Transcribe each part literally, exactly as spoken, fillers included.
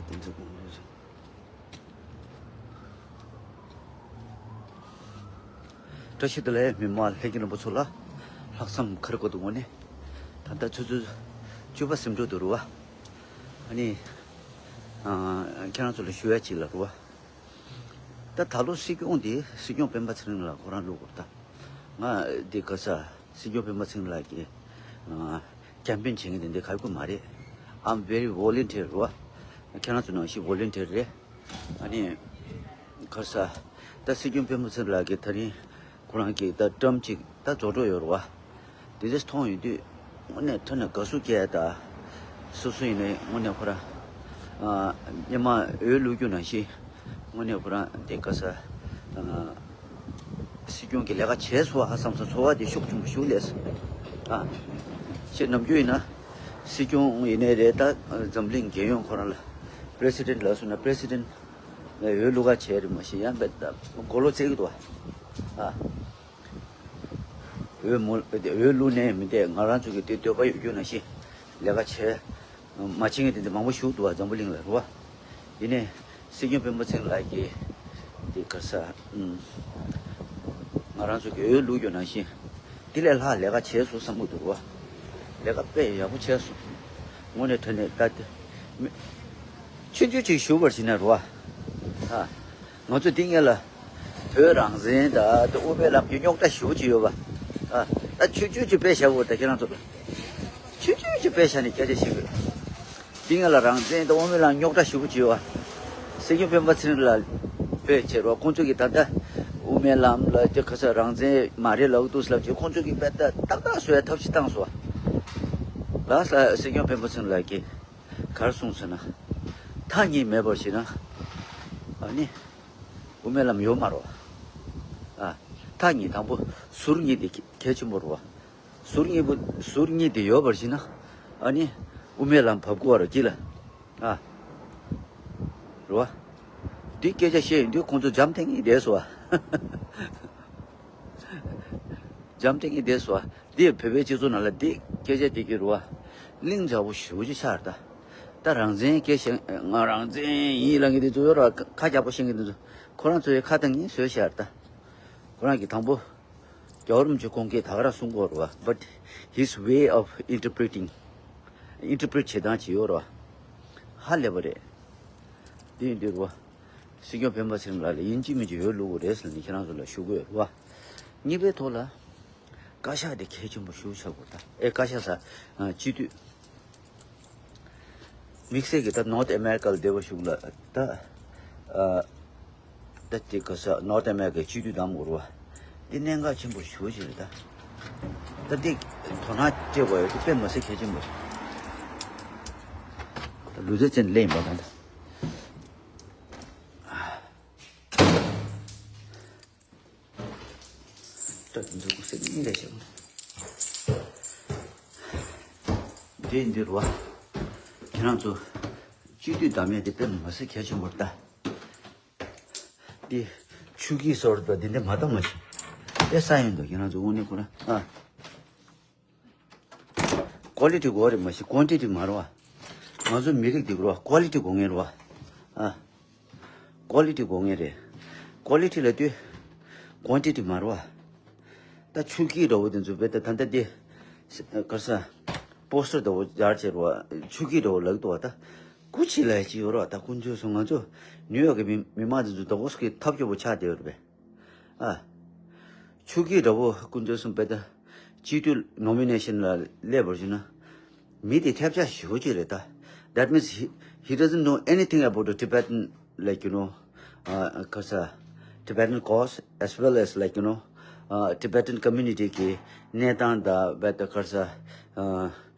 དེ་ཚོ་དགོངས་དག་ཞུ། བཀྲ་ཤིས་བདེ་ལེགས། མི་མང་ལྷན་རྒྱས་རྣམ་པ་ཚོ་ལ་ལྷག་བསམ་ཁ་རི་ཁ་ཐུག་ངོས་ནས། ད་ལྟ་ཆུ་ཚོད་བཅུ་པ་ཟིན་འགྲོ་འདུག་རེད་བ། ཨ་ནི། ཨ། ཁྱེད་རང་ཚོ་ལ་ཞུ་ཡ་ཅིག་ལ་རེད་བ། ད་ད་ལོ་སྲིད་སྐྱོང་འདི་སྲིད་སྐྱོང་སྤེན་པ་ཚེ་རིང་ལགས་ཁོ་རང་བླུག་དགོས་ད། ང་འདི་ག་ས་སྲིད་སྐྱོང་སྤེན་པ་ཚེ་རིང་ལགས་ཀྱི། ཨ། ཀེམ་པེན་བྱེད་མཁན་དེ་འདི་ག་རེ་ཀུན་མ་རེད། I'm very volunteer རེད་བ། ཁྱེད་རང་ཚོ་ནང་བཞིན་ཝོ་ལན་ཊི་ཡར་རེད། ཨ་ནི། ག་ས། ད་སྲིད་སྐྱོང་སྤེན་པ་ཚེ་རིང་ལགས་ཀྱིས་ད་རིང་ཁོ་རང་གི་ད་ཊརམ་གཅིག་ད་རྫོགས་འགྲོ་ཡོད་རེད་བ། དེ་འདྲ་མཐོང་ཡོང་དུས་དངོས་གནས་ཐོག་ནས་དགའ་བསུ་སྐྱེ་ཡ་ད། སོ་སོ་ཡིན་ནའི་དངོས་གནས་ཁོ་རང་། ཨ། སྔོན་མ་འོས་བླུགས་རྒྱུ་ནང་བཞིན་དངོས་གནས་ཁོ་རང་དེ་ག་ས། ཨ། སྲིད་སྐྱོང་གི་ལས་ཀ་བྱས་སོང་ཨ་བསམ་སོང་། ཚོར་བ་དེ་ཤུགས་ཆེན་པོ་ཞིག་སླེབས་སོང་། ཨ། ཁྱེད་ནམ་རྒྱུན་ཡིན་ན་སྲིད་སྐྱོང་ཡིན་ནའི་རེད། ད་འཛམ་གླིང་རྒྱལ་ཡོངས་ཁོ་རང་ལ་པི་རེ་སི་ཌེན་ཊི་ལ་སོང་ན་པི་རེ་སི་ཌེན་ཊི་ལ་འོས་བླུག་ག་བྱས་རེད་མ་གཞི་ཡང་བས་ད་མགོ་ལོག་བཙལ་གི་འདུག་ཨ། འོས་མོ་འོས་བླུག་ནས་མི་འདས། ང་རང་ཚོ་གི་དེ་འདོད་པ་ཡོད་རྒྱུ་ནང་བཞིན་ལས་ཀ་བྱས། མ་བྱེད་མཁན་དེ་འདྲ་མང་པོ་ཞིག་འདུག་བ། འཛམ་བུ་གླིང་ལ་རེད་བ། ཡིན་ནའི་སྲིད་སྐྱོང་སྤེན་པ་ཚེ་རིང་ལགས་ཀྱིས་དེ་ག་ས། ཨུམ། ང་རང་ཚོ་གི་འོས་བླུགས་རྒྱུ་ནང་བཞིན་དེ་ལས་ལྷག་ལས་ཀ་བྱས་སོང་བསམ་གི་འདུག་བ། ལས་ཀ་དཔེ་ཡག་པོ་བྱས་སོང་། དངོས་གནས་དྲང་གནས་ད་དེ་མི་ཆུང་ཆུང་ཅིག་ཞུ་བར་བྱས་ན་རེད་བ། ཨ། ང་ཚོ་འདི་སྔོན་ལ་བོད་རང་བཙན་དང་དབུ་མའི་ལམ་གྱི་རྙོག་དྲ་ཞེ་པོ་ཅིག་ཡོད་པ། ཨ། ད་ཆུང་ཆུང་ཅིག་དཔེ་བཞག་དགོས། ད་ཁྱེད་རང་ཚོ་ཆུང་ཆུང་ཅིག་དཔེ་བཞག་ནས་སྐད་ཆ་བཤད་དགོས། འདི་སྔོན་ལ་རང་བཙན་དང་དབུ་མའི་ལམ་རྙོག་དྲ་ཞེ་པོ་ཅིག་ཡོད་པ། སྲིད་སྐྱོང་སྤེན་པ་ཚེ་རིང་ལགས་དཔེ་བྱས་རོགས། ཁོང་ཚོ་གིས་ད་ལྟ་དབུ་མའི་ལམ་ལ་དེ་ག་ས་རང་བཙན་མ་རེད་ལབ་འདུག་ལབ་ཀྱི་ཁོང་ཚོ་གིས་དཔེ་ད་ཏག་ཏག་བཟོ་ཡ་ཐབས་ཤེས་བཏང་སོང་། ལགས་སོ། སྲིད་སྐྱོང་སྤེན་པ་ཚེ་རིང་ལགས་ཀྱིས་ག་རེ་གསུངས་ཟེར་ན། ཐག་ཉེ་མེད་པར་བྱས་ན། ཨ་ནི། དབུ་མའི་ལམ་ཡོད་མ་རེད་བ། ཨ། ཐག་ཉེ་དང་པོ་ཟུར་ཉེ་དེ་གལ་ཆེན་པོ་རེད་བ། ཟུར་ཉེ་པོ་ཟུར་ཉེ་དེ་ཡོད་པར་བྱས་ན། ཨ་ནི། དབུ་མའི་ལམ་བབས་དགོས་པ་རེད་ཀྱི་ལ། ཨ། རེད་བ། འདི་སྐད་ཆ་བཤད་ཡོང་དུས་ཁོང་ཚོ་འཇམ་ཐིང་ངེ་བསྡད་སོང་བ། འཇམ་ཐིང་ངེ་བསྡད་སོང་བ། འདི་བོད་པའི་སྤྱི་ཚོགས་ནང་ལ་འདི་སྐད་ཆ་འདི་གི་རུ་བ། གླེང་བྱ་བོ་ཞེ་པོ་ཅིག་ཆགས་རེད་ད། ད་རང་བཙན་སྐད་བཤད། ང་རང་བཙན་ཡིན་ལབ་མཁན་འདི་ཚོ་ཡོད་ར། ཁ་རྒྱག་པོ་བཤད་མཁན་འདི་ཚོ། ཁོ་རང་ཚོའི་ཁ་ཐག་ཉེ་བཟོས་བཞག་རེད་ད། ཁོ་རང་གི་དང་པོ། རྒྱལ་བ་རིན་པོ་ཆེ་ཁོང་གིས་ད་ག་རང་གསུང་གི་ཡོད་རེད་བ། But his way of interpreting, interpret བྱེད་སྟངས་ཅིག་ཡོད་རེད་བ། ཧ་ལས་པ་རེད། འདི་ཡིན་དུས་རེད་བ། སྲིད་སྐྱོང་སྤེན་པ་ཚེ་རིང་ལགས་ལ་ཡིན་གཅིག་མིན་གཅིག་འོས་བླུག་དགོས་རེད་ཟེར་ནས་ཁྱེད་རང་ཚོ་ལ་ཞུ་གི་ཡོད་རེད་བ། གཉིས་པའི་ཐོག་ལ། བཀའ་ཤག་དེ་གལ་ཆེན་པོ་ཞེ་པོ་ཆགས་དགོས་ད། ཨེ། བཀའ་ཤག་ཟེར། ཨ། སྤྱི་འཐུས། དམིགས་བསལ་གྱི་ད་North America ལ་བསྡད་པ་ཞིག་ལ་ད། ཨ། ད་དེ་ག་ས་North America སྤྱི་འཐུས་བདམས་དགོས་རེད་བ། འདི་གནད་འགག་ཆེན་པོ་ཞེ་པོ་ཅིག་རེད་ད། ད་འདི་དོ་སྣང་སྤྲད་དགོས་ཡ་དེ་དཔེ་མི་སྲིད་གལ་ཆེན་པོ་རེད། ད་ལུས་རྩལ་ཅན་ལེན་པ་གང་ད། ད་འདི་ཚོ་ཀུ་སེ་གཉིས་ལས་བྱེད། འདི་འདི་རུ་བ། ཁྱེད་རང་ཚོ་སྤྱི་འཐུས་བདམས་ཡས་དེ་དཔེ་མི་སྲིད་གལ་ཆེན་པོ་རེད་ད། འདི་ཆུ་སྐྱིད་སོར་དང་འདི་འདྲ་མ་བཏང་མ་ཤེས། དཔེ་ས་ཡིན་འདུག་ཁྱེད་རང་ཚོ་དངོས་གནས་ཁོ་རང་ཨ། ཀོ་ལི་ཊི་དགོས་རེད་མ་གཞི་ཀོན་ཊི་ཊི་མ་རེད་བ། ང་ཚོ་མི་རིགས་འདི་རུ་བ་ཀོ་ལི་ཊི་དགོས་ངེས་རེད་བ། ཨ། ཀོ་ལི་ཊི་དགོས་ངེས་རེད། ཀོ་ལི་ཊི་ལབ་དུས་ཀོན་ཊི་ཊི་མ་རེད་བ། ད་ཆུ་སྐྱིད་འདྲ་བོ་དེ་ཚོ་བས་ད་ད་ལྟ་དེ་ག་ས་པོ་སི་ཊར་འདྲ་བོ་སྦྱར་བྱས་རེད་བ། ཆུ་སྐྱིད་འདྲ་བོ་ལབ་འདུག་བ། ད་སྐུ་མཁྱེན་ལབ་ཅིག་ཡོད་རེད་བ། ད་དཀོན་མཆོག་གསུམ། ང་ཚོ་ནིའུ་ཡོག་གི་མི་མི་མང་དེ་ཚོ་ད་གོ་སྐད་ཐབས་སྐྱོ་པོ་ཆགས་བསྡད་ཡོད་རེད་པས། ཨ། ཆུ་སྐྱིད་འདྲ་བོ་དཀོན་མཆོག་གསུམ། དཔེ་ད་སྤྱི་འཐུས་ནོ་མི་ནེ་ཤན་ལ་སླེབས་པར་བྱུང་ན། མི་དེ་ཐེབས་ཆག་ཞེ་པོ་ཅིག་རེད་ད། That means he, he doesn't know anything about the Tibetan, like, you know, uh, 'cause, uh, Tibetan cause as well as, like, you know, uh, Tibetan community གི་གནས་སྟངས་དང་། དཔེ་ད་ག་ས། ཨ།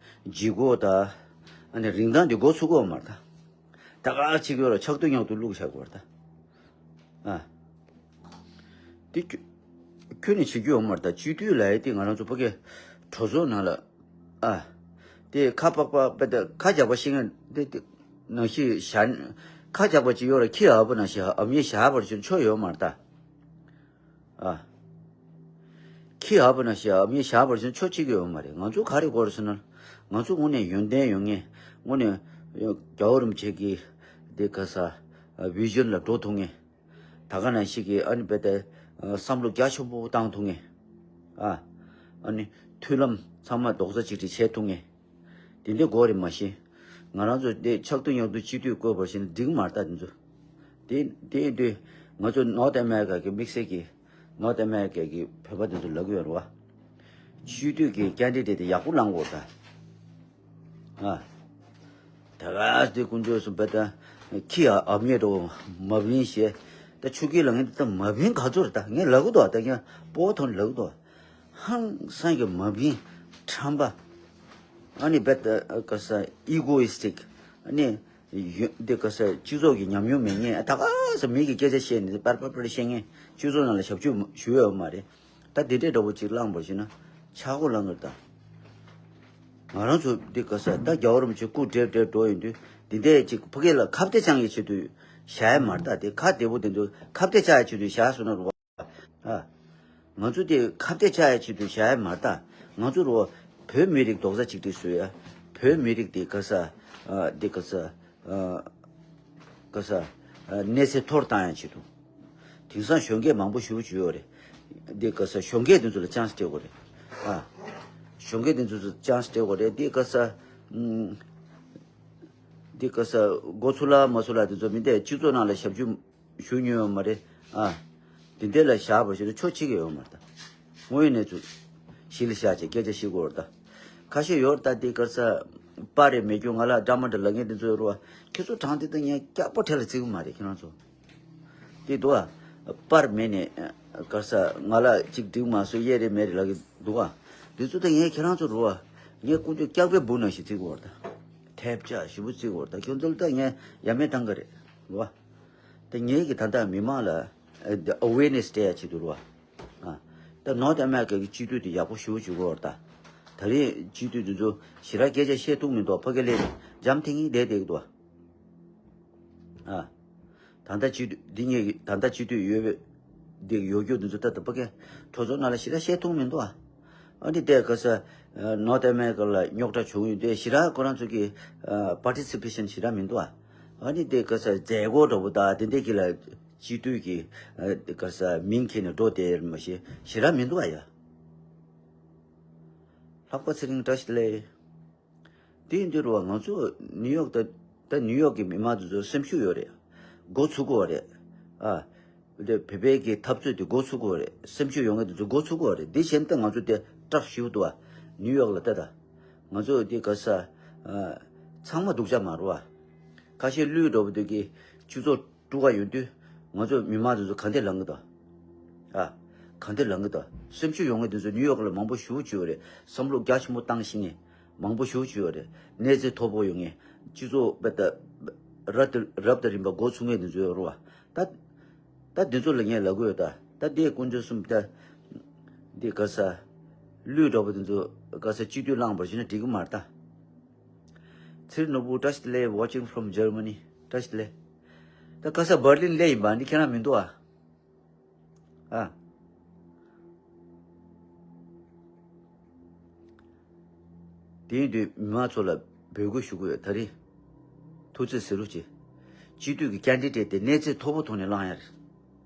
ལྗིད་ཁོག་དང་། ཨ་ནི་རིན་ཐང་དེ་མགོ་ཚུགས་ཀྱི་ཡོད་མ་རེད་ད། ད་ག་ཅིག་ཡོད་ལ་ཆག་ཏུ་ཉག་ཏུ་བླུགས་བཞག་གི་ཡོད་རེད་ད། ཨ། དེ་ཁྱོད་ཁྱོད་ནས་བྱེད་རྒྱུ་ཡོད་མ་རེད་ད། སྤྱི་འཐུས་ལབ་ཡས་དེ་ང་རང་ཚོ་ཕ་གི་གྲོས་ཚོགས་ནང་ལ། ཨ། དེ་ཁ་པག་པག་དཔེ་ད་ཁ་རྒྱག་པ་ཤེས་མཁན་དེ་དེ་ནང་བཞིན་བཞག་ཁ་རྒྱག་པ་ཅིག་ཡོད་ར། ཁྱི་ཨ་ཕོ་ནང་བཞིན་ཨ་མྱེས་བཞག་པར་བྱུང་ཆོ་ཡོད་མ་རེད་ད། ཨ། ཁྱི་ཨ་ཕོ་ནང་བཞིན་ཨ་མྱེས་བཞག་པར་བྱུང་ཆོ་གཅིག་ཡོད་མ་རེད། ང་ཚོ་ག་རེ་དགོས་རེད་ཟེར་ན། ང་ཚོ་དངོས་གནས་ཡོན་ཏན་ཡོད་མཁན། དངོས་གནས་རྒྱལ་བ་རིན་པོ་ཆེ་གི་ དེ་ག་ས་བི་ཞན་ལ་འགྲོ་ཐུབ་ངེས། ད་ག་ནང་བཞིན་གྱི་ཨ་ནི་བེ་ད་བསམ་བློ་རྒྱ་ཆེན་པོ་བཏང་ཐུབ་ངེས། ཨ་ཨ་ནི་མཐུན་ལམ་ཚང་མ་རྡོག་རྩ་གཅིག་སྒྲིལ་བྱེད་ཐུབ་ངེས། དེ་འདྲའི་དགོས་རེད་མ་གཞི། ང་རང་ཚོ་འདི་ཆག་ཐུན་ཡག་ཐུན་སྤྱི་འཐུས་བསྐོས་པར་བྱས་ན་འགྲིག་མ་རེད་ད་དེ་ཚོ། དེ་དེ་ཡིན་དུས་ང་ཚོ་ནོར་ཐ་ཨ་མེ་རི་ཀ་གི་དམིགས་བསལ་གྱི་ནོར་ཐ་ཨ་མེ་རི་ཀ་གི་བོད་པ་དེ་ཚོ་ལབ་ཀྱི་ཡོད་རེད་བ། སྤྱི་འཐུས་ཀྱི་ཀེན་ཌི་ཌེ་ཊི་དེ་ཡག་པོ་ལངས་དགོས་ད། ཨ། ད་ག་དེ་དཀོན་མཆོག་གསུམ་པ་ད་ཁྱི་ཨ་ཨབ་ཉེ་འགྲོ་མ་བིན་ཞེས་ད་ཆུ་སྐྱིད་ལ་ངས་ད་མ་བིན་ག་ཚོད་རེད་ད་ངས་ལབ་གི་འདུག་ད་ངས་སྤོ་བོ་ཐོན་ལབ་གི་འདུག་ཧང་སང་གི་མ་བིན་ཁྲམ་པ། ཨ་ནི་བེ་ད་ག་ས་ཨི་གོ་ཨིས་ཊིག་ཨ་ནི་ཡོ་འདི་ག་ས་སྤྱི་ཚོགས་ཀྱི་ཉམས་མྱོང་མེད་མཁན་ད་ག་ས་མི་གི་སྐད་ཆ་བཤད་ནས་པར་པར་པར་བཤད་མཁན་སྤྱི་ཚོགས་ནང་ལ་ཞབས་ཕྱི་ཞུ་ཡོད་མ་རེད། ད་འདི་འདྲའི་འདྲ་པོ་ཅིག་བླངས་པ་ཞིག་ན་ཆག་སྒོ་ལངས་ཀྱི་རེད་ད། ང་རང་ཚོ་འདི་ག་ས་ད་རྒྱལ་བ་རིན་པོ་ཆེ་སྐུ་བགྲེས་བགྲེས་འགྲོ་ཡོང་དུས་འདི་འདྲའི་ཅིག་ཕ་གི་ལ་ཁ་གཏད་བཅག་ཡའི་ཆེད་དུ་བཞག་ཡ་མ་རེད་ད། དེ་ཁ་བདེ་པོ་དེ་ཚོ་ཁ་གཏད་བཅག་ཡའི་ཆེད་དུ་བཞག་སོང་ན་རུ་བ། ཨ། ང་ཚོ་དེ་ཁ་གཏད་བཅག་ཡའི་ཆེད་དུ་བཞག་ཡ་མ་རེད་ད། ང་ཚོ་རུ་བ་བོད་མི་རིགས་རྡོག་རྩ་གཅིག་སྒྲིལ་བཟོ་ཡ། བོད་མི་རིགས་དེ་ག་ས་ཨ་འདི་ག་ས་ཨ་ག་ས་ཨ་གནས་ཚད་མཐོར་བཏང་ཡ་ཆེད་དུ། དེང་སང་གཞོན་སྐྱེས་མང་པོ་ཞེ་པོ་ཅིག་ཡོད་རེད། འདི་ག་ས་གཞོན་སྐྱེས་དེ་ཚོ་ལ་ཆན་སི་སྤྲད་དགོས་རེད། ཨ། གཞོན་སྐྱེས་དེ་ཚོ་ལ་ཆན་སི་སྤྲད་དགོས་རེད། འདི་ག་ས་ཨམ། འདི་ག་ས་འགོ་ཚུགས་ལ་མ་ཚུགས་ལ་དེ་ཚོ་མི་འདས་སྤྱི་ཚོགས་ནང་ལ་ཞབས་ཞུ་ཞུ་མྱོང་ཡོད་མ་རེད། ཨ། དེ་འདྲ་ལ་བཞག་པ་ཞིག་ལ་ཆོ་ཆི་གི་ཡོད་མ་རེད་ད། དངོས་ཡོད་གནས་ཚུལ་གཞི་ལ་བཞག་བྱས་སྐད་ཆ་བཤད་དགོས་རེད་ད། ཁ་ཤས་ཡོད་རེད་ད། དེ་ག་ས་པར་རེད་མེད་རྒྱུ་ང་ལ་འདྲ་མ་འདྲ་ལབ་མཁན་དེ་ཚོ་ཡོད་རེད་བ། ཁྱེད་ཚོ་དྲང་དེ་ད་ངས་སྐྱག་པ་གྲལ་ལ་བརྩི་གི་མ་རེད་ཁྱེད་རང་ཚོ། དེ་འདུག་ཨ། པར་མེད་ནས་ག་ས་ང་ལ་ཅིག་འགྲིག་མ་སོང་གཡས་རེད་མེད་རེད་ལབ་ཀྱི་འདུག་ཨ། དེ་ཚོ་ད་ངས་ཁྱེད་རང་ཚོ་རེད་བ། ངས་དཀོན་མཆོག་སྐྱག་པའི་སྦུག་ནང་བཞིན་བརྩི་གི་ཡོད་རེད་ད། ཐལ་ལྕག་ཞེ་པོ་བརྩི་གི་ཡོད་རེད་ད། ཁྱོད་ཚོ་ལ་ད་ངས་ཡ་མེད་བཏང་གི་རེད་རེད་བ། ད་ངས་ཀྱི་ད་ལྟ་མི་མང་ལ་ཨ་ཨ་ཝེར་ནེ་སི་སྤྲད་ཡ་ཆེད་དུ་རེད་བ། ཨ། ད་ནོར་ཐ་ཨ་མེ་རི་ཀ་གི་སྤྱི་འཐུས་དེ་ཡག་པོ་ཞེ་པོ་བྱེད་དགོས་རེད་ད། ད་རེས་སྤྱི་འཐུས་དེ་ཚོ་ཞེ་དྲག་སྐད་ཆ་བཤད་ཐུབ་མི་འདུག་ཕ་གི་ལས་འཇམ་ཐིང་ངེ་བསྡད་བསྡད་ཀྱི་འདུག་ཨ། ད་ལྟ་སྤྱི་འཐུས་འདི་ངེད་ཀྱི་ད་ལྟ་སྤྱི་འཐུས་ཡོད་པའི་འདི་ཡོད་རྒྱུ་འདི་ཚོ་ད་ལྟ་ཕ་གི་གྲོས་ཚོགས་ནང་ལ་ཞེ་དྲག་བཤད་ཐུབ་མི་འདུག་ཨ། ཨ་ནི་དེ་ག་ས་ནོར་ཐ་ཨ་མེ་རི་ཀ་ལ་རྙོག་དྲ་བྱུང་ཡོད་དེ་ཞེ་དྲག་ཁོ་རང་ཚོ་གི་པར་ཊི་སི་པེ་ཤན་ཞེ་དྲག་མི་འདུག་ཨ། ཨ་ནི་དེ་ག་ས་མཛད་སྒོ་འདྲ་པོ་དང་དེ་འདྲས་ཀྱི་ལ་སྤྱི་འཐུས་ཀྱི་ཨ་ག་ས་མིང་འཁྱེར་ནས་འགྲོ་བསྡད་མ་ཤེས་ཞེ་དྲག་མི་འདུག་ཨ་ཡ། ལྷག་པ་ཚེ་རིང་བཀྲ་ཤིས་བདེ་ལེགས། དེ་ཡིན་དུས་རུ་བ་ང་ཚོ་ནིའུ་ཡོག་ད་ད་ནིའུ་ཡོག་གི་མི་མང་དེ་ཚོ་སེམས་ཤུགས་ཡོད་རེད། འགོ་ཚུགས་དགོས་རེད། ཨ། དེ་བོད་པའི་གི་འཐབ་རྩོད་དེ་འགོ་ཚུགས་དགོས་རེད། སེམས་ཤུགས་ཡོད་མཁན་དེ་ཚོ་འགོ་ཚུགས་དགོས་རེད། དེ་བཞིན་ད་ང་ཚོ་དེ་སྐྲག་ཤི་བོ་འདུག་ཨ། ནིའུ་ཡོག་ལ་ད་ད། ང་ཚོ་དེ་ག་ས། ཨ། ཚང་མ་སྡུག་ཅག་མ་རུ་བ། ཁ་ཤས་ལུས་འགྲོ་བ་དེ་གི་སྤྱི་ཚོགས་དཀྲུག་ག་ཡོང་དུས་ང་ཚོ་མི་མང་དེ་ཚོ་ག་འདྲས་ལངས་གི་འདུག་ཨ། ག་འདྲས་ལངས་གི་འདུག་སེམས་ཤུགས་ཡོད་མཁན་དེ་ཚོ་ནིའུ་ཡོག་ལ་མང་པོ་ཞེ་པོ་ཅིག་ཡོད་རེད། བསམ་བློ་རྒྱ་ཆེན་པོ་བཏང་ཤེས་མཁན་མང་པོ་ཞེ་པོ་ཅིག་ཡོད་རེད། གནས་ཚད་མཐོ་པོ་ཡོད་མཁན་སྤྱི་ཚོགས་དཔེ་ལྟ་རབ་དང་རིམ་པ་འགོ་ཚུགས་མཁན་དེ་ཚོ་ཡོད་རེད་བ། ད་ད་དེ་ཚོ་ལ་ངས་ལབ་གི་ཡོད་ད། ད་དེ་དཀོན་མཆོག་གསུམ་ད་འདི་ག་ས་ལུས་འགྲོ་བ་དེ་ཚོ་ག་ས་སྤྱི་འཐུས་བླངས་པར་བྱས་ན་འགྲིག་གི་མ་རེད་ད། ཚེ་རིང་ནོར་བུ་བཀྲ་ཤིས་བདེ་ལེགས། Watching from Germany. བཀྲ་ཤིས་བདེ་ལེགས། ད་ག་ས་འབར་ལིན་སླེབས་ཡིན་པ་འདི་ཁྱེད་རང་མི་འདུག་ཨ། ཨ། དེ་ཡིན་དུས་མི་མང་ཚོ་ལ་འབོད་སྐུལ་ཞུ་གི་ཡོད། ད་རེས་ཐུགས་བརྩེ་ཟེར་རོགས་གྱིས། སྤྱི་འཐུས་ཀྱི་ཀེན་ཌི་ཌེ་ཊི་དེ་གནས་ཚད་མཐོ་པོ་ཐོག་ནས་བླངས་ཡ་རེད།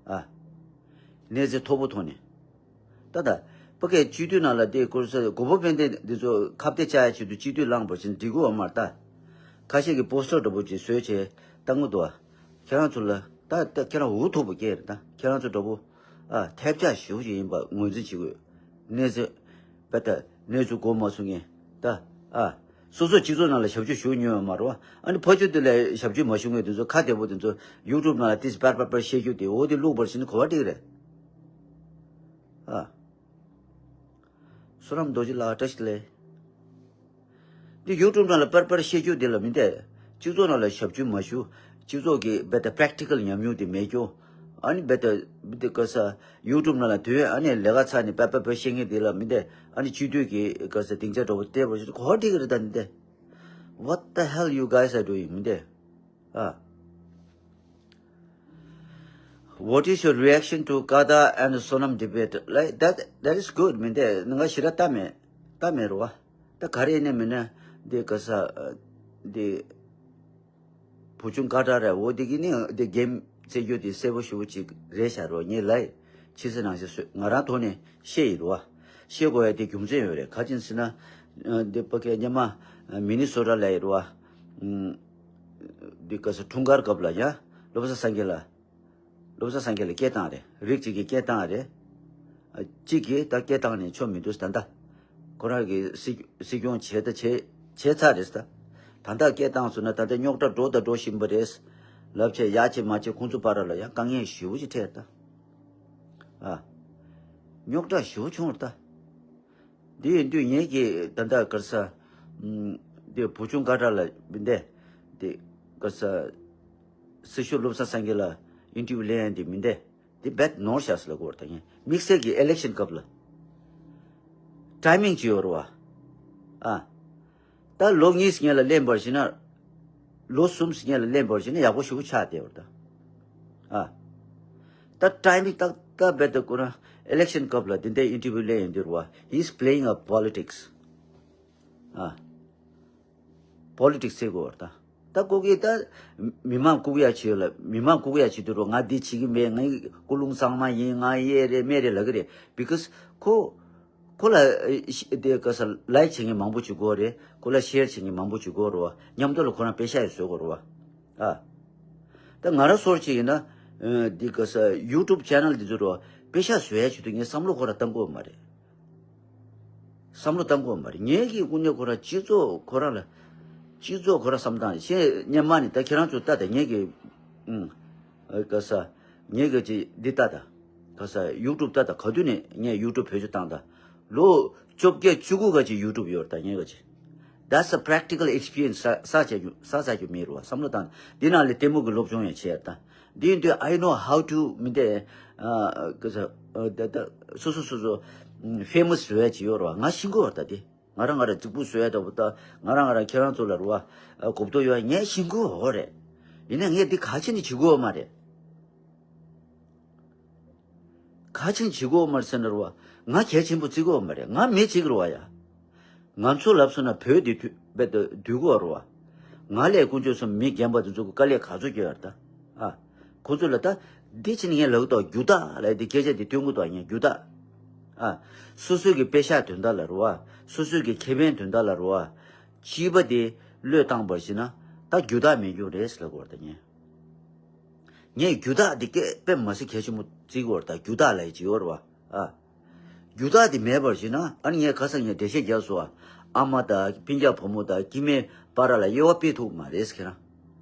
ཨ། གནས་ཚད་མཐོ་པོ་ཐོག་ནས། ད་ལྟ་ཕ་གིའི་སྤྱི་འཐུས་ནང་ལ་དེ་སྐོར་ས་གོ་བོ་དཔལ་ལྡན་འདི་ཚོ་ཁ་གཏད་བཅག་ཡ་ཆེད་དུ་སྤྱི་འཐུས་བླངས་པ་བྱས་ན་འགྲིག་གི་ཡོད་མ་རེད་ད། ཁ་ཤས་ཀྱིས་པོ་སི་ཊར་འདྲ་པོ་ཅིག་བཟོས་བྱས་བཏང་གི་འདུག་ཨ། ཁྱེད་རང་ཚོ་ལ་ད་ད་ཁྱེད་རང་འུ་ཐུག་པ་སྐྱེས་རེད་ད། ཁྱེད་རང་ཚོ་འདྲ་པོ་ཨ་ཐལ་ལྕག་ཞེ་པོ་ཅིག་ཡིན་པ་ངོས་འཛིན་བྱེད་དགོས། གནས་ཚུལ་དཔེ་ལྟ་གནས་ཚུལ་གོ་མ་སོང་ངས་ད་ཨ། སོ་སོ་སྤྱི་ཚོགས་ནང་ལ་ཞབས་ཞུ་ཞུ་མྱོང་ཡོད་མ་རེད་བ། ཨ་ནི་ཕ་ཆོས་དེ་ལ་ཞབས་ཞུ་མ་ཞུ་མཁན་དེ་ཚོ་ཁ་བདེ་པོ་དེ་ཚོ་ཡུ་ཊུབ་ནང་ལ་ཏིས་པར་པར་པར་བཤད་རྒྱུ་དེ་འོ་དེ་བླུགས་པར་ཕྱིན་ན་གོ་བ་འགྲིག་རེད། ཨ། བསོད་ནམས་རྡོ་རྗེ་ལགས་བཀྲ་ཤིས་བདེ་ལེགས། འདི་ཡུ་ཊུབ་ནང་ལ་པར་པར་བཤད་རྒྱུ་དེ་ལ་མི་འདས། སྤྱི་ཚོགས་ནང་ལ་ཞབས་ཞུ་མ་ཞུ། སྤྱི་ཚོགས་ཀྱི་རྦད་དེ་པེ་རེག་ཊི་ཀལ་ཉམས་མྱོང་དེ་མེད་རྒྱུ། ཨ་ནི་རྦད་དེ་རྦད་དེ་ག་ས་ཡུ་ཊུབ་ནང་ལ་དུས་ཨ་ནི་ལས་ཀ་ཚར་ནས་པར་པར་པར་བཤད་མཁན་དེ་ལ་མི་འདས། ཨ་ནི་སྤྱི་འཐུས་ཀྱི་ག་ས་སྡིངས་ཆ་འདྲ་པོ་སྟེར་བ་ཞིག་གོ་བ་འགྲིག་གི་རེད་ད་མི་འདས། What the hell you guys are doing? མི་འདས། ཨ། What is your reaction to Kada and Sonam debate? Like that, that is good. མི་འདས་ང་ཞེ་དྲག་ལྟ་མེད། ལྟ་མེད་རེད་བ། ད་ག་རེ་ཡིན་ནའི་མིན་ན་འདི་ག་ས་འདི་ བུ་ཆུང་ཀ་ཏྲ་རེད། འོ་དེ་གི་ནི་དེ་གེམ་རྩེད་རྒྱུ་དེ་གསལ་པོ་ཞེ་པོ་ཅིག་རེད་ཤག་རོ། ངས་ལབ་ཡིན། ཕྱི་ཚེས་ནང་བཞིན་བཟོས། ང་རང་ཐོག་ནས་བཤད་ཡིན་རོ། བཤད་དགོས་ཡ་དེ་རྒྱུ་མཚན་ཡོད་རེད། ག་ཅིན་ཟེར་ན། ཨ། འདི་ཕ་གི་སྔོན་མ་མི་ནི་སོ་ཊ་ལ་ཡིན་རོ། ཨ། འདི་ག་ས་འཁྲུངས་སྐར་སྐབས་ལ་ཡ། བློ་བཟང་སངས་རྒྱས་ལ། བློ་བཟང་སངས་རྒྱས་ལ་སྐད་བཏང་རེད། རིགས་གཅིག་གིས་སྐད་བཏང་རེད། ཨ། གཅིག་གིས་ད་སྐད་བཏང་ནས་ཆོ་མི་འདུག་ད་ལྟ། ཁོ་རང་གིས་སྲིད་སྲིད་སྐྱོང་བྱས་ད་བྱས་བྱས་ཚར་རེད་ད། ད་ལྟ་སྐད་བཏང་སོང་ན་ད་ལྟ་རྙོག་དྲ་འགྲོ་ད་འགྲོ་བཞིན་པ་རེད། ལབ་བྱས་ཡ་བྱེད་མ་བྱེད་ཁོང་ཚོ་བར་ལ་ཡང་དཀའ་ངལ་ཞེ་པོ་ཅིག་འཕྲད་ད། ཨ། རྙོག་དྲ་ཞེ་པོ་བྱུང་རེད་ད། འདི་ཡིན་དུས་ངེད་ཀྱིས་ད་ལྟ་ག་རེ་ཟ། ཨམ། འདི་བུ་ཆུང་ཀ་ཏྲ་ལ་མི་འདི། འདི་ག་རེ་ཟ། སྲི་ཞུ་བློ་བཟང་སངས་རྒྱས་ལ་ཨིན་ཊར་བིའུ་ལེན་ཡ་འདི་མི་འདི། འདི་རྦད་ནོར་ཤག་ཟེར་ལབ་ཀྱི་ཡོད་རེད་ད། ངས་དམིགས་བསལ་གྱི་ཨི་ལེག་ཤན་སྐབས་ལ་ཊའི་མིང་ཅིག་ཡོད་རེད་བ། ཨ། ད་ལོ་གཉིས་སྔོན་ལ་ལེན་པར་བྱས་ན། ལོ་གསུམ་སྔོན་ལ་ལེན་པར་བྱས་ན་ཡག་པོ་ཞེ་པོ་ཆགས་བསྡད་པ་རེད་ད། ཨ། ད་ཊའི་མིང་ཏག་ཏག་རྦད་དེ་ཁོ་རང་ཨི་ལེག་ཤན་སྐབས་ལ་འདི་འདྲའི་ཨིན་ཊར་བིའུ་ལེན་ཡོང་དུས་རེད་བ། He's playing a politics. ཨ། པོ་ལི་ཊིག་སི་རྩེད་དགོས་པ་རེད་ད། ད་ཁོ་གིས་ད་མི་མང་ལྐུགས་ཡ་བྱེད་ཡོད་ལ། མི་མང་ལྐུགས་ཡ་བྱེད་དུས་རེད་བ། ང་འདི་བྱེད་ཀྱི་མེད། ངའི་ཀུན་སློང་གཙང་མ་ཡིན། ང་ཡེ་རེད་མེ་རེད་ལབ་ཀྱི་རེད། བི་ཀོ་ཛི་ཁོ་ཁོ་ལ་ཨ་དེ་ག་ས་ལའིཀ་བྱེད་མཁན་མང་པོ་ཅིག་དགོས་རེད། ཁོ་ལ་ཤེར་བྱེད་མཁན་མང་པོ་ཅིག་དགོས་རེད་བ། མཉམ་དུ་ལ་ཁོ་རང་པེ་ཤ་ཡང་བཟོ་དགོས་རེད་བ། ཨ། ད་ང་རང་སོར་ཅིག་ཡིན་ན། ཨ། འདི་ག་ས་ཡུ་ཊུབ་ཆེ་ནལ་འདི་ཚོ་རེད་བ། པེ་ཤ་བཟོ་ཡ་ཆེད་དུ་ངས་བསམ་བློ་ཁོ་རང་བཏང་དགོས་མ་རེད། བསམ་བློ་བཏང་དགོས་མ་རེད། ངེད་ཀྱི་དངོས་གནས་ཁོ་རང་སྤྱི་ཚོགས་ཁོ་རང་ལ། སྤྱི་ཚོགས་ཁོ་རང་བསམ་སྟངས་ཤེས་སྔོན་མ་ནས་ད་ཁྱེད་རང་ཚོ་ལྟ་ད། ངེད་ཀྱི། ཨུམ། ཨ། ག་ས། ངེད་ཀྱི་ཅི་འདི་ལྟ་ད། ག་ས་ཡུ་ཊུབ་ལྟ་ད། ག་དུས་ནས་ངས་ཡུ་ཊུབ་བེད་སྤྱོད་བཏང་ད། ལོ་བཅོ་བརྒྱད་བཅུ་དགུ་ག་ཅིག་ཡུ་ཊུབ་ཡོད་རེད་ད་ངེད་ཀྱི་ཅི། That's a practical experience. ས་ས་བྱ་རྒྱུ་ས་ས་རྒྱུ་མེད་རེད་བ། བསམ་བློ་བཏང་། འདི་ནང་ལ་ལྟད་མོ་གི་སློབ་སྦྱོང་ཡང་བྱས་ད། འདི་ཡིན་དུས་I know how to མི་འདི། ཨ། ག་ས། ཨ། ད་ད་སོ་སོ་སོ་སོ་ཨུམ་ཕེ་མ་སི་བཟོ་ཡ་ཅིག་ཡོད་རེད་བ། ང་ཤེས་ཀྱི་ཡོད་རེད་ད། དེ་ང་རང་ང་རང་རྫིག་པོ་བཟོ་ཡ་འདྲ་པོ་ད། ང་རང་ང་རང་ཁྱེད་རང་ཚོ་ལ་རེད་བ། ཨ། གོ་རྟོགས་ཡོད། ངས་ཤེས་ཀྱི་ཡོད་རེད། ཡིན་ནའི་ངས་འདི་ག་ཅི་ནས་བྱེད་དགོས་མ་རེད། ག་ཅི་བྱེད་དགོས་མ་རེད་ཟེར་ན་རེད་བ། ང་གལ་ཆེན་པོ་བརྩི་གི་ཡོད་མ་རེད། ང་མི་གཅིག་རེད་བ་ཡ། ང་ཚོ་ལབ་སོང་ན་བོད་འདི་དུས་རྦད་དེ་སྡུག་གི་ཡོད་རེད་བ། ང་ལས་དཀོན་མཆོག་གསུམ་མི་རྒན་པ་དེ་ཚོ་གི་དཀའ་ལས་ག་ཚོད་རྒྱག་ཡོད་རེད་ད། ཨ། ཁོ་ཚོ་ལ་ད་འདི་ཕྱིན་ངས་ལབ་གི་འདུག་རྒྱུ་དག་ལབ་དེ་སྐད་ཆ་དེ་སྟོན་གི་འདུག་ངས་རྒྱུ་དག་ཨ། སོ་སོའི་གི་པེ་ཤག་དོན་དག་ལ་རེད་བ། སོ་སོའི་གི་ཁེ་ཕན་དོན་དག་ལ་རེད་བ། སྐྱིད་པ་དེ་བློས་བཏང་བར་བྱས་ན་ད་རྒྱུ་དག་མེད་རྒྱུ་རེད་ཟེར་ལབ་གི་ཡོད་རེད་ད་ངས། ངས་རྒྱུ་དག་འདི་སྐད་དཔེ་མ་སྲིད་གལ་ཆེན་པོ་བརྩི་གི་ཡོད་རེད་ད། རྒྱུ་དག་ལབ་ཡ་ཅིག་ཡོད་རེད་བ། ཨ། རྒྱུ་དག་འདི་མེད་པར་བྱས་ན། ཨ་ནི་ངས་ཁ་སང་ངས་འགྲེལ་བཤད་རྒྱག་སོང་བ། ཨ་མ་དང་སྤུན་ཀྱག་བུ་མོ་དང་སྐྱེ་དམན་བར་ལ་དབྱེ་བ་སྤེལ་ཐུབ་མ་རེད་ཁྱེད་རང་།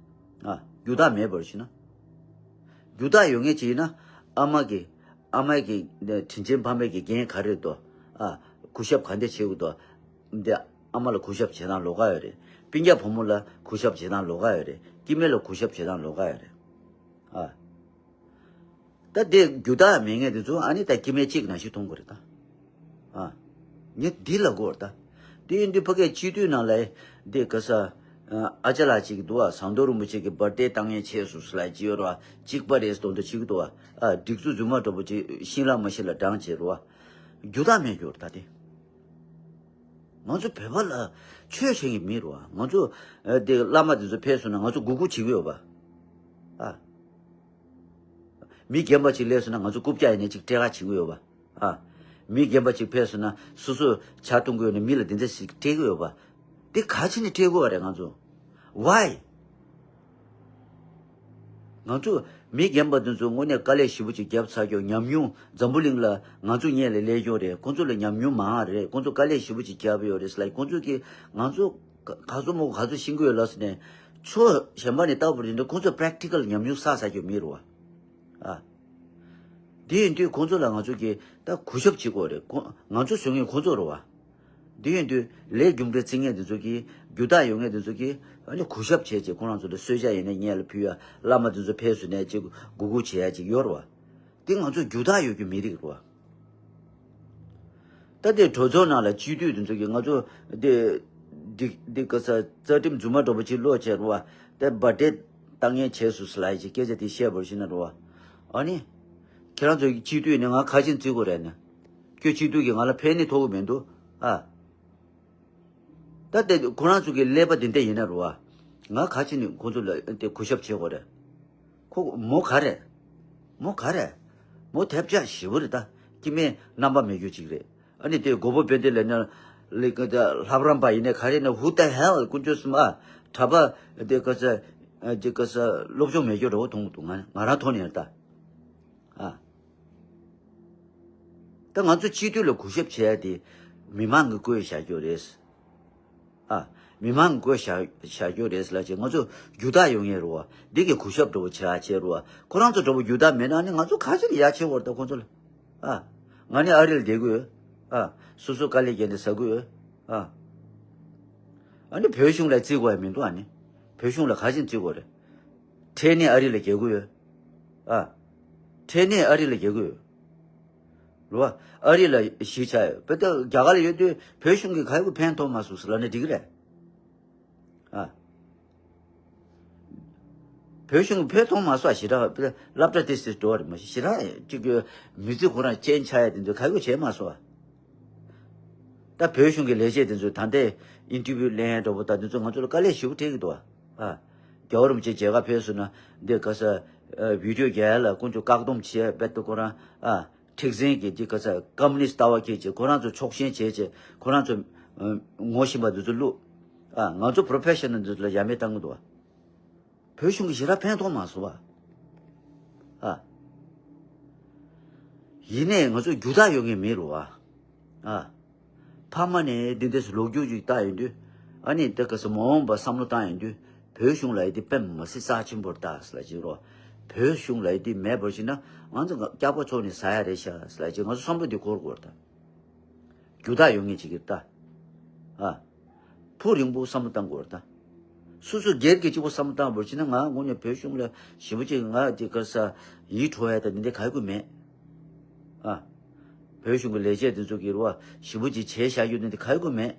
ཨ། རྒྱུ་དག་མེད་པར་བྱས་ན། རྒྱུ་དག་ཡོད་མཁན་ཅིག་ཡིན་ན། ཨ་མ་གི། ཨ་མ་གི་དྲིན་ཆེན་ཕ་མ་གི་འགན་ག་རེ་འདུག་ཨ། གུས་ཞབས་ག་འདྲ་བྱེད་དགོས་འདུག་འདི་ཨ་མ་ལ་གུས་ཞབས་བྱེད་སྟངས་ལོགས་ཀ་ཡོད་རེད། སྤུན་ཀྱག་བུ་མོ་ལ་གུས་ཞབས་བྱེད་སྟངས་ལོགས་ཀ་ཡོད་རེད། སྐྱེ་དམན་ལ་གུས་ཞབས་བྱེད་སྟངས་ལོགས་ཀ་ཡོད་རེད། ཨ། ད་དེ་རྒྱུ་དག་མེད་མཁན་དེ་ཚོ་ཨ་ནི་ད་སྐྱེ་དམན་གཅིག་ནང་བཞིན་མཐོང་དགོས་རེད་ད། ཨ། ངས་འདི་ལབ་དགོས་རེད་ད། དེ་ཡིན་དུས་ཕ་གིའི་སྤྱི་འཐུས་ནང་ལ་དེ་ག་ས། ཨ། ཨ་ཅག་ལགས་གཅིག་འདུག་ཨ། ཟམ་གདོང་རིན་པོ་ཆེ་གི་བར་ཐི་ཌེ་བཏང་མཁན་བྱས་སོང་ཟེར་ལབ་ཀྱི་ཡོད་རེད་བ། གཅིག་པ་རེད་ཟེར་མདོག་མདོག་བྱེད་ཀྱི་འདུག་བ། ཨ། སྒྲིག་འཛུགས་རྫུན་མ་འདྲ་པོ་ཅིག་ཤེས་ལ་མ་ཤེས་ལ་བགྲངས་བྱས་རེད་བ། རྒྱུ་དག་མེད་རྒྱུ་རེད་ད་དེ། ང་ཚོ་བོད་པ་ལ་ཆོས་བྱེད་མཁན་མི་རེད་བ། ང་ཚོ། ཨ། དེ་བླ་མ་དེ་ཚོ་ཕེབས་སོང་ན་ང་ཚོ་མགོ་སྒུར་བྱེད་ཀྱི་ཡོད་པ། ཨ། མི་རྒན་པ་ཅིག་སླེབས་སོང་ན་ང་ཚོ་རྐུབ་བཀྱག་ཡིན་ནའི་ཅིག་སྤྲད་ག་བྱེད་ཀྱི་ཡོད་པ། ཨ། མི་རྒན་པ་ཅིག་ཕེབས་སོང་ན་སོ་སོས་ཇ་འཐུང་གི་ཡོད་ན་མི་ལ་དེ་འདྲ་ཞིག་སྤྲད་ཀྱི་ཡོད་པ། དེ་ག་ཅི་ནས་སྤྲད་དགོས་པ་རེད་ང་ཚོ། Why? ང་ཚོ་མི་རྒན་པ་དེ་ཚོ་དངོས་གནས་དཀའ་ལས་ཞེ་པོ་ཅིག་བརྒྱབ་ཚར་ཀྱང་ཉམས་མྱོང་འཛམ་བུ་གླིང་ལ་ང་ཚོ་སྔོན་ལ་སླེབས་ཀྱང་རེད། ཁོང་ཚོ་ལ་ཉམས་མྱོང་མང་རེད། ཁོང་ཚོ་དཀའ་ལས་ཞེ་པོ་ཅིག་བརྒྱབ་ཡོད་རེད་ལབ། ཁོང་ཚོ་གིས་ང་ཚོ་ག་ག་ཚོད་མོ་ག་ཚོད་ཤེས་ཀྱི་ཡོད་ལབ་ཟེར་ནས་ཕྱོགས་གཞན་པ་ནས་ལྟ་བུ་རེད་འདྲ། ཁོང་ཚོ་པེ་རེག་ཊི་ཀལ་ཉམས་མྱོང་བསགས་ཚར་ཀྱང་མེད་རེད་བ། ཨ། དེ་ཡིན་དུས་ཁོང་ཚོ་ལ་ང་ཚོ་གིས་ད་གུས་ཞབས་བྱེད་དགོས་རེད། ཁོ་ང་ཚོ་བཟོ་མཁན་ཁོང་ཚོ་རེད་བ། དེ་ཡིན་དུས་ལས་རྒྱུ་འབྲས་བརྩི་མཁན་དེ་ཚོ་གིས། རྒྱུ་དག་ཡོད་མཁན་དེ་ཚོ་གིས་ཨ་ནི་གུས་ཞབས་བྱས་བྱས་ཁོ་རང་ཚོ་ལ་གསོལ་ཇ་ཡིན་ན་སྔོན་ལ་ཕུལ་ཡ། བླ་མ་དེ་ཚོ་ཕེབས་སོང་ནའི་ཅིག་མགོ་སྒུར་བྱེད་ཡ་ཅིག་ཡོད་རེད་བ། དེ་ང་ཚོ་རྒྱུ་དག་ཡོད་རྒྱུ་མི་རིགས་རེད་བ། ད་དེ་གྲོས་ཚོགས་ནང་ལ་སྤྱི་འཐུས་དེ་ཚོ་གིས་ང་ཚོ་དེ་དེ་དེ་ག་ས་རྩ་ཁྲིམས་རྫུན་མ་འདྲ་པོ་ཅིག་ཀློག་བྱས་རེད་བ། དེ་བར་ཐི་ཌེ་བཏང་མཁན་བྱས་སོང་ཟེར་ལབ་ཡ་ཅིག་སྐད་ཆ་དེ་བཤད་པར་ཤེས་ན་རེད་བ། ཨ་ནི་ཁྱེད་རང་ཚོ་གི་སྤྱི་འཐུས་ནས་ང་ག་ཅི་བརྩི་དགོས་རེད་ན། ཁྱོད་སྤྱི་འཐུས་ཀྱིས་ང་ལ་ཕན་ནི་ཐོགས་ཀྱི་མི་འདུག་ཨ། ད་དེ་ཁོ་རང་ཚོ་གི་ཀླད་པ་དེ་འདྲ་ཡིན་ན་རེད་བ། ང་ག་ཅི་ནས་ཁོ་ཚོ་ལ་དེ་གུས་ཞབས་བྱེད་དགོས་རེད། ཁོ་མོ་ག་རེད། མོ་ག་རེད། མོ་ཐབས་ཆག་ཞེ་པོ་རེད་ད། སྐྱེ་དམན་རྣམ་པ་མེད་རྒྱུ་ཅིག་རེད། ཨ་ནི་དེ་མགོ་པོ་དཔལ་ལྡན་ལ་ན་ལི་ཀ་ད་ལྷ་རམས་པ་ཡིན་ནའི་ག་རེ་ན་ཧུ་ཏ་ཧེལ་དཀོན་མཆོག་གསུམ་ཨ། གྲྭ་པ་དེ་ག་ས་དེ་ག་ས་སློབ་སྦྱོང་མེད་རྒྱུ་འདྲ་བོ་མཐོང་གི་འདུག་ང་ང་རང་ཐོག་ནས་ད། ཨ། ད་ང་ཚོ་སྤྱི་འཐུས་ལ་གུས་ཞབས་བྱེད་ཡ་དེ་མི་མང་གིས་བསྐོས་བཞག་རྒྱུ་རེད། ཨ། མི་མང་གིས་བསྐོས་བཞག་བཞག་རྒྱུ་རེད་ལབ་བྱས་ང་ཚོ་རྒྱུ་དག་ཡོང་ངེས་རེད་བ། འདི་གི་གུས་ཞབས་འདྲ་བོ་བྱེད་ཡ་བྱེད་རེད་བ། ཁོ་རང་ཚོ་འདྲ་བོ་རྒྱུ་དག་མེད་ན་ནི་ང་ཚོ་ག་ཅི་ལ་ཡ་བྱེད་དགོས་རེད་ད་ཁོ་ཚོ་ལ། ཨ། ང་ནི་ཨ་རི་ལ་བསྡད་ཀྱི་ཡོད། ཨ། སོ་སོ་དཀའ་ལས་བརྒྱབ་ནས་ཟ་གི་ཡོད། ཨ། ཨ་ནི་བོད་གཞུང་ལ་བརྩི་དགོས་ཡ་མི་འདུག་ཨ་ནི། བོད་གཞུང་ལ་ག་ཅི་བརྩི་དགོས་རེད། ཕྲན་ནི་ཨ་རི་ལ་བསྡད་ཀྱི་ཡོད། ཨ། ཕྲན་ནི་ཨ་རི་ལ་བསྡད་ཀྱི་ཡོད། རེད་བ། ཨ་རི་ལ་གཞིས་ཆགས་ཡོད། བོད་ད་རྒྱ་གར་ལ་ཡོད་དུས་བོད་གཞུང་གིས་ག་ཡི་གུ་ཕན་ཐོགས་མ་སོང་ཟེར་ལབ་ན་འགྲིག་གི་རེད། ཨ། བོད་གཞུང་གིས་ཕན་ཐོགས་མ་སོང་ཞེ་དྲག་སློབ་གྲྭ་དེ་སྲིད་འགྲོ་བ་རེད་མ་གཞི་ཞེ་དྲག་ཅིག་གི་མི་ཚེ་ཁོ་རང་ཅན་ཆགས་ཡ་དེ་ཚོ་ག་ཡི་གུ་བྱས་མ་སོང་བ། ད་བོད་གཞུང་གི་ལས་བྱེད་དེ་ཚོ་ད་ལྟའི་ཨིན་ཊར་བིའུ་ལེན་ཡ་འདྲ་པོ་ད་དེ་ཚོ་ང་ཚོ་ལ་དཀའ་ལས་ཞེ་པོ་འཕྲད་ཀྱི་འདུག་བ། ཨ། རྒྱལ་བ་རིན་པོ་ཆེ་མཇལ་ཁ་ཕེབས་སོང་ན་འདི་ག་ས་ཨ་བི་ཌིའོ་རྒྱག་ཡ་ལ་དཀོན་མཆོག་བཀག་སྡོམ་བྱས་རྦད་དེ་ཁོ་རང་ཨ་མཁྲེགས་འཛིན་གྱི་འདི་ག་ས་ཀམ་མུ་ནིསྟ་ལྟ་བ་སྐྱེས་བྱས་ཁོ་རང་ཚོ་ཕྱོགས་ཞེན་བྱས་བྱས་ཁོ་རང་ཚོ་ཨ་ངོ་ཤེས་པ་འདི་ཚོ་བླུགས། ཨ་ང་ཚོ་པྲོ་ཕེ་ཤ་ནལ་འདི་ཚོ་ལ་ཡ་མེད་བཏང་གི་འདུག་བ། བོད་གཞུང་གི་ཞེ་དྲག་ཕན་ཐོགས་མ་སོང་བ། ཨ། ཡིན་ནའི་ང་ཚོ་རྒྱུ་དག་ཡོད་མཁན་མེད་རུ་བ། ཨ། ཕ་མ་ནས་འདི་འདྲས་ལོ་རྒྱུས་ཅིག་བལྟ་ཡོང་དུས། ཨ་ནི་དེ་ག་ས་མ་འོངས་པ་བསམ་བློ་བཏང་ཡོང་དུས། བོད་གཞུང་ལ་ཡི་དེ་དཔེ་མི་སྲིད་རྩ་ཆེན་པོར་བལྟ་ཟེར་ལ་ཅིག་རོ། བོད་གཞུང་ལ་ཡི་དེ་མེད་པར་ཞིག་ན་ང་ཚོ་སྐྱག་པ་ཚོགས་ནས་ཟ་ཡ་རེད་ཤག་ཟེར་ལ་ཅིག་ང་ཚོ་བསམ་བློ་འདི་འཁོར་དགོས་རེད་ད། རྒྱུ་དག་ཡོད་མཁན་ཅིག་གིས་ལྟ། ཨ། ཕུགས་རིང་པོ་བསམ་བློ་བཏང་དགོས་རེད་ད། སོ་སོ་སྒེར་གྱི་གཅིག་པོ་བསམ་བློ་བཏང་བར་བྱས་ན་ང་དངོས་གནས་བོད་གཞུང་ལ་ཞེ་པོ་ཅིག་ང་དེ་ག་ས་ཡིད་འཕྲོག་ཡ་དང་འདི་འདྲ་ག་ཡི་གུ་མེད། ཨ། བོད་གཞུང་གི་ལས་བྱེད་དེ་ཚོ་གིས་རུ་བ་ཞེ་པོ་ཅིག་བྱས་བཞག་རྒྱུ་འདི་འདྲ་ག་ཡི་གུ་མེད།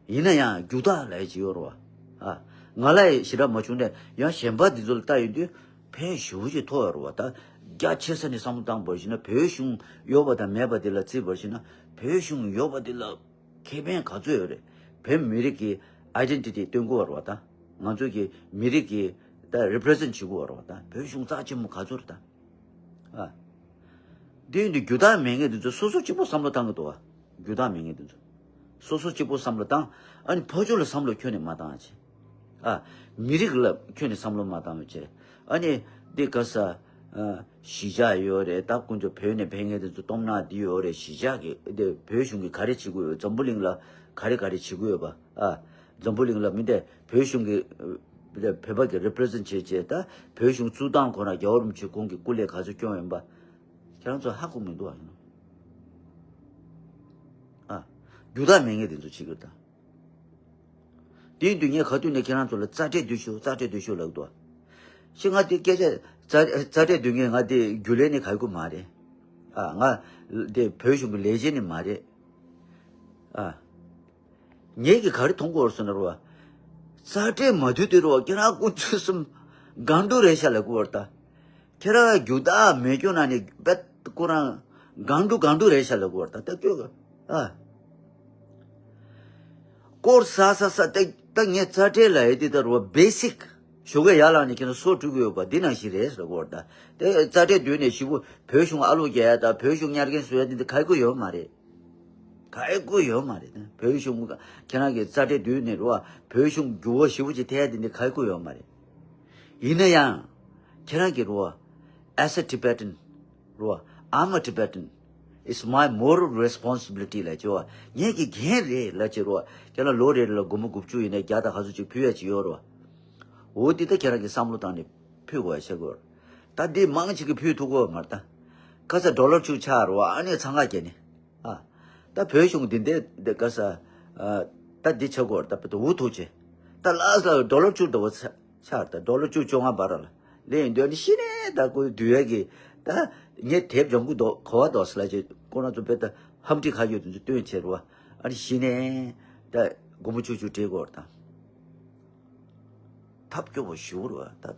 ཡིན་ན་ཡང་རྒྱུ་དག་ལབ་ཡ་ཅིག་ཡོད་རེད་བ། ཨ། ང་ལ་ཡི་ཞེ་དྲག་མ་བྱུང་ནས་ཡང་གཞན་པ་འདི་ཚོ་ལ་ལྟ་ཡོང་དུས་ཕན་ཞེ་པོ་ཅིག་ཐོགས་ཡོད་རེད་བ། ད་རྒྱ་ཆེ་ས་ནས་བསམ་བློ་བཏང་བར་བྱས་ན་བོད་གཞུང་ཡོད་པ་དང་མེད་པ་འདི་ལ་བརྩིས་པར་བྱས་ན་བོད་གཞུང་ཡོད་པ་འདི་ལ་ཁེ་ཕན་ག་ཚོད་ཡོད་རེད། བོད་མི་རིགས་ཀྱི་ཨའི་ཌེན་ཊི་ཊི་སྟོན་གྱི་ཡོད་རེད་བ། ད་ང་ཚོ་གི་མི་རིགས་ཀྱི་ད་རི་པི་རི་ཛེན་ཊི་བྱེད་ཀྱི་ཡོད་རེད་བ། ད་བོད་གཞུང་རྩ་ཆེན་པོ་ག་ཚོད་རེད་ད། ཨ། དེ་ཡིན་དུས་རྒྱུ་དག་མེད་མཁན་དེ་ཚོ་སོ་སོ་གཅིག་པོ་བསམ་བློ་བཏང་གི་འདུག་བ། རྒྱུ་དག་མེད་མཁན་དེ་ཚོ། སོ་སོ་གཅིག་པོ་བསམ་བློ་བཏང་། ཨ་ནི་ཕར་ཕྱོགས་ལ་བསམ་བློ་ཁྱོན་ནས་མ་བཏང་བ་བྱས། ཨ། མི་རིགས་ལ་ཁྱོན་ནས་བསམ་བློ་མ་བཏང་བ་བྱས། ཨ་ནི་འདི་ག་ས། ཨ། གཞིས་ཆགས་ཡོད་རེད། ད་དཀོན་མཆོག་བོད་ནས་ཕེབས་མཁན་དེ་ཚོ་སྟོབས་ནག་འདི་ཡོད་རེད། གཞིས་ཆགས་ཀྱི་འདི་བོད་གཞུང་གིས་ག་རེ་བྱེད་ཀྱི་ཡོད། འཛམ་བུ་གླིང་ལ་ག་རེ་ག་རེ་བྱེད་ཀྱི་ཡོད་པ། ཨ། འཛམ་བུ་གླིང་ལ་མི་འདི་བོད་གཞུང་གི་ཨ་བོད་པ་གི་རི་པི་རི་ཛེན་ཊི་བྱས་བྱས། ད་བོད་གཞུང་བཙུགས་སྟངས་ཁོ་ན་རྒྱལ་བ་རིན་པོ་ཆེ་ཁོང་གི་སྐུ་ལས་ག་ཚོད་སྐྱོན་ཡོད་པ་ཁྱེད་རང་ཚོ་ཧ་གོ་མི་འདུག་ཨ། ཨ། རྒྱུ་དག་མེད་མཁན་དེ་ཚོ་བྱེད་ཀྱི་ད། དེ་ཡིན་དུས་ངས་ག་དུས་ནས་ཁྱེད་རང་ཚོ་ལ་རྩ་ཁྲལ་བསྡུ་ཤོག་རྩ་ཁྲལ་བསྡུ་ཤོག་ལབ་འདུག་ཨ། ཤི་ང་དེ་སྐད་ཆ་རྩ་རྩ་ཁྲལ་བསྡུ་མཁན་ང་དེ་རྒྱུན་ལས་ནི་ག་ཡི་གུ་མ་རེད། ཨ། ང་དེ་བོད་གཞུང་གི་ལས་བྱེད་ནི་མ་རེད། ཨ། ངེད་ཀྱིས་ག་རེ་མཐོང་གི་ཡོད་ཟེར་ན་རོ། རྩ་ཁྲལ་མ་བསྡུས་དུས་རོ་ཁྱེད་རང་དཀོན་མཆོག་གསུམ་སྒང་དྲུག་རེད་ཤག་ལབ་ཀྱི་ཡོད་རེད་ད། ཁྱེད་རང་རྒྱུ་དག་མེད་སྐྱོ་ན་ནི་རྦད་ཁོ་རང་སྒང་དྲུག་སྒང་དྲུག་རེད་ཤག་ལབ་ཀྱི་ཡོད་རེད་ད། ད་སྐྱོ་གི། ཨ། སྐོར་ས་ས་ས་ད་ད་ངས་རྩ་ཁྲལ་ལབ་ཡས་དེ་ད་རོ་བེ་སིག་ཞོགས་ཀས་ཡར་ལངས་ནས་ཁྱེད་རང་སོ་བཀྲུ་གི་ཡོད་པ་འདི་ནང་བཞིན་རེད་ཟེར་གྱི་ཡོད་རེད་ད། དེ་རྩ་ཁྲལ་བསྡུས་ནས་ཞེ་པོ་བོད་གཞུང་ཨ་ལོ་རྒྱག་ཡ་ད་བོད་གཞུང་ཉར་གན་བཟོ་ཡ་དེ་འདི་ག་ཡི་གུ་ཡོད་མ་རེད། ག་ཡི་གུ་ཡོད་མ་རེད། བོད་གཞུང་ཁྱེད་རང་གི་རྩ་ཁྲལ་བསྡུས་ནས་རོ། བོད་གཞུང་འགྱུར་བ་ཞེ་པོ་ཅིག་ཐེབས་ཡ་དེ་འདི་ག་ཡི་གུ་ཡོད་མ་རེད། ཡིན་ན་ཡང་ཁྱེད་རང་གི་རོ། As a Tibetan རོ། I'm a Tibetan. It's my moral responsibility ལབ་བྱས་རོ། ངེད་ཀྱི་འགན་རེད་ལབ་བྱས་རོ། ཁྱེད་རང་ལོ་རེ་རེ་ལ་སྒོར་མོ་དགུ་བཅུ་ཡིན་ན་བརྒྱ་དང་ག་ཚོད་ཅིག་ཕུལ་ཡ་ཅིག་ཡོད་རོ། འོ་འདི་ད་ཁྱེད་རང་གི་བསམ་བློ་བཏང་ནས་ཕུལ་དགོས་ཡ་བྱེད་དགོས། ད་འདི་མང་ཅིག་གིས་ཕུལ་ཐུབ་ཀྱི་ཡོད་མ་རེད་ད། ཁ་ས་ཌོ་ལར་བཅུ་ཆགས་རོ། ཨ་ནི་འཚང་ཁ་རྒྱག་ནས། ཨ། ད་བོད་གཞུང་འདི་འདྲའི་འདི་ག་ས། ཨ། ད་འདི་ཆགས་ཀྱི་ཡོད་རེད་ད། བོད་དུ་འུ་ཐུག་བྱས། ད་ལ་ས་ཌོ་ལར་བཅུ་འདྲ་བོ་ཆགས་ཆགས་རེད་ད། ཌོ་ལར་བཅུ་བཅོ་ལྔ་བར་ལ་སླེབས་ཡོང་དུས་ཨ་ནི་གཞི་ནས་ད་ཁོའི་འདུལ་བའི་གི་ད་ངས་དེབ་སྦྱོང་གི་འདུག་གོ་བ་འདུག་ཟེར་ལབ་བྱས་ཁོ་རང་ཚོ་དཔེ་ད་ཧམ་ཁྲིད་ཁ་ཡོད་དེ་ཚོ་སྟོན་བྱས་རེད་བ། ཨ་ནི་གཞི་ནས་ད་སྒོར་མོ་བཅུ་བཅུ་སྤྲད་ཀྱི་ཡོད་རེད་ད། ཐབས་སྐྱོ་པོ་ཞེ་པོ་རེད་བ་ད།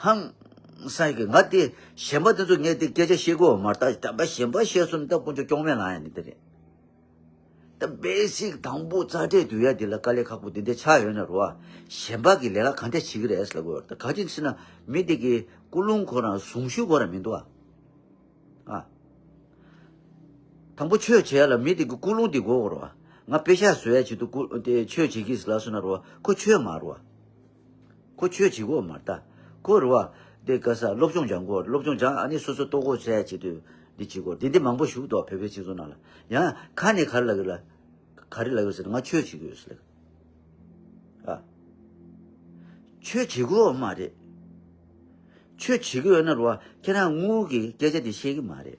ཧང་སང་གི་ང་དེ་གཞན་པ་དེ་ཚོ་ངས་དེ་སྐད་ཆ་བཤད་ཀྱི་ཡོད་མ་རེད་ད། ད་པ་གཞན་པ་བཤད་སོང་ན་ད་དཀོན་མཆོག་སྐྱོན་མེད་ལངས་ཡ་ནི་དེ་རེད། ད་བེ་སིག་དང་པོ་རྩ་ཁྲལ་བསྡུ་ཡ་འདི་ལ་དཀའ་ལས་ཁག་པོ་འདི་འདྲ་ཆགས་ཡོད་ན་རོ། གཞན་པ་གི་ལས་ཀ་ག་འདྲ་བྱེད་ཀྱི་རེད་ཟེར་ལབ་དགོས་རེད། ད་ག་ཅི་ཟེར་ན་མི་འདི་གི་ཀུན་སློང་ཁོ་རང་གཟུང་ཤུགས་ཁོ་རང་མི་འདུག་ཨ། ཨ། དང་པོ་ཆོས་བྱེད་ཡ་ལ་མི་འདི་གི་ཀུན་སློང་འདི་དགོས་རོ། ང་པེ་ཤག་བཟོ་ཡ་ཆེད་དུ་ཀུ་དེ་ཆོས་བྱེད་ཀྱི་ཟེར་ལབ་སོང་ན་རོ། ཁོ་ཆོས་མ་རོ། ཁོ་ཆོས་བྱེད་དགོས་མ་རེད་ད། ཁོ་རེད་བ། དེ་ག་ས་སློབ་སྦྱོང་སྦྱང་དགོས། སློབ་སྦྱོང་སྦྱང་ཨ་ནི་སོ་སོ་ལྟོ་གོས་འཚོལ་ཡ་ཆེད་དུ་འདི་བྱེད་དགོས། དེ་འདི་མང་པོ་ཞིག་འདུག་བོད་པའི་སྤྱི་ཚོགས་ནང་ལ། ཡང་ཁ་ནས་ག་རེ་ལབ་ཀྱི་ལ། ག་རེ་ལབ་ཡོད་ཟེར་ན་ང་ཆོས་བྱེད་ཀྱི་ཡོད་ཟེར་ལབ། ཨ། ཆོས་བྱེད་དགོས་མ་རེད། ཆོས་བྱེད་ཀྱི་ཡོད་ན་རེད་བ། ཁྱེད་རང་དངུལ་གྱི་སྐད་ཆ་དེ་བཤད་ཀྱི་མ་རེད།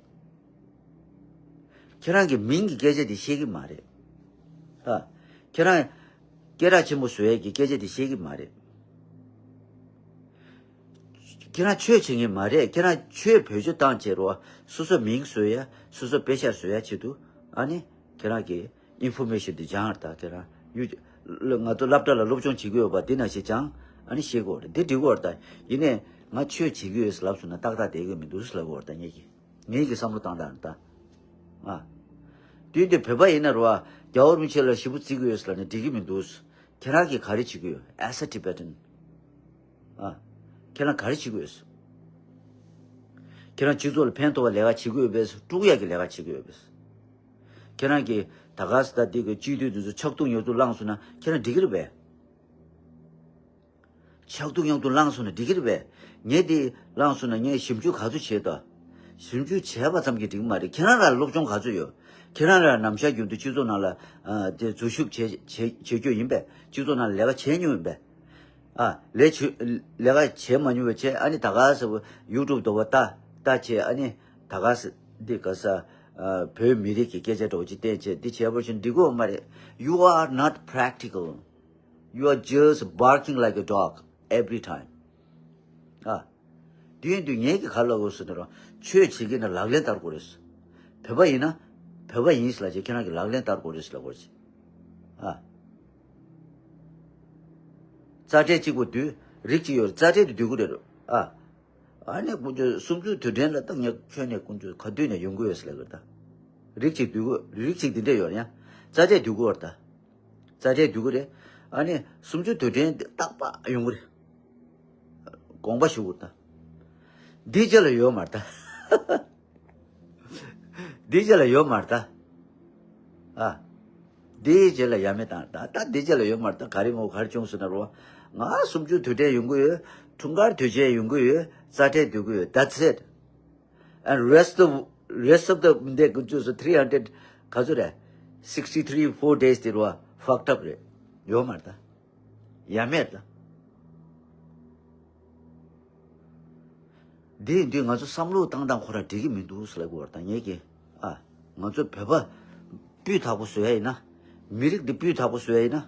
ཁྱེད་རང་གི་མིང་གི་སྐད་ཆ་དེ་བཤད་ཀྱི་མ་རེད། ཨ། ཁྱེད་རང་སྐད་གྲགས་ཆེན་པོ་བཟོ་ཡས་ཀྱི་སྐད་ཆ་དེ་བཤད་ཀྱི་མ་རེད། ཁྱེད་རང་ཆོས་བྱེད་མཁན་མ་རེད། ཁྱེད་རང་ཆོས་བེད་སྤྱོད་བཏང་བྱས་རོ། སོ་སོ་མིང་བཟོ་ཡ། སོ་སོ་པེ་ཤག་བཟོ་ཡ་ཆེད་དུ། ཨ་ནི་ཁྱེད་རང་གི་ཨིན་ཕོར་མེ་ཤན་དེ་སྦྱང་བར་ད། ཁྱེད་རང་ཡུ་ང་ཚོ་སློབ་གྲྭ་ལ་སློབ་སྦྱོང་བྱེད་ཀྱི་ཡོད་པ་འདི་ནང་བཞིན་སྦྱང་། ཨ་ནི་ཤེས་དགོས་རེད། འདི་འགྲིག་གོ་རེད་ད། ཡིན་ནའི་ང་ཆོས་བྱེད་ཀྱི་ཡོད་ཟེར་ལབ་སོང་ན་ཏག་ཏག་བསྡད་ཀྱི་མི་འདུག་ཟེར་ལབ་གོ་རེད་ད་ངེད་ཀྱིས། ངེད་ཀྱི་བསམ་བློ་བཏང་སྟངས་རེད་ད། ཨ། དུས་འདི་བོད་པ་ཡིན་ན་རོ། ཨ། རྒྱལ་བ་རིན་པོ་ཆེ་ལ་ཞེ་པོ་བརྩི་གི་ཡོད་ཟེར་ལབ་ནས་འགྲིག་གི་མི་འདུག་ཁྱེད་རང་གིས་ག་རེ་བྱེད་ཀྱི་ཡོད། As a Tibetan། ཨ། ཁྱེད་རང་ག་རེ་བྱེད་ཀྱི་ཡོད། ཁྱེད་རང་སྤྱི་ཚོགས་ལ་ཕན་ཐོགས་པ་ལས་ཀ་བྱེད་ཀྱི་ཡོད་པས། དཀྲུག་ཡག་གི་ལས་ཀ་བྱེད་ཀྱི་ཡོད་པས། ཁྱེད་རང་གིས་ད་ག་ས་ད་འདི་གི་སྤྱི་འཐུས་འདི་ཚོ་ཆག་ཐུག་ཉོག་ཐུག་བླངས་སོང་ན་ཁྱེད་རང་འགྲིག་གི་རེད་པས། ཆག་ཐུག་ཉོག་ཐུག་བླངས་སོང་ན་འགྲིག་གི་རེད་པས། ངས་དེ་བླངས་སོང་ན་ངས་ཞིབ་འཇུག་ག་ཚོད་བྱས་ད། ཞིབ་འཇུག་བྱས་པ་ཙམ་གྱིས་འགྲིག་གི་མ་རེད། ཁྱེད་རང་ལ་སློབ་སྦྱོང་ག་ཚོད་ཡོད། ཁྱེད་རང་ལ་ནམ་ཞག་རྒྱུན་དུ་སྤྱི་ཚོགས་ནང་ལ་ཨ་དེ་འཛུལ་ཞུགས་བྱེད་བྱེད་བྱེད་རྒྱུ་ཡིན་པས། སྤྱི་ཚོགས་ནང་ལ་ལས་ཀ་བྱེད་མྱོང་ཡིན་པས། ཨ་ལས་བྱེད་ལས་ཀ་བྱེད་མ་མྱོང་བའི་ཆེད་ཨ་ནི་ད་ག་ས་ཡུ་ཊུབ་འདྲ་པོ་ལྟ་ལྟ་བྱས། ཨ་ནི་ད་ག་ས་འདི་ག་ས་ཨ་བོད་མི་རིགས་ཀྱི་སྐད་ཆ་འདྲ་པོ་ཅིག་བསྟན་བྱས་འདི་བྱས་པ་བཞིན་འགྲིག་གི་ཡོད་མ་རེད། You are not practical. You are just barking like a dog every time. ཨ། དེ་ཡིན་དུས་ངས་ཀྱི་ག་རེ་ལབ་དགོས་ཟེར་ན་རོ། ཆོས་བྱེད་ཀྱི་ན་ལག་ལེན་བསྟར་དགོས་རེད། བོད་པ་ཡིན་ན། བོད་པ་ཡིན་ཟེར་ལབ་བྱས་ཁྱེད་རང་གི་ལག་ལེན་བསྟར་དགོས་རེད་ཟེར་ལབ་དགོས་རེད། ཨ། རྩ་ཁྲལ་གཅིག་པོ་བསྡུས་རིགས་གཅིག་ཡོད་རེད། རྩ་ཁྲལ་དེ་བསྡུ་དགོས་རེད་རོ། ཨ། ཨ་ནི་དཀོན་མཆོག་གསུམ་བཅུ་དུས་དྲན་ལ་ད་ངས་ཁྱོན་ནས་དཀོན་མཆོག་ག་དུས་ནས་ཡོང་གི་ཡོད་ཟེར་ལབ་གི་རེད་ད། རིགས་གཅིག་བསྡུ་དགོས། རིགས་གཅིག་འདི་འདྲ་ཡོད་ཡང་རྩ་ཁྲལ་བསྡུ་དགོས་རེད་ད། རྩ་ཁྲལ་བསྡུ་གི་རེད། ཨ་ནི་གསུམ་བཅུ་དུས་དྲན་འདི་རྟག་པ་ཡོང་གི་རེད། དགོངས་པ་ཞུ་དགོས་ད། འདི་རྗེས་ལ་ཡོད་མ་རེད་ད། འདི་རྗེས་ལ་ཡོད་མ་རེད་ད། ཨ། འདི་རྗེས་ལ་ཡ་མེད་དང་ད་ད་འདི་རྗེས་ལ་ཡོད་མ་རེད་ད། ག་རེ་མོ་ག་རེ་བྱུང་ཟེར་ན་རོ། ང་གསུམ་བཅུ་དུས་དྲན་ཡོང་གི་ཡོད། འཁྲུངས་སྐར་དུས་ཆེན་ཡོང་གི་ཡོད། རྩ་ཁྲལ་བསྡུ་གི་ཡོད། That's it. And rest of rest of the འདི་ཀུན་སྤྱོད་སུ་three hundred ག་ཚོད་རེད། sixty three four days དེ་རུ་བ་fucked up རེད། ཡོད་མ་རེད་ད། ཡ་མེད་ད། འདི་ཡིན་དུས་ང་ཚོ་བསམ་བློ་བཏང་སྟངས་ཁོ་རང་འགྲིག་གི་མི་འདུག་ཟེར་ལབ་དགོས་པ་རེད་ད་ངས་ཀྱི། ཨ། ང་ཚོ་བོད་པ་སྤུས་དག་པོ་བཟོ་ཡ་ཡིན་ན། མི་རིགས་འདི་སྤུས་དག་པོ་བཟོ་ཡ་ཡིན་ན།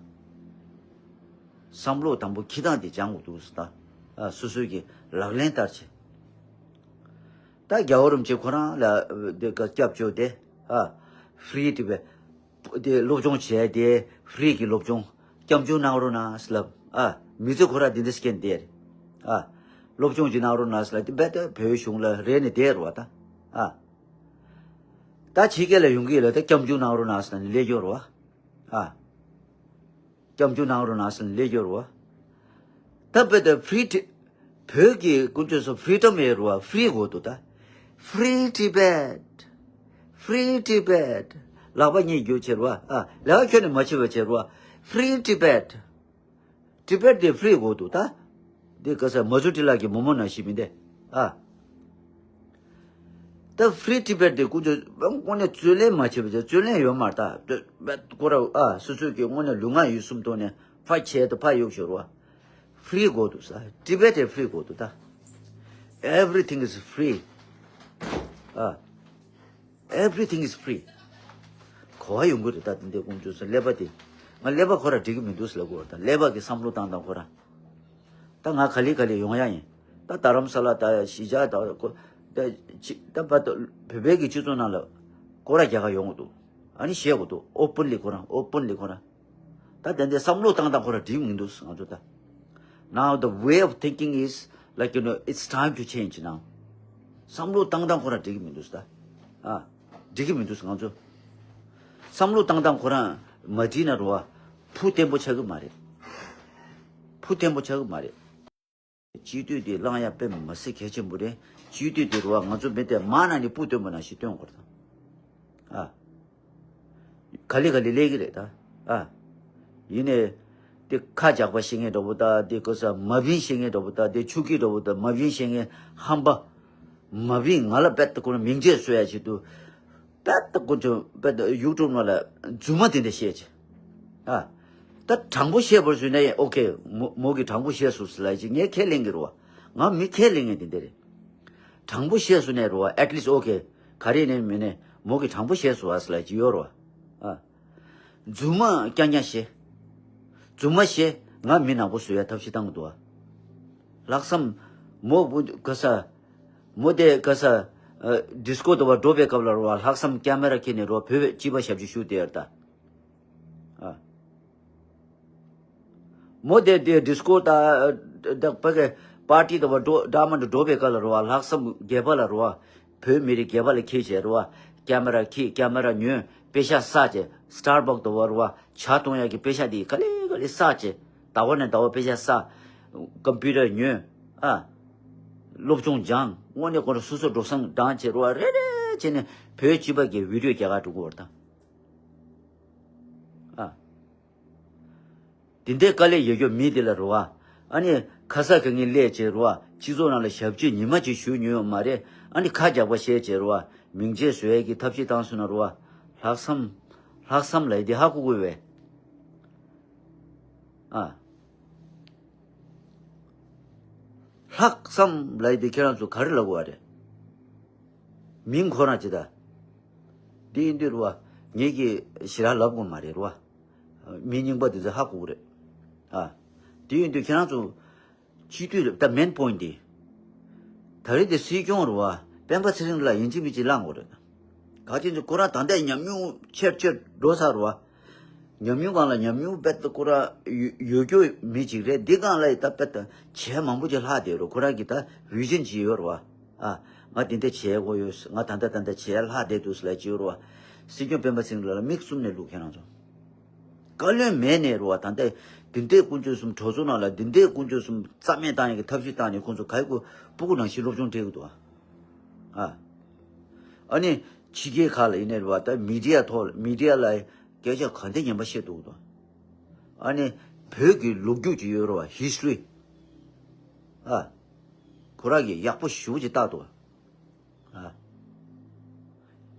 བསམ་བློ་དང་པོ་འཁྱེར་སྟངས་དེ་སྦྱང་དགོས་འདུག་ཟེར་ད། ཨ། སོ་སོའི་གི་ལག་ལེན་བསྟར་བྱས། ད་རྒྱལ་བ་རིན་པོ་ཆེ་ཁོ་རང་ལ་དེ་ག་སྐྱབས་བཅོལ་ཏེ། ཨ། Free Tibet དེ་སློབ་སྦྱོང་བྱས་ཏེ་free གི་སློབ་སྦྱོང་སྐྱབས་བཅོལ་གནང་རོགས་གནང་ཟེར་ལབ། ཨ། མི་ཚེ་ཁོ་ར་འདི་འདྲ་སྐྱེལ་བསྡད་རེད། ཨ། སློབ་སྦྱོང་ཅིག་གནང་རོགས་གནང་ཟེར་ལབ་དེ་རྦད་དེ་བོད་གཞུང་ལ་རེ་ནས་བསྡད་རེད་བ་ད། ཨ། ད་ཕྱི་རྒྱལ་ལ་ཡོང་གི་ཡོད་ལ་ད་སྐྱབས་བཅོལ་གནང་རོགས་གནང་ཟེར་ནས་སླེབས་ཡོད་རེད་བ། ཨ། སྐྱབས་འཇུག་གནང་རོགས་གནང་ཟེར་ནས་སླེབས་ཡོད་རེད་བ། ད་བོད་དུ་free Ti- བོད་ཀྱི་ཀུན་སྤྱོད་སུ་freedom ཡོད་རེད་བ། Free དགོས་འདུག་ད། Free Tibet. Free Tibet. ལག་པ་གཉིས་བརྒྱུད་བྱེད་རེད་བ། ཨ། ལས་ཀ་ཁྱོན་ནས་མ་བྱེད་པ་བྱེད་རེད་བ། Free Tibet. Tibet དེ་free དགོས་འདུག་ད། འདི་ག་ས་མ་ཟུ་ཏི་ལགས་ཀྱི་མོ་མོ་ནང་བཞིན་མི་འདི། ཨ། ད་Free Tibet དེ་ཀུན་སྤྱོད་དངོས་གནས་རྩོད་ལེན་མ་བྱས་པ་བྱས་རྩོད་ལེན་ཡོད་མ་རེད་ད། ཁོ་ར་ཨ་སོ་སོའི་གི་དངོས་གནས་ལུས་ངག་ཡིད་གསུམ་ཐོག་ནས་ཕ་བྱས་ཏེ་ཕ་གཡུག་ཤོར་བ། Free དགོས་འདུག་ས། Tibet དེ་free དགོས་འདུག་ད། Everything is free. ཨ། Everything is free. གོ་བ་ཡོང་གི་རེད་ད། དེ་འདྲའི་ཀུན་སྤྱོད་ས་ཀླད་པ་དེ། ང་ཀླད་པ་ཁོ་ར་འགྲིག་གི་མི་འདུག་ཟེར་ལབ་དགོས་རེད་ད། ཀླད་པ་གི་བསམ་བློ་བཏང་སྟངས་ཁོ་ར། ད་ང་ག་ལེ་ག་ལེ་ཡོང་ཡ་ཡིན། ད་རྡ་རམ་ས་ལ་ད་གཞིས་ཆགས་ད་ཁོ་ད་ཕྱི་ད་བ་ད་བོད་པའི་གི་སྤྱི་ཚོགས་ནང་ལ་སྐོར་ར་རྒྱག་ག་ཡོང་གི་འདུག་ཨ་ནི་བཤད་དགོས་འདུག openly ཁོ་རང་openly ཁོ་རང་། ད་དེ་འདྲའི་བསམ་བློ་བཏང་སྟངས་ཁོ་ར་འགྲིག་མི་འདུག་ང་ཚོ་ད། Now the way of thinking is like, you know, it's time to change now. བསམ་བློ་བཏང་སྟངས་ཁོ་ར་འགྲིག་གི་མི་འདུག་ད། ཨ། འགྲིག་གི་མི་འདུག་ང་ཚོ། བསམ་བློ་བཏང་སྟངས་ཁོ་རང་མ་བྲིས་ན་རེད་བ། ཕུ་བརྟན་པོ་ཆགས་ཀྱི་མ་རེད། ཕུ་བརྟན་པོ་ཆགས་ཀྱི་མ་རེད། སྤྱི་འཐུས་དེ་བླང་ཡ་དཔེ་མི་སྲིད་གལ་ཆེན་པོ་རེད། སྤྱི་འཐུས་དེ་རུ་བ་ང་ཚོ་མི་དེ་མ་ན་ནི་སྤུ་སྟོན་པ་ནང་བཞིན་སྟོན་དགོས་རེད་ད། ཨ། ག་ལེ་ག་ལེ་ལས་ཀྱི་རེད་ད། ཨ། ཡིན་ནའི། དེ་ཁ་རྒྱག་པ་ཤེས་མཁན་འདྲ་པོ་ད། དེ་ཀོ་ས་མ་བིན་ཤེས་མཁན་འདྲ་པོ་ད། དེ་ཆུ་སྐྱིད་འདྲ་པོ་ད། མ་བིན་ཤེས་མཁན་ཧམ་པ། མ་བིན་ང་ལ་དཔེ་ད་ཁོ་ན་མིང་ཆད་བཟོ་ཡ་ཆེད་དུ། དཔེ་ད་ཀུན་སྤྱོད་དཔེ་ད་ཡུ་ཊུབ་ནང་ལ་རྫུན་མ་དེ་འདྲ་བཤད་ཅི། ཨ། ད་དྲང་པོ་བཤད་པར་བཟོས་ན་ཡང་ཨོ་ཁེ། མོ་མོ་གིས་དྲང་པོ་བཤད་སོང་ཟེར་ལབ་ཅི། ངས་ཁས་ལེན་གི་རེད་བ། ང་མི་ཁས་ལེན་མཁན་དེ་འདྲ་རེད། དྲང་པོ་བཤད་སོང་ན་རེད་བ། ཨེཊ་ལིསྚ་ཨོ་ཁེ། ག་རེ་ནས་མིན་ནས་མོ་གིས་དྲང་པོ་བཤད་སོང་བ་ཟེར་ལབ་ཅི་ཡོད་རེད་བ། ཨ། རྫུན་མ་རྐྱང་རྐྱང་བཤད། རྫུན་མ་བཤད། ང་མི་ནག་པོ་བཟོ་ཡ་ཐབས་ཤེས་བཏང་གི་འདུག་བ། ལྷག་བསམ། མོ་བུ་ག་ས། མོ་དེ་ག་ས། ཨ། ཌི་སི་ཀོ་དུ་བ་འགྲོ་བའི་སྐབས་ལ་རུ་བ་ལྷག་བསམ་ཀེ་མེ་ར་ཁྱེར་ནས་རུ་བ་བོད་པའི་སྤྱི་པ་ཞབས་ཕྱི་ཞུ་དེ་ཡར་ད། ཨ། མོ་དེ་དེ་ཌི་སི་ཀོ་ད་ད་ཕ་གི་པར་ཊི་དུ་བ་འགྲོ་འདྲ་མ་འགྲོ་འགྲོ་བའི་སྐབས་ལ་རུ་བ་ལྷག་བསམ་སྒེར་པ་ལ་རུ་བ། བོད་མི་རིགས་སྒེར་པ་ལ་ཁྱེར་བྱས་རུ་བ། ཀེ་མེ་ར་ཁྱེར། ཀེ་མེ་ར་ཉོས། པེ་ཤ་བསགས་བྱས། སི་ཊར་བག་དུ་བ་རུ་བ་ཇ་བཏུང་ཡག་གི་པེ་ཤ་དེ་ག་ལེ་ག་ལེ་བསགས་བྱས། ཟླ་བ་ནས་ཟླ་བ་པེ་ཤ་བསགས། ཀམ་པུ་ཊར་ཉོས། ཨ། སློབ་སྦྱོང་སྦྱངས། དངོས་གནས་ཁོ་རང་སོ་སོ་འགྲོ་སོང་བཏང་བྱས་རུ་བ་རེ་རེ་བྱས་ནས་བོད་སྤྱི་པ་གི་བི་ཌི་ཡོ་རྒྱག་ག་འགྲོ་གི་ཡོད་རེད་ད། ཨ། དེ་འདྲའི་དཀའ་ལས་ཡོད་རྒྱུ་མི་དེ་ལ་རུ་བ། ཨ་ནི་ཁ་ས་ག་ངའི་ལས་བྱེད་རུ་བ། སྤྱི་ཚོགས་ནང་ལ་ཞབས་ཕྱི་ཉི་མ་གཅིག་ཞུ་མྱོང་ཡོད་མ་རེད། ཨ་ནི་ཁ་རྒྱག་པ་བཤད་བྱས་རུ་བ། མིང་ཆད་བཟོ་ཡས་ཀྱི་ཐབས་ཤེས་བཏང་སོང་ན་རུ་བ། ལྷག་བསམ། ལྷག་བསམ་ལབ་ཡས་དེ་ཧ་གོ་དགོས་བས། ཨ། ལྷག་བསམ་ལབ་ཡས་དེ་ཁྱེད་རང་ཚོ་ག་རེ་ལབ་དགོས་བ་རེད། མིང་ཁོ་རང་ཅི་ད། དེ་ཡིན་དུས་རུ་བ། ངེད་ཀྱིས་ཞེ་དྲག་ལབ་དགོས་མ་རེད་རུ་བ། མི་རྙིང་པ་དེ་ཚོ་ཧ་གོ་གི་རེད། ཨ། དེ་ཡིན་དུས་ཁྱེད་རང་ཚོ། སྤྱི་འཐུས་ད་མེན་པོ་ཡིན་ཊི་དེ། ད་རེས་དེ་སྲིད་སྐྱོང་རུ་བ། སྤེན་པ་ཚེ་རིང་ལ་ཡིན་གཅིག་མིན་གཅིག་བླང་དགོས་རེད། ག་ཅི་ཚོ་ཁོ་རང་ད་ལྟ་ཉམས་མྱོང་ཆེར་ཆེར་འགྲོ་ཚར་རུ་བ། ཉམས་མྱོང་སྒང་ལ་ཉམས་མྱོང་དཔེ་ད་ཁོ་རང་ཡོད་ཡོད་རྒྱུ་མི་གཅིག་རེད། འདི་སྒང་ལ་ཡི་ད་དཔེ་ད་བྱས་མང་པོ་ཅིག་ལྷག་བསྡད་རུ། ཁོ་རང་གི་ད་བི་ཤན་ཅིག་ཡོད་རུ་བ། ཨ། ང་དེ་འདྲ་བྱས་དགོས་ཡོད། ང་ད་ལྟ་ད་ལྟ་བྱས་ལྷག་བསྡད་འདུག་ཟེར་ལབ་ཅིག་ཡོད་རུ་བ། སྲིད་སྐྱོང་སྤེན་པ་ཚེ་རིང་ལ་ལ་མིག་བཙུམ་ནས་བླུག་ཁྱེད་རང་ཚོ། བཀའ་བློན་མེད་ནས་རུ་བ། ད་ལྟ་འདི་འདྲའི་དཀོན་མཆོག་གསུམ་གྲོས་ཚོགས་ནང་ལ་འདི་འདྲའི་དཀོན་མཆོག་གསུམ་རྩ་མེད་བཏང་ཡག་གི་ཐབས་ཤེས་བཏང་ནས་ཁོང་ཚོ་ག་ཡི་ཁུ་སྤུ་གུ་ནང་བཞིན་སློབ་སྦྱོང་སྤྲད་ཀྱི་འདུག་ཨ། ཨ་ནི་ཕྱི་རྒྱལ་ཁག་ལ་ཡིན་ནའི་རུ་བ། ད་མི་ཌི་ཡ་ཐོག་མི་ཌི་ཡ་ལ་སྐད་ཆ་ག་འདྲ་ངན་པ་བཤད་འདུག་འདུག་ཨ་ནི་བོད་ཀྱི་ལོ་རྒྱུས་ཅིག་ཡོད་རུ་བ། ཧི་སི་ཊོ་རི། ཨ། ཁོ་རང་གིས་ཡག་པོ་ཞེ་པོ་ཅིག་བཏགས་འདུག་ཨ།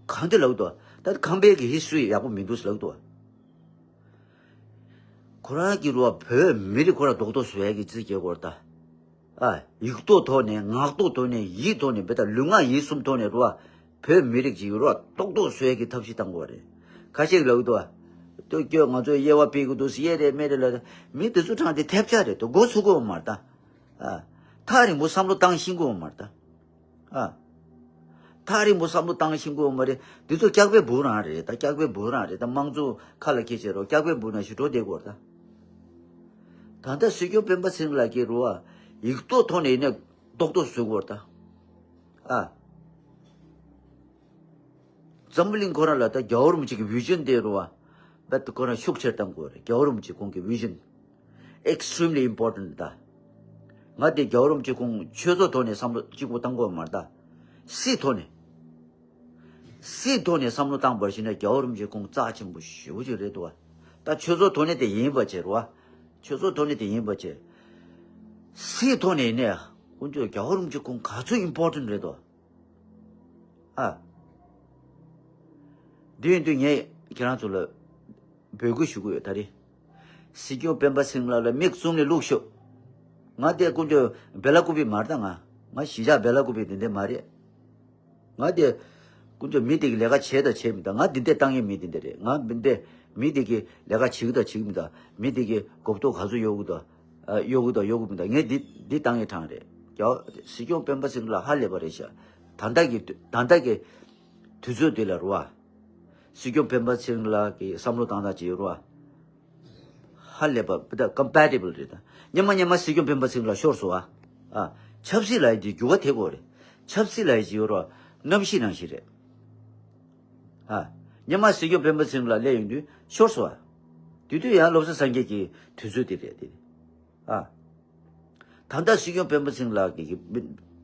གང་དེ་ལབ་འདུག་ད་ཁམས་པའི་གི་ཧི་སི་ཊོ་རི་ཡག་པོ་མི་འདུག་ལབ་འདུག་ཁོ་རང་གི་རུ་བ་བོད་མི་རིགས་ཁོ་རང་རྡོག་རྡོག་བཟོ་ཡག་གི་རྩིས་རྒྱག་གོ་ར་ད། ཨ། ཡིག་ཐོག་ཐོག་ནས། ངག་ཐོག་ཐོག་ནས། ཡིད་ཐོག་ནས། བེ་ད་ལུས་ངག་ཡིད་གསུམ་ཐོག་ནས་རུ་བ། བོད་མི་རིགས་ཀྱི་རུ་བ་རྡོག་རྡོག་བཟོ་ཡག་གི་ཐབས་ཤེས་བཏང་གོ་རེད། ཁ་ཤས་ལབ་འདུག་ཨ། ལྟོས་ཀྱོ་ང་ཚོ་དབྱེ་བ་སྤེལ་གི་འདུག་དབྱེ་རེད་མེད་རེད་ལབ། མི་དེ་ཚོ་དྲངས་ཏེ་ཐལ་ཆ་རེད་དོ། མགོ་ཚུགས་གོ་མ་རེད་ད། ཨ། ཐག་རིང་པོ་བསམ་བློ་བཏང་ཤེས་གོ་མ་རེད་ད། ཨ། ཐག་རིང་པོ་བསམ་བློ་བཏང་ཤེས་དགོས་མ་རེད། འདི་ཚོ་སྐྱག་པའི་འབུ་རང་རེད། ད་སྐྱག་པའི་འབུ་རང་རེད། ད་དམངས་གཙོ་ཁ་ལ་འཁྱེར་བྱས་རོགས། སྐྱག་པའི་འབུ་ནང་བཞིན་འགྲོ་བསྡད་དགོས་རེད་ད། ད་ལྟ་སྲིད་སྐྱོང་སྤེན་པ་ཚེ་རིང་ལགས་ཀྱིས་རུ་བ་ཡིག་ཐོག་ཐོག་ནས་ཡིན་ན་རྡོག་རྡོག་བཟོ་དགོས་རེད་ད། ཨ། འཛམ་བུ་གླིང་ཁོ་རང་ལ་ད་རྒྱལ་བ་རིན་པོ་ཆེ་གི་བི་ཤན་དེ་རུ་བ། རྦད་དེ་ཁོ་རང་ཤུགས་ཆེར་གཏང་དགོས་རེད། རྒྱལ་བ་རིན་པོ་ཆེ་ཁོང་གི་བི་ཤན། Extremely important ད། ང་དེ་རྒྱལ་བ་རིན་པོ་ཆེ་ཁོང་ཆོས་ཚོགས་ཐོག་ནས་བསམ་བློ་གཅིག་པོ་བཏང་དགོས་མ་རེད་ད། སྲིད་ཐོག་ནས། སྲིད་ཐོག་ནས་བསམ་བློ་བཏང་བར་ཞིག་ན་རྒྱལ་བ་རིན་པོ་ཆེ་ཁོང་རྩ་ཆེན་པོ་ཞེ་པོ་ཅིག་རེད་འདུག་བ། ད་ཆོས་ཚོགས་ཐོག་ནས་དེ་ཡིན་པ་བྱས་རེད་བ། ཆོས་ཚོགས་ཐོག་ནས་དེ་ཡིན་པ་བྱས། སྲིད་ཐོག་ནས་ནས་དཀོན་མཆོག་རྒྱལ་བ་རིན་པོ་ཆེ་ཁོང་ག་ཚོད་important རེད་འདུག་ཨ། འདི་ཡིན་དུས་ངས་ཁྱེད་རང་ཚོ་ལ་འབོད་སྐུལ་ཞུ་གི་ཡོད་ད་རེས། སྲིད་སྐྱོང་སྤེན་པ་ཚེ་རིང་ལགས་ལ་མིག་བཙུམ་ནས་བླུགས་ཤོག་ང་དེ་དཀོན་མཆོག་བེ་ལ་ཀུ་པི་མ་རེད་ད། ང་ང་གཞིས་ཆགས་བེ་ལ་ཀུ་པི་དེ་འདྲ་མ་རེད། ང་དེ་དཀོན་མཆོག་མི་དེ་གི་ལས་ཀ་བྱས་དང་བྱས་མི་དང་། ང་འདི་འདྲ་བཏང་ཡས་མི་དེ་འདྲ་རེད། ང་འདི་འདྲ་མི་དེ་གི་ལས་ཀ་བྱེད་ཀྱི་དང་བྱེད་ཀྱི་མི་དང་། མི་དེ་གི་གོ་རྟོགས་ག་ཚོད་ཡོད་གི་དང་ཨ། ཡོད་གི་དང་ཡོད་གི་མི་དང་། ངས་འདི་འདི་བཏང་ཡས་གྲངས་རེད། རྒྱལ་བ་སྲིད་སྐྱོང་སྤེན་པ་ཚེ་རིང་ལགས་ཧ་ལས་པ་རེད་ཤག་ད་ལྟ་གི་ད་ལྟ་གི་དུས་ཚོད་འདི་ལ་རུ་བ། སྲིད་སྐྱོང་སྤེན་པ་ཚེ་རིང་ལགས་ཀྱི་བསམ་བློ་བཏང་སྟངས་ཅིག་ཡོད་རུ་བ། ཧ་ལས་པ་ད་compatible རེད་ད། སྙམ་མ་སྙམ་མ་སྲིད་སྐྱོང་སྤེན་པ་ཚེ་རིང་ལགས་ཤོར་སོང་ཨ། ཨ། ཆབ་སྲིད་ལབ་ཡས་དེ་འགྱུར་བ་ཐེབས་དགོས་རེད། ཆབ་སྲིད་ལབ་ཡས་ཅིག་ཡོད་རུ་བ། གནམ་གཤིས་ནང་བཞིན་རེད། ཨ། སྔོན་མ་སྲིད་སྐྱོང་སྤེན་པ་ཚེ་རིང་ལགས་སླེབས་ཡོང་དུས་ཤོར་སོང་བ། དེ་དུས་ཡང་བློ་བཟང་སངས་རྒྱས་ཀྱི་དུས་ཚོད་དེ་རེད་དེ། ཨ། ད་ལྟ་སྲིད་སྐྱོང་སྤེན་པ་ཚེ་རིང་ལགས་ཀྱི་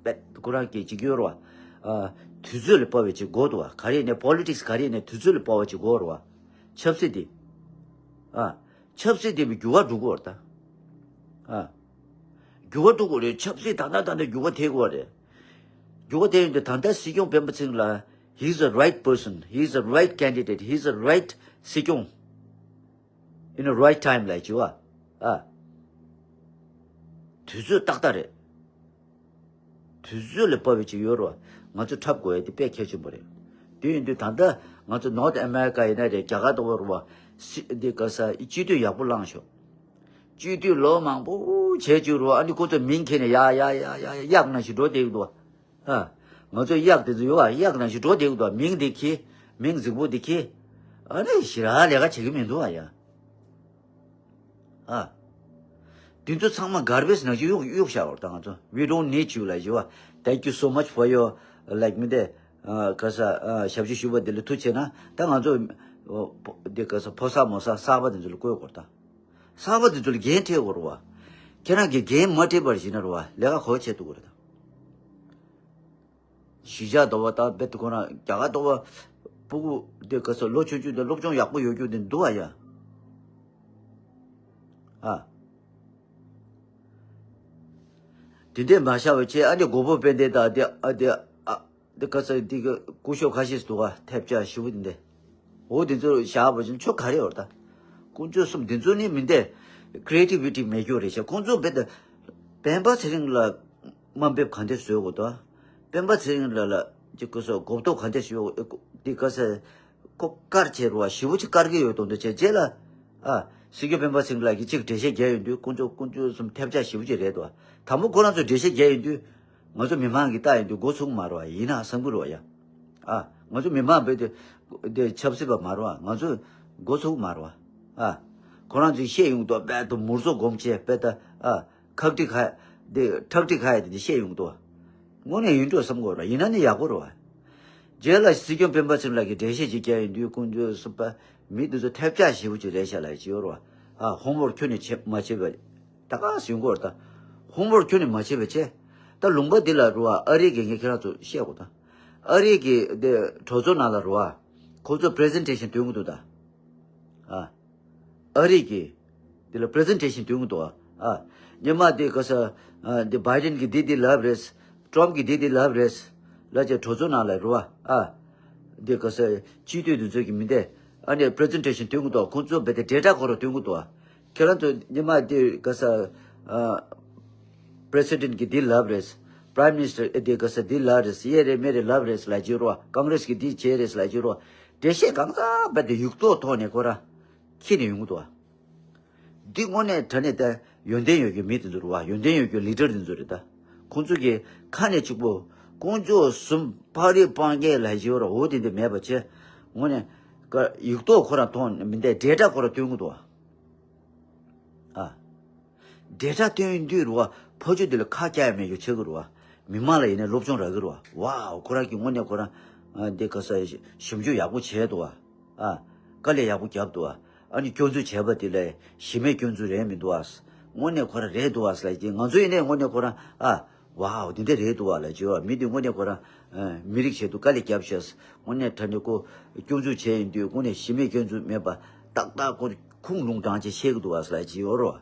པད་ཁོ་རང་གི་ཅིག་ཡོད་རེད་བ། ཨ། དུས་ཚོད་ལ་དཔག་པའི་ཅིག་དགོས་འདུག་བ། ག་རེ་ཡིན་ནའི་པོ་ལི་ཊིག་སི་ག་རེ་ཡིན་ནའི་དུས་ཚོད་ལ་དཔག་པ་ཅིག་དགོས་རེད་བ། ཆབ་སྲིད་དེ། ཨ། ཆབ་སྲིད་དེ་འགྱུར་བ་འགྲོ་གི་ཡོད་རེད་ད། ཨ། འགྱུར་བ་འགྲོ་གི་ཡོད་རེད། ཆབ་སྲིད་ད་ལྟ་ད་ལྟ་འགྱུར་བ་ཐེབས་ཀྱི་ཡོད་རེད། འགྱུར་བ་ཐེབས་ཡོང་དུས་ད་ལྟ་སྲིད་སྐྱོང་སྤེན་པ་ཚེ་རིང་ལགས། He's the right person. He's the right candidate. He's the right སྲིད་སྐྱོང་in the right time ལབ་ཀྱི་ཡོད་བ། ཨ། དུས་ཚོད་ཏག་ཏག་རེད། དུས་ཚོད་ལ་དཔག་པའི་ཅིག་ཡོད་རེད་བ། ང་ཚོ་འཁྲབ་དགོས་ཡ་དེ་དཔེ་གལ་ཆེན་པོ་རེད། དེ་ཡིན་དུས་ད་ལྟ་ང་ཚོ་ནོར་ཐི་ཨ་མེ་རི་ཀ་ཡིན་ན་རེད། རྒྱ་གར་ལྟ་བུ་རེད་བ། སྲིད་འདི་ག་ས་སྤྱི་འཐུས་ཡག་པོ་བླངས་ཤོག་སྤྱི་འཐུས་ལོ་མང་པོ་བྱས་བཅུག་རེད་བ། ཨ་ནི་ཁོ་ཚོ་མིང་ཁྱེར་ནས་ཡ་ཡ་ཡ་ཡ་ཡ་གཡག་ནང་བཞིན་འགྲོ་བསྡད་ཀྱི་འདུག་བ། ཨ། ང་ཚོ་གཡག་དེ་ཚོ་ཡོད་བ། གཡག་ནང་བཞིན་འགྲོ་བསྡད་ཀྱི་འདུག་བ། མིང་འདི་ཁྱེར། མིང་རྫིག་པོ་འདི་ཁྱེར། ཨ་ནི་ཞེ་དྲག་ལས་ཀ་བྱེད་ཀྱི་མི་འདུག་བ་ཡ། ཨ། དེ་ཚོ་ཚང་མ་གར་བེཇ་ནང་བཞིན་གཡུག་གཡུག་བཞག་པ་རེད་ད་ང་ཚོ། We don't need you ལབ་བྱས་བ། Thank you so much for your, like, མི་དེ། ཨ། ག་ས། ཨ། ཞབས་ཕྱི་ཞུ་བ་འདི་ལ་ཐུགས་རྗེ་ཆེ་ན། ད་ང་ཚོ་འདི་ག་ས་ཕོ་གསར་མོ་གསར་གསར་པ་དེ་ཚོ་ལ་བསྐོས་དགོས་རེད་ད། གསར་པ་དེ་ཚོ་ལ་འགན་འཁྲི་དགོས་རེད་བ། ཁྱེད་རང་གིས་འགན་མ་འཁྲི་བར་བྱས་ན་རེད་བ། ལས་ཀ་ག་པར་བྱེད་ཐུབ་ཀྱི་རེད་ད། གཞིས་ཆགས་ལྟ་བུ་ད་རྦད་དེ་ཁོ་རང་རྒྱ་གར་ལྟ་བུ་སྤུ་གུ་དེ་ག་ས་ལོ་ཆུང་ཆུང་དེ་སློབ་སྦྱོང་ཡག་པོ་ཡོད་རྒྱུ་དེ་འདུག་བ་ཡ། ཨ། དེ་འདྲས་མ་བཞག་པ་བྱས། ཨ་ནི་མགོན་པོ་དཔལ་ལྡན་དང་དེ། ཨ། དེ། ཨ། དེ་ག་ས་དེ་གི་སྐུ་ཞབས་ཁ་ཤས་འདུག་ག་ཐེབས་ཆག་ཞེ་པོ་དེ་འདྲས། འོ་དེ་ཚོ་བཞག་པ་བཞིན་ཆོ་ག་རེ་ཡོད་ད། དཀོན་མཆོག་གསུམ་དེ་ཚོ་ནི་མི་འདྲ། ཁི་རེ་ཊི་བི་ཊི་མེད་རྒྱུ་རེད་ཤག་ཁོང་ཚོ་རྦད་དེ་སྤེན་པ་ཚེ་རིང་ལ་དམའ་འབེབས་ག་འདྲས་བཟོ་དགོས་ད། སྤེན་པ་ཚེ་རིང་ལ་ལ་ཅིག་གོ་སོ་གོ་རྟོགས་ག་འདྲས་ཞུ་འདི་ག་ས་ཁོ་དཀར་བྱས་རུ་བ་ཞེ་པོ་ཅིག་དཀར་གི་ཡོད་དོན་དུ་བྱས་རྗེས་ལ། ཨ། སྲིད་སྐྱོང་སྤེན་པ་ཚེ་རིང་ལགས་ཀྱིས་ཅིག་འགྲེལ་བཤད་རྒྱག་ཡོང་དུས་དཀོན་མཆོག་དཀོན་མཆོག་གསུམ་ཐེབས་ཆག་ཞེ་པོ་ཅིག་རེད་དོ། དང་པོ་ཁོ་རང་ཚོ་འགྲེལ་བཤད་རྒྱག་ཡོང་དུས། ང་ཚོ་མི་མང་གིས་ལྟ་ཡོང་དུས་མགོ་ཚོས་མ་རེད་བ། ཡིན་ན་བསམ་གྱི་རེད་བ་ཡ། ཨ། ང་ཚོ་མི་མང་རྦད་དེ་དེ་ཆབ་སྲིད་པ་མ་རེད་བ། ང་ཚོ་མགོ་ཚོས་མ་རེད་བ། ཨ། ཁོ་རང་ཚོས་བཤད་ཡོང་དུས་རྦད་དེ་མུར་བཟོ་སྒོམ་བྱས་རྦད་དེ། ཨ། ཁག་དཀྲི་ཁ་དེ་ཁྲག་དཀྲི་ཁ་ཡ་དེ་འདྲས་བཤད་ཡོང་དུས། དངོས་གནས་ཡིན་འགྲོ་བསམ་གྱི་རེད་བ། ཡིན་ན་ནི་ཡག་པོ་རེད་བ། རྗེས་ལ་སྲིད་སྐྱོང་སྤེན་པ་ཚེ་རིང་ལགས་ཀྱིས་འགྲེལ་བཤད་ཅིག་བརྒྱབ་ཡོང་དུས་དཀོན་མཆོག་གསུམ་པ་མི་འདི་ཚོ་ཐེབས་ཆག་ཞེ་པོ་ཅིག་རེད་ཤག་ལབ་ཀྱི་ཡོད་རེད་བ། ཨ། ཧོམ་ཝོརྐ་ཁྱོན་ནས་བྱེད་མ་བྱས་པ། ད་ག་ཟེར་དགོས་རེད་ད། ཧོམ་ཝོརྐ་ཁྱོན་ནས་མ་བྱས་པ་བྱས། ད་ལུང་པ་འདི་ལ་རེད་བ། ཨ་རི་གིས་ངས་ཁྱེད་རང་ཚོ་བཤད་དགོས་ད། ཨ་རི་གི་དེ་གྲོས་ཚོགས་ནང་ལ་རེད་བ། ཁོ་ཚོ་པི་རི་ཛེན་ཊེ་ཤན་སྟོན་གྱི་འདུག་ད། ཨ། ཨ་རི་གི་དེ་ལ་པི་རི་ཛེན་ཊེ་ཤན་སྟོན་གྱི་འདུག་ཨ། སྔོན་མ་དེ་ག་ས། ཨ། དེ་བྷའི་ཌེན་གྱིས་འདི་འདི་ལབ་རེད། ཊྲམ་གྱིས་འདི་འདི་ལབ་རེད། ལབ་བྱས་གྲོས་ཚོགས་ནང་ལ་རེད་བ། ཨ། དེ་ག་ས་སྤྱི་འཐུས་དེ་ཚོ་གི་མི་འདི། ཨ་ནི་པི་རི་ཛེན་ཊེ་ཤན་སྟོན་གྱི་འདུག་ཁོང་ཚོ་རྦད་དེ་ཌེ་ཊ་ཁོ་རང་སྟོན་གྱི་འདུག་ཁྱེད་རང་ཚོ་སྔོན་མ་དེ་ག་ས། ཨ། པི་རེ་སི་ཌེན་གྱིས་འདི་ལབ་རེད། པི་རའིམ་མི་ནིས་ཊར་དེ་ག་ས་འདི་ལབ་རེད། ཡེ་རེད་མེ་རེད་ལབ་རེད་ལབ་ཀྱི་ཡོད་རེད་བ། ཀོང་རེས་ཀྱིས་འདི་བྱས་རེད་ལབ་ཀྱི་ཡོད་རེད་བ། འགྲེལ་བཤད་གང་ཚང་རྦད་དེ་ཡིག་ཐོག་ཐོག་ནས་ཁོ་རང་ཁྱེར་ནས་ཡོང་གི་འདུག་བ། འདི་དངོས་གནས་དྲང་གནས་ད་ཡོན་ཏན་ཡོད་རྒྱུ་མི་དེ་ཚོ་རེད་བ། ཡོན་ཏན་ཡོད་རྒྱུ་ལི་ཌར་དེ་ཚོ་རེད་ད། ཁོང་ཚོ་གི་ཁ་ནས་གཅིག་པོ་དཀོན་མཆོག་གསུམ་ཕག་རི་སྤང་རྒྱལ་ལབ་ཀྱི་ཡོད་རེད། འོ་དེ་འདྲས་མེད་པ་བྱས། དངོས་གནས་ཀ་ཡིག་ཐོག་ཁོ་རང་མཐོང་མི་འདུག་ཌེ་ཊ་ཁོ་རང་སྟོན་གྱི་འདུག་བ། ཨ། ཌེ་ཊ་སྟོན་དུས་རེད་བ། ཕ་ཆོས་འདི་ལ་ཁ་སྐྱག་ཡ་མེད་རྒྱུ་ཆགས་ཀྱི་རེད་བ། མི་མང་ལ་ཡིན་ནའི་སློབ་སྦྱོང་རག་གི་རེད་བ། ཝའོ། ཁོ་རང་གིས་དངོས་གནས་ཁོ་རང་། ཨ། འདི་ག་ས་ཞིབ་འཇུག་ཡག་པོ་བྱས་འདུག་བ། ཨ། དཀའ་ལས་ཡག་པོ་བརྒྱབ་འདུག་བ། ཨ་ནི་སྐྱོན་འཛུགས་བྱས་པ་དེ་ལ་གཞི་མེད་སྐྱོན་འཛུགས་རེད་མི་འདུག་བ། དངོས་གནས་ཁོ་རང་རེད་འདུག་བ་ཟེར་ལབ་ཀྱི། ང་ཚོ་ཡིན་ནའི་དངོས་གནས་ཁོ་རང་། ཨ། ཝའོ། འདི་འདྲ་རེད་འདུག་བ་ལབ་ཀྱི་ཡོད་བ། མི་འདི་དངོས་གནས་ཁོ་རང་། ཨ། མི་རིགས་ཆེད་དུ་དཀའ་ལས་བརྒྱབ་ཤག་དངོས་གནས་དྲང་གནས་ཁོ་སྐྱོན་འཛུགས་བྱས་ཡིན་དུས་དངོས་གནས་གཞི་མེད་སྐྱོན་འཛུགས་མེད་པ་ཏག་ཏག་ཁོ་ཁུངས་ལུང་དྲངས་བྱས་བཤད་ཀྱི་འདུག་བ་ཟེར་ལབ་ཀྱི་ཡོད་རེད་བ།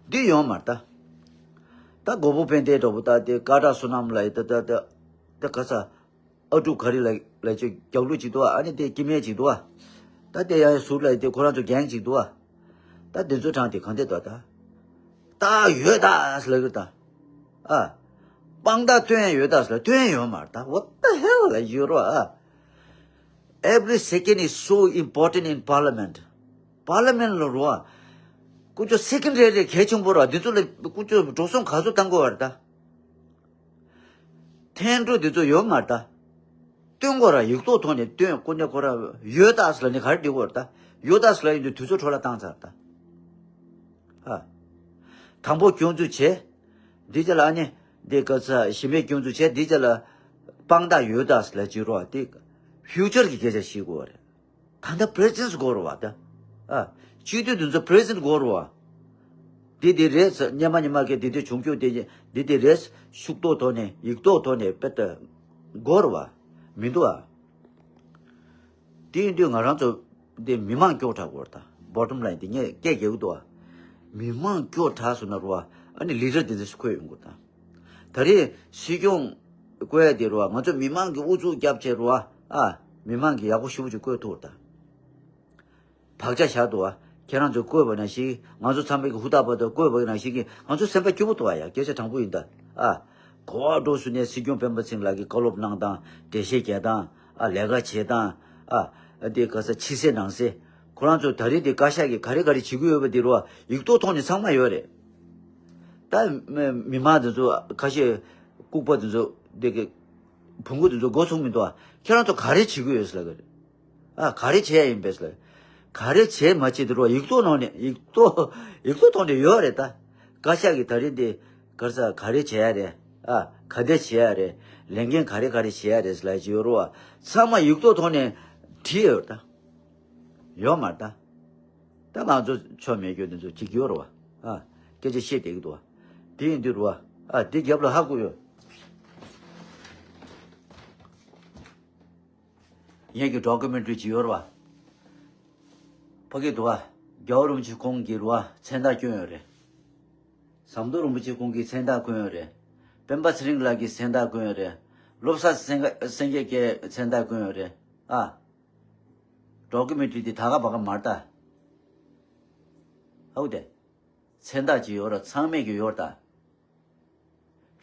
འདི་ཡོད་མ་རེད་ད། ད་མགོན་པོ་དཔལ་ལྡན་འདྲ་པོ་ད་དེ་ཀ་བྲག་བསོད་ནམས་ལ་ཡི་ད་ད་ད་ད་ག་ས། ཨ་ཀྲུག་ག་རི་ལ་ལ་ཅིག་རྒྱག་ལུགས་ཅིག་འདུག་བ། ཨ་ནི་དེ་སྐྱེ་དམན་ཅིག་འདུག་བ། ད་དེ་ཡང་ཟུར་ལ་དེ་ཁོ་རང་ཚོ་གེང་ཅིག་འདུག་བ། ད་དེ་ཚོ་དྲངས་ཏེ་གང་དེ་འདུག་ད། ད་ཡོད་ད་ཟེར་ལབ་ཀྱི་ད། ཨ། དཔང་རྟགས་སྟོན་ཡ་ཡོད་ད་ཟེར་ལབ། སྟོན་ཡ་ཡོད་མ་རེད་ད། What the hell ལབ་ཀྱི་ཡོད་རེད་བ། Every second is so important in parliament. པར་ལི་མེན་ལ་རེད་བ། ཀུན་སྤྱོད་སེ་ཀེན་ཌ་རི་རེད། གལ་ཆེན་པོ་རེད་བ། འདི་ཚོ་ལ་ཀུན་སྤྱོད་འགྲོ་སོང་ག་ཚོད་བཏང་དགོས་བ་རེད་ད། འཐེན་འགྲོ་འདི་ཚོ་ཡོད་མ་རེད་ད། སྟོན་དགོས་ར། ཡིག་ཐོག་ཐོག་ནས་སྟོན། ཀུན་ནས་ཁོ་ར་ཡོད་ད་ཟེར་ལ་ནི་ག་རེ་འགྲིག་གོ་ར་ད། ཡོད་ད་ཟེར་ལ་ཡིན་དུས་དུས་ཚོད་འཕྲོ་བརླག་བཏང་ཚར་ད། ཨ། དང་པོ་སྐྱོན་འཛུགས་བྱས། འདི་ཅག་ལ་ཨ་ནི་འདི་ག་ས་གཞི་མེད་སྐྱོན་འཛུགས་བྱས། འདི་ཅག་ལ་དཔང་རྟགས་ཡོད་ད་ཟེར་ལ་ཅི་རོ། འདི་ཕིའུ་ཅར་གྱི་སྐད་ཆ་བཤད་དགོས་རེད། ད་ལྟ་པི་རེ་ཛེན་ཊི་དགོས་རེད་བ། ད་ཨ་སྤྱི་འཐུས་དེ་ཚོ་པི་རེ་ཛེན་ཊི་དགོས་རེད་བ། འདི་འདི་རེད་ཟེར། སྙན་མ་སྙན་མ་གི་འདི་འདི་བྱུང་རྒྱུ་དེ་འདི་འདི་རེད། ཤུགས་ཐོག་ཐོག་ནས་ཡིག་ཐོག་ཐོག་ནས་དཔེ་ལྟ་དགོས་རེད་བ། མི་འདུག་ཨ། དེ་ཡིན་དུས་ང་རང་ཚོ་འདི་མི་མང་སྐྱོ་དྲགས་དགོས་རེད། ད་བོ་ཊམ་ལ་ཡིན་འདི་ངས་སྐད་རྒྱག་གི་འདུག་ཨ། མི་མང་སྐྱོ་དྲགས་སོང་ན་རེད་བ། ཨ་ནི་ལི་ཌར་འདི་འདི་བསྐོས་ཡོང་དགོས་ད། ད་རེས་སྲིད་སྐྱོང་བསྐོས་ཡ་དེ་རེད་བ། ང་ཚོ་མི་མང་གི་ཨུ་ཚུགས་རྒྱབ་བྱས་རེད་བ། ཨ་མི་མང་གི་ཡག་པོ་ཞེ་པོ་ཅིག་བསྐོས་ཐུབ་རེད་ད། བག་ཆགས་བཞག་འདུག་བ། ཁྱེད་རང་ཚོས་བསྐོས་པ་ནང་བཞིན། ང་ཚོ་ཚང་མས་ཀྱི་ཧུར་ཐག་བར་དུ་བསྐོས་པ་ནང་བཞིན་གྱི་ང་ཚོ་སེམས་པ་སྐྱིད་པོ་འདུག་བ་ཡ། སྐད་ཆ་དྲང་པོ་ཡིན་ད། ཨ། གོ་བ་འགྲོ་སུ་ནས་སྲིད་སྐྱོང་སྤེན་པ་ཚེ་རིང་ལགས་ཀྱིས་བཀའ་སློབ་གནང་སྟངས། འགྲེལ་བཤད་རྒྱག་སྟངས། ཨ་ལས་ཀ་བྱེད་སྟངས། ཨ་དེ་ག་ས་ཕྱི་གསལ་ནང་གསལ། ཁོ་རང་ཚོ་ད་རེས་དེ་བཀའ་ཤག་གིས་ག་རེ་ག་རེ་བྱེད་ཀྱི་ཡོད་པ་དེ་རུ་ཡིག་ཐོག་ཐོག་ནས་ཚང་མ་ཡོད་རེད། ད་མི་མང་དེ་ཚོ་ཁ་ཤས་ལྐུགས་པ་དེ་ཚོ་དེ་གི་བོང་གུ་དེ་ཚོ་མགོ་ཚོས་མི་འདུག་ཨ། ཁྱེད་རང་ཚོ་ག་རེ་བྱེད་ཀྱི་ཡོད་ཟེར་ལབ་གི་རེད། ཨ་ག་རེ་བྱས་ཡིན་པས་ལ། ག་རེ་བྱས་མ་བྱས་དེ་རུ་ཡིག་ཐོག་ནང་ནས་ཡིག་ཐོག་ཡིག་ཐོག་ཐོག་ནས་ཡོད་རེད་ད། བཀའ་ཤག་གིས་ད་རེས་འདི་ག་རེ་ཟ་ག་རེ་བྱས་ཡ་རེད། ཨ་ག་འདྲ་བྱས་ཡ་རེད། ལས་འགན་ག་རེ་ག་རེ་བྱས་ཡ་རེད་ཟེར་ལབ་ཀྱི་ཡོད་རེད་བ། ཚང་མ་ཡིག་ཐོག་ཐོག་ནས་བྲིས་ཡོད་རེད་ད། ཡོད་མ་རེད་ད། ད་ང་ཚོ་ཆོ་མེད་རྒྱུ་འདི་ཚོ་ཅིག་ཡོད་རེད་བ། ཨ་སྐད་ཆ་བཤད་བསྡད་ཀྱི་འདུག་བ། དེ་ཡིན་དུས་རེད་བ། ཨ་དེ་རྒྱབ་ལ་ཧ་གོ་ཡོད། ངེད་ཀྱི་ཌོ་ཀུ་མེན་ཊ་རི་ཅིག་ཡོད་རེད་བ། ཕ་གི་འདུག་བ། རྒྱལ་བ་རིན་པོ་ཆེ་ཁོང་གིས་རེད་བ་མཚན་རྟགས་བསྐྱོན་ཡོད་རེད། ཟམ་གདོང་རིན་པོ་ཆེ་ཁོང་གིས་མཚན་རྟགས་བསྐྱོན་ཡོད་རེད། སྤེན་པ་ཚེ་རིང་ལགས་ཀྱིས་མཚན་རྟགས་བསྐྱོན་ཡོད་རེད། བློ་བཟང་སེང་གེ་སེང་གེ་ཀྱིས་མཚན་རྟགས་བསྐྱོན་ཡོད་རེད། ཨ། ཌོ་ཀུ་མེན་ཊ་རི་དེ་ད་ག་བ་ག་མ་རེད་ད། ཧའུ་དེ། མཚན་རྟགས་ཅིག་ཡོད་ར། ཚང་མས་ཀྱི་ཡོད་ད།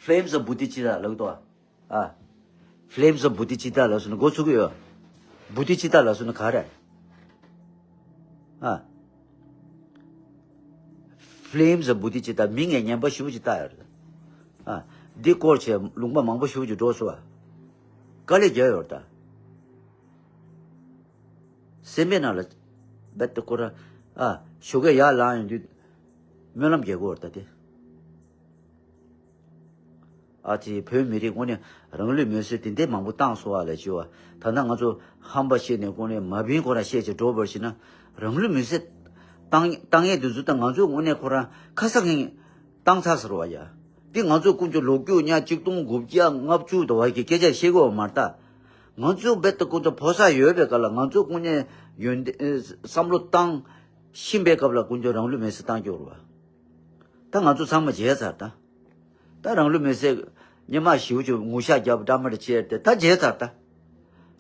Flames of Bodhicitta ལབ་ཏོ། ཨ། Flames of Bodhicitta ལབ་སོང་ན་འགོ་ཚུགས་ཀྱི་ཡོད། Bodhicitta ལབ་སོང་ན་ག་རེ། ཨ། Flames of Bodhicitta མིང་ངས་ངན་པ་ཞེ་པོ་ཅིག་བཏགས་ཡོད་རེད། ཨ། འདི་སྐོར་བྱས་ལུང་པ་མང་པོ་ཞེ་པོ་ཅིག་འགྲོ་སོང་བ། དཀའ་ལས་རྒྱག་ཡོད་རེད་ད། སེམས་པའི་ནང་ལ་རྦད་དེ་ཁོ་རང་ཨ་ཞོགས་ཀས་ཡར་ལངས་ཡོང་དུས་སྨོན་ལམ་རྒྱག་གི་ཡོད་རེད་ད་དེ། ཨ་ཙི་བོད་མི་རིགས་དངོས་གནས་རང་ལུས་མེར་སྲེག་དེ་འདྲས་མང་པོ་བཏང་སོང་བ་ལ་ཞུ་བ། ད་ལྟ་ང་ཚོ་ཧམ་པ་བཤད་ནས་དངོས་གནས་མ་བིན་ཁོ་རང་བཤད་བྱས་འགྲོ་བར་ཞིག་ན་རང་ལུས་མེར་སྲེག་བཏང་བཏང་ཡས་དུས་ཚོད་ད་ང་ཚོ་དངོས་གནས་ཁོ་རང་ཁ་ས་ཁེངས་བཏང་ཚར་ཟེར་བ་ཡ། འདི་ང་ཚོ་དཀོན་མཆོག་ལོ་རྒྱུས་ཉག་གཅིག་སྟོང་དགུ་བརྒྱ་ལྔ་བཅུ་དུ་བ་གི་སྐད་ཆ་བཤད་དགོས་བ་མ་རེད་ད། ང་ཚོ་རྦད་དེ་དཀོན་མཆོག་ཕོ་གསར་ཡོད་པའི་སྐབས་ལ་ང་ཚོ་དངོས་གནས་ཡོན་ཏན་བསམ་བློ་བཏང་ཤེས་པའི་སྐབས་ལ་དཀོན་མཆོག་རང་ལུས་མེར་སྲེག་བཏང་རྒྱུ་རེད་བ། ད་ང་ཚོ་ཚང་མ་བརྗེད་ཚར་ད། ད་རང་ལུས་མེར་སྲེག་སྔོན་མ་ཞེ་པོ་ཅིག་ངུ་ཤག་རྒྱབ་འདྲ་མི་འདྲ་བྱས་ཏེ་ད་བརྗེད་ཚར་ད།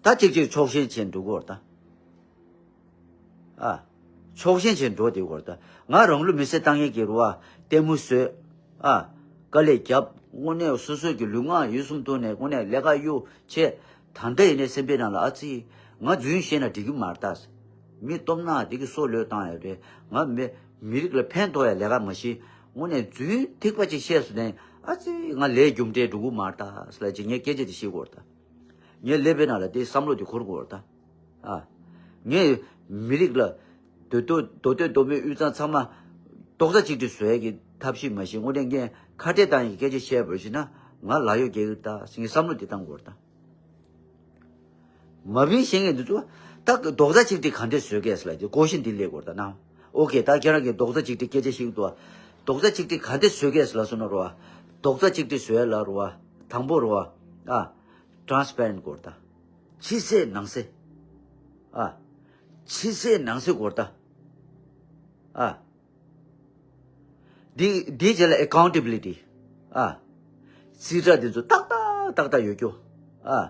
ད་གཅིག་གཅིག་ཕྱོགས་ཞེན་བྱས་འགྲོ་གི་ཡོད་རེད་ད། ཨ། ཕྱོགས་ཞེན་བྱས་འགྲོ་བསྡད་ཡོད་རེད་ད། ང་རང་ལུས་མེར་སྲེག་བཏང་ཡས་ཀྱི་རེད་བ། ལྟད་མོ་བཟོས། ཨ། དཀའ་ལས་བརྒྱབ། དངོས་གནས་སོ་སོ་གི་ལུས་ངག་ཡིད་གསུམ་ཐོག་ནས་དངོས་གནས་ལས་ཀ་གཡུག་བྱས། ད་ལྟ་ཡིན་ནའི་སེམས་པའི་ནང་ལ་ཨ་ཙི། ང་རྫུན་བཤད་ན་འགྲིག་གི་མ་རེད་ད། མི་སྟོབས་ན་འདི་གི་སྲོག་བློས་བཏང་ཡོད་རེད། ང་མི་མི་རིགས་ལ་ཕན་ཐོགས་ཡ་ལས་ཀ་མ་ཤེས། དངོས་གནས་རྫུན་ཐིགས་པ་ཅིག་བཤད་སོང་ནས་ཨ་ཙི་ང་ལས་རྒྱུ་འབྲས་འགྲོ་གི་མ་རེད་ད་ཟེར་ལབ་ཅིག་ངས་སྐད་ཆ་དེ་བཤད་དགོས་རེད་ད། ངའི་ཀླད་པའི་ནང་ལ་དེ་བསམ་བློ་དེ་འཁོར་དགོས་རེད་ད། ཨ། ངས་མི་རིགས་ལ་མདོ་སྟོད་མདོ་སྟོད་མདོ་སྨད་དབུས་གཙང་ཚང་མ་རྡོག་རྩ་གཅིག་སྒྲིལ་བཟོ་ཡས་ཀྱི་ཐབས་ཤེས་མ་བྱེད། དངོས་གནས་ངས་ཁ་བྲལ་བཏང་ཡས་ཀྱི་སྐད་ཆ་བཤད་པར་བྱས་ན་ང་ལ་ཡོད་རྒྱལ་གྱི་ད་ཟེར་ངས་བསམ་བློ་དེ་བཏང་དགོས་རེད་ད། མ་བིན་ཤེས་ངེས་འདི་ཚོ་ད་རྡོག་རྩ་གཅིག་སྒྲིལ་ག་འདྲས་བཟོ་གས་ལ་དེ་ཀོ་ཤན་འདི་སླེབས་དགོས་རེད་ད་ན། ཨོ་ཀེ་ད་ཁྱེད་རང་གིས་རྡོག་རྩ་གཅིག་སྒྲིལ་སྐད་ཆ་བཤད་ཀྱི་འདུག་བ། རྡོག་རྩ་གཅིག་སྒྲིལ་ག་འདྲས་བཟོ་གས་ལ་སོང་ན་རོ་བ། རྡོག་རྩ་གཅིག་སྒྲིལ་བཟོ་ཡས་ལ་རོ་བ། དང་པོ་རོ་བ། ཨ། ཊ་རན་སི་པེ་རེན་ཊི་དགོས་རེད་ད། ཕྱི་གསལ་ནང་གསལ། ཨ། ཕྱི་གསལ་ནང་གསལ་དགོས་རེད་ད། ཨ། འདི་འདིའི་རྗེས་ལ་ཨེ་ཀའུན་ཊེ་བི་ལི་ཊི། ཨ། རྩིས་ཁྲ་འདི་ཚོ་ཏག་ཏག་ཏག་ཏག་ཡོད་རྒྱུ། ཨ།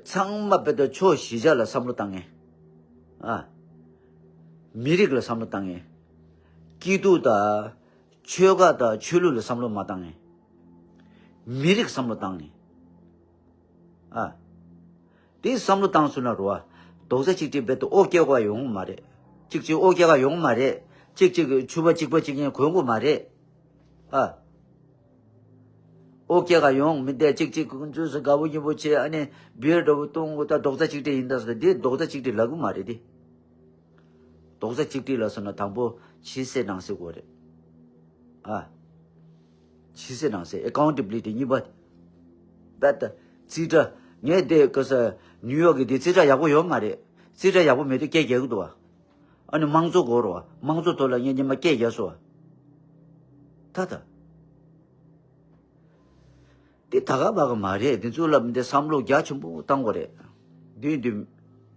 ཚང་མ་དཔེ་ད་ཕྱོགས་བཞི་ཆ་ལ་བསམ་བློ་བཏང་ངེས། ཨ། མི་རིགས་ལ་བསམ་བློ་བཏང་ངེས། སྐྱིད་སྡུག་དང་། ཆོལ་ཁ་དང་ཆོས་ལུགས་ལ་བསམ་བློ་མ་བཏང་ངེས། མི་རིགས་བསམ་བློ་བཏང་ངེས། ཨ། དེ་བསམ་བློ་བཏང་སོང་ན་རོ་བ། རྡོག་རྩ་གཅིག་སྒྲིལ་རྦད་དེ་ཨོ་སྐྱེ་ག་ཡོང་གི་མ་རེད། གཅིག་གཅིག་ཨོ་སྐྱེ་ག་ཡོང་གི་མ་རེད། གཅིག་གཅིག་ཕྱུ་པ་གཅིག་པ་གཅིག་ཡན་གོན་དགོས་མ་རེད། ཨ། ཨོ་སྐྱེ་ག་ཡོང་མི་འདས་གཅིག་གཅིག་ཁོང་ཚོས་དགའ་པོ་སྐྱིད་པོ་བྱས་ཨ་ནི་བི་ཡར་འདྲ་པོ་བཏུང་དགོས། ད་རྡོག་རྩ་གཅིག་སྒྲིལ་ཡིན་ད་ཟེར་འདི་རྡོག་རྩ་གཅིག་སྒྲིལ་ལབ་གི་མ་རེད་དེ། རྡོག་རྩ་གཅིག་སྒྲིལ་ལ་སོང་ན་དང་པོ་ཕྱི་གསལ་ནང་གསལ་དགོས་རེད། ཨ། ཕྱི་གསལ་ནང་གསལ་ཨེ་ཀའུན་ཊེ་བི་ལི་ཊི་གཉིས་པ། རྦད་དེ་རྩིས་ཁྲ་ངས་དེ་ག་ས་ནིའུ་ཡོག་གི་དེ་རྩིས་ཁྲ་ཡག་པོ་ཡོད་མ་རེད། རྩིས་ཁྲ་ཡག་པོ་མེད་དུས་སྐད་རྒྱག་གི་འདུག་བ། ཨ་ནི་དམངས་གཙོ་དགོས་རེད་བ། དམངས་གཙོ་ཐོག་ལ་ངས་ཉི་མ་སྐད་རྒྱག་སོང་བ། ད་ད། འདི་ད་ག་བ་ག་མ་རེད། འདི་ཚོ་ལ་འདི་བསམ་བློ་རྒྱ་ཆེན་པོ་བཏང་དགོས་རེད། འདི་འདི་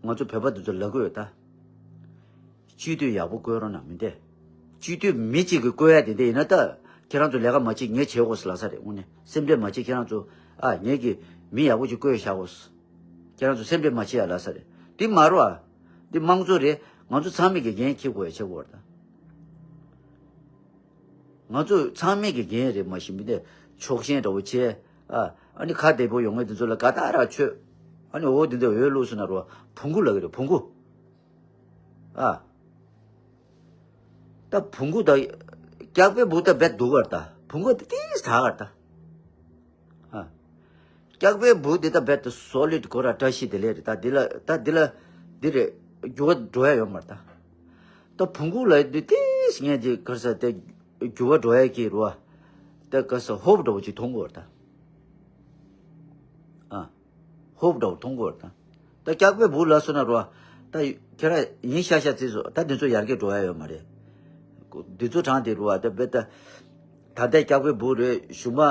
ང་ཚོ་བོད་པ་འདི་ཚོ་ལབ་དགོས་ཡོད་ད། སྤྱི་འཐུས་ཡག་པོ་བསྐོས་རོགས་གནང་མི་འདི། སྤྱི་འཐུས་མི་གཅིག་གིས་བསྐོས་ཡ་དེ་འདི་ཡིན་ན་ད། ཁྱེད་རང་ཚོ་ལས་ཀ་མ་བྱེད་ངས་བྱེད་དགོས་ཟེར་ལབ་ས་རེད། དངོས་གནས་སེམས་ཁྲལ་མ་བྱེད། ཁྱེད་རང་ཚོ་ཨ་ངས་ཀྱི་མི་ཡག་པོ་ཅིག་བསྐོས་བཞག་དགོས། ཁྱེད་རང་ཚོ་སེམས་ཁྲལ་མ་བྱེད་ཡ་ལབ་ས་རེད། འདི་མ་རེད་བ། འདི་དམངས་གཙོ་རེད། ང་ཚོ་ཚང་མས་ཀྱི་འགན་འཁྱེར་དགོས་ཡ་བྱེད་དགོས་རེད་ད། ང་ཚོ་ཚང་མས་ཀྱི་འགན་རེད། མ་གཞི་མི་དེ་ཕྱོགས་ཞེན་འདྲ་བོ་བྱས། ཨ་ཨ་ནི་ཁ་བདེ་པོ་ཡོང་ངེས་དེ་ཚོ་ལ་ག་ད་ར་ཆོད། ཨ་ནི་འོ་དེ་འདྲ་འོས་བླུགས་སོང་ན་རོ་བོང་གུ་ལབ་ཀྱི་རེད། བོང་གུ། ཨ། ད་བོང་གུ་ད་སྐྱག་པའི་སྦུག་ད་རྦད་འདུག་གར་ད། བོང་གུ་ད་ཏིས་ད་གར་ད། ཨ། སྐྱག་པའི་སྦུག་འདི་ད་རྦད་དུ་སོ་ལིད་གོ་ར་བཀྲ་ཤིས་བདེ་ལེགས་རེད། ད་འདི་ལ་ད་འདི་ལ་འདི་རེད། འགྱུར་བ་འགྲོ་ཡ་ཡོད་མ་རེད་ད། ད་བོང་གུ་ལ་འདི་ཏིས་ངས་འདི་ག་རེ་ཟེར་དེ་འགྱུར་བ་འགྲོ་ཡ་གི་རུ་བ། ད་ག་ས་ཧོབ་འདྲ་བོ་ཅིག་མཐོང་གི་ཡོད་རེད་ད། ཨ། ཧོབ་འདྲ་བོ་མཐོང་གི་ཡོད་རེད་ད། ད་སྐྱག་པའི་སྦུག་ལ་སོང་ན་རུ་བ། ད་ཁྱེད་རང་ཡིན་ཤ་ཤ་རྩིས་སོ། ད་འདི་ཚོ་ཡར་རྒྱས་འགྲོ་ཡ་ཡོད་མ་རེད། འདི་ཚོ་གྲངས་དེ་རུ་བ་ད་རྦད་ད། ད་ལྟའི་སྐྱག་པའི་སྦུག་རེད། གཞུག་མ་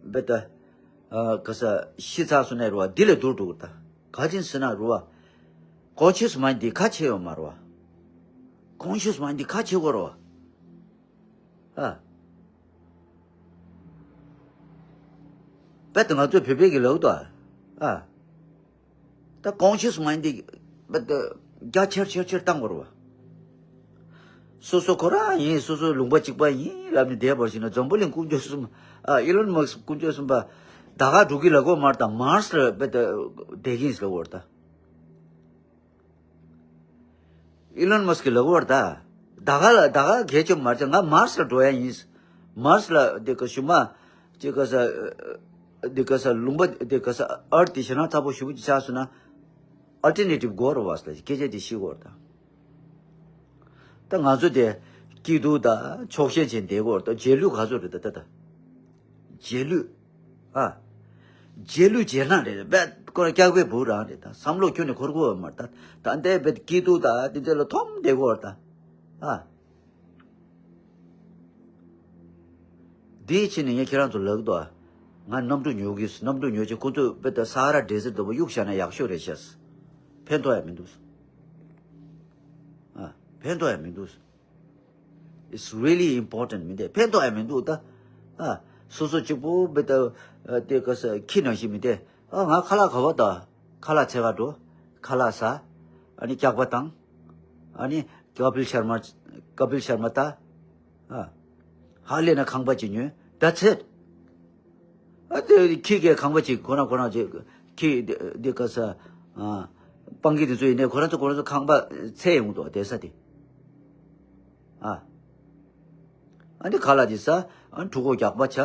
རྦད་ད། ཨ། ག་ས་ཤི་ཚར་སོང་ན་རུ་བ་འདི་ལས་སྡུག་འགྲོ་གི་རེད་ད། ག་ཅིན་ཟེར་ན་རུ་བ། ཀོན་ཤི་ཡས་མའིན་ཌི་འདི་ཁ་ཕྱེ་ཡོད་མ་རེད་བ། ཀོན་ཤི་ཡས་མའིན་ཌི་འདི་ཁ་ཕྱེ་དགོས་རེད་བ། ཨ། རྦད་དེ་ང་ཚོ་བོད་པའི་གི་ལབ་དོ། ཨ། ད་ཀོན་ཤི་ཡས་མའིན་ཌི་རྦད་དེ་རྒྱ་ཆེར་ཆེར་ཆེར་བཏང་དགོས་རེད་བ། སོ་སོ་ཁོ་རང་ཡིན། སོ་སོ་ལུང་པ་གཅིག་པ་ཡིན་ལབ་ནས་བསྡད་པར་ཞིག་ན། འཛམ་བུ་གླིང་དཀོན་མཆོག་གསུམ། ཨ། ཨི་ལོན་མཱ་སི་ཀི་དཀོན་མཆོག་གསུམ་པ་ད་ག་འགྲོ་གི་ལབ་དགོས་མ་རེད་ད། མཱར་སི་ལ་རྦད་དེ་བསྡད་ཀྱི་ཡིན་ལབ་དགོས་རེད་ད། ཨི་ལོན་མཱ་སི་ཀི་ལབ་དགོས་རེད་ད། ད་ག་ལ་ད་ག་གལ་ཆེན་མ་རེད། ང་མཱར་སི་ལ་འགྲོ་ཡ་ཡིན། མཱར་སི་ལ་དེ་ག་གཞུག་མ་ཅི་ག་ས་དེ་ག་ས་ལུང་པ་དེ་ག་ས་ཨར་ཐི་དེ་ཞེ་དྲག་ཚ་པོ་ཞེ་པོ་ཅིག་ཆགས་སོང་ན། ཨལ་ཊར་ནེ་ཊིབ་དགོས་རེད་བ་ཟེར་སྐད་ཆ་དེ་བཤད་དགོས་རེད་ད། ད་ང་ཚོ་དེ་སྐྱིད་སྡུག་དང་ཕྱོགས་ཞེན་བྱས་བསྡད་དགོས་རེད་ད། རྗེས་ལུས་ག་ཚོད་རེད་ད་ད་ད། རྗེས་ལུས། ཨ། རྗེས་ལུས་རྗེས་ལ་རེད། རྦད་ཁོ་རང་སྐྱག་པའི་སྦུག་རང་རེད་ད། བསམ་བློ་ཁྱོན་ནས་འཁོར་གི་ཡོད་མ་རེད་ད། ད་ལྟའི་རྦད་སྐྱིད་སྡུག་ད་དེ་ཚོ་ལ་འཐོམ་བསྡད་དགོས་རེད་ད། ཨ། དེའི་ཕྱིར་ནས་ངས་ཁྱེད་རང་ཚོ་ལབ་ཀྱི་འདུག་ཨ། ང་གནམ་གྲུ་ཉོ་གི། གནམ་གྲུ་ཉོ་ཆེད་ཁོ་ཚོས་རྦད་ད་ས་ཧ་ར་ཌེ་ཟར་ཊི་འདྲ་པོ་གཡུག་བཞག་ན་ཡག་ཤོས་རེད་ཤག། ཕན་ཐོགས་ཡ་མི་འདུག། ཨ། ཕན་ཐོགས་ཡ་མི་འདུག། It's really important མི་འདུག། ཕན་ཐོགས་ཡ་མི་འདུག་ད། ཨ། སོ་སོ་གཅིག་པུ་རྦད་ད། ཨ། དེ་ག་ས་ཁྱི་ནང་བཞིན་མི་འདུག། ཨ། ང་ཁ་ལག་ག་བ་ད། ཁ་ལག་འཚོལ་ག་འགྲོ། ཁ་ལག་ཟ། ཨ་ནི་སྐྱག་པ་བཏང་། ཨ་ནི་ཀ་པིལ་ཤར་མ། ཀ་པིལ་ཤར་མ་ལྟ། ཨ། ཧ་ལས་ན་ཁང་པ་ཅིག་ཉོས། That's it། ཨ། དེ་ཁྱི་གིས་ཁང་པ་ཅིག་ཁོ་རང་ཁོ་རང་ཅིག་ཁྱི་དེ་དེ་ག་ས། ཨ། སྤང་གི་དེ་ཚོ་ཡིན་ནའི་ཁོ་རང་ཚོ་ཁོ་རང་ཚོ་ཁང་པ་འཚོལ་ཡོང་འདུག་བསྡད་ས་དེ། ཨ། ཨ་ནི་ཁ་ལག་དེ་ཟ། ཨ་ནི་ཕྲུ་གུ་རྒྱགས་པ་བྱ།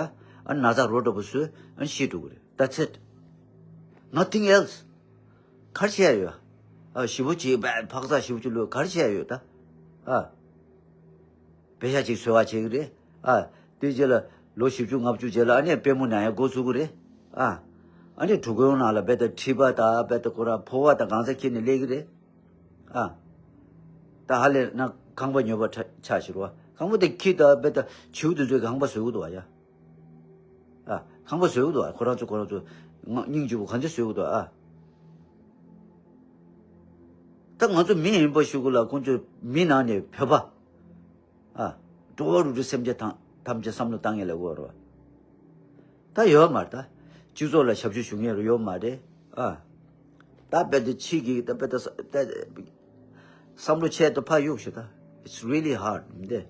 ཨ་ནི་ན་ཚ་རོ་འདྲ་པོ་བཟོས། ཨ་ནི་ཤི་འགྲོ་གི་རེད། That's it། Nothing else། ག་རེ་བྱེད་ཡ་ཡོད། ཨ། ཞེ་པོ་ཅིག་བས་འཕག་འཚག་ཞེ་པོ་ཅིག་ལོས་ག་རེ་བྱེད་ཡ་ཡོད་ད། ཨ། པེ་ཤ་ཅིག་འཚོལ་བ་བྱེད་ཀྱི་རེད། ཨ། དེ་རྗེས་ལ་ལོ་བཞི་བཅུ་ལྔ་བཅུ་རྗེས་ལ་ཨ་ནི་པུས་མོ་ན་ཡ་འགོ་ཚུགས་ཀྱི་རེད། ཨ། ཨ་ནི་གྲུ་གུའི་ནང་ལ་རྦད་དེ་མཁྲིས་པ་དང་རྦད་དེ་ཁོ་རང་ཕོ་བ་དང་གང་ས་འཁྱེར་ནས་སླེབས་ཀྱི་རེད། ཨ། ད་ཧ་ལས་ན་ཁང་པ་ཉོ་བ་ཆ་ཆ་ཞིག་རོ། ཁང་པ་དེ་ཁྱི་དང་རྦད་དེ་བྱིའུ་དེ་ཚོས་ཁང་པ་བཟོ་གི་འདུག་བ་ཡ། ཨ། ཁང་པ་བཟོས་འདུག་ཨ། ཁོ་རང་ཚོ་ཁོ་རང་ཚོ་ང་སྙིང་རྗེ་པོ་གང་ཚེ་བཟོས་འདུག་ཨ། ད་ང་ཚོ་མི་ཡིན་པ་ཞུ་གི་ལ་ཁོང་ཚོ་མི་ནང་ནས་བོད་པ། ཨ། འགྲོ་བ་རིགས་དྲུག་སེམས་ཅན་ཐམས་ཅད་བསམ་བློ་བཏང་ཡས་ལ་གོ་རོ། ད་ཡོད་མ་རེད་ད། སྤྱི་ཚོགས་ལ་ཞབས་ཞུ་ཞུ་མཁན་རུ་ཡོད་མ་རེད། ཨ། ད་དཔེ་དེ་ཕྱི་གི་ད་དཔེ་ད་ས་ད། བསམ་བློ་ཆེད་དུ་ཕར་གཡུག་ཞིག་ད། It's really hard འདི།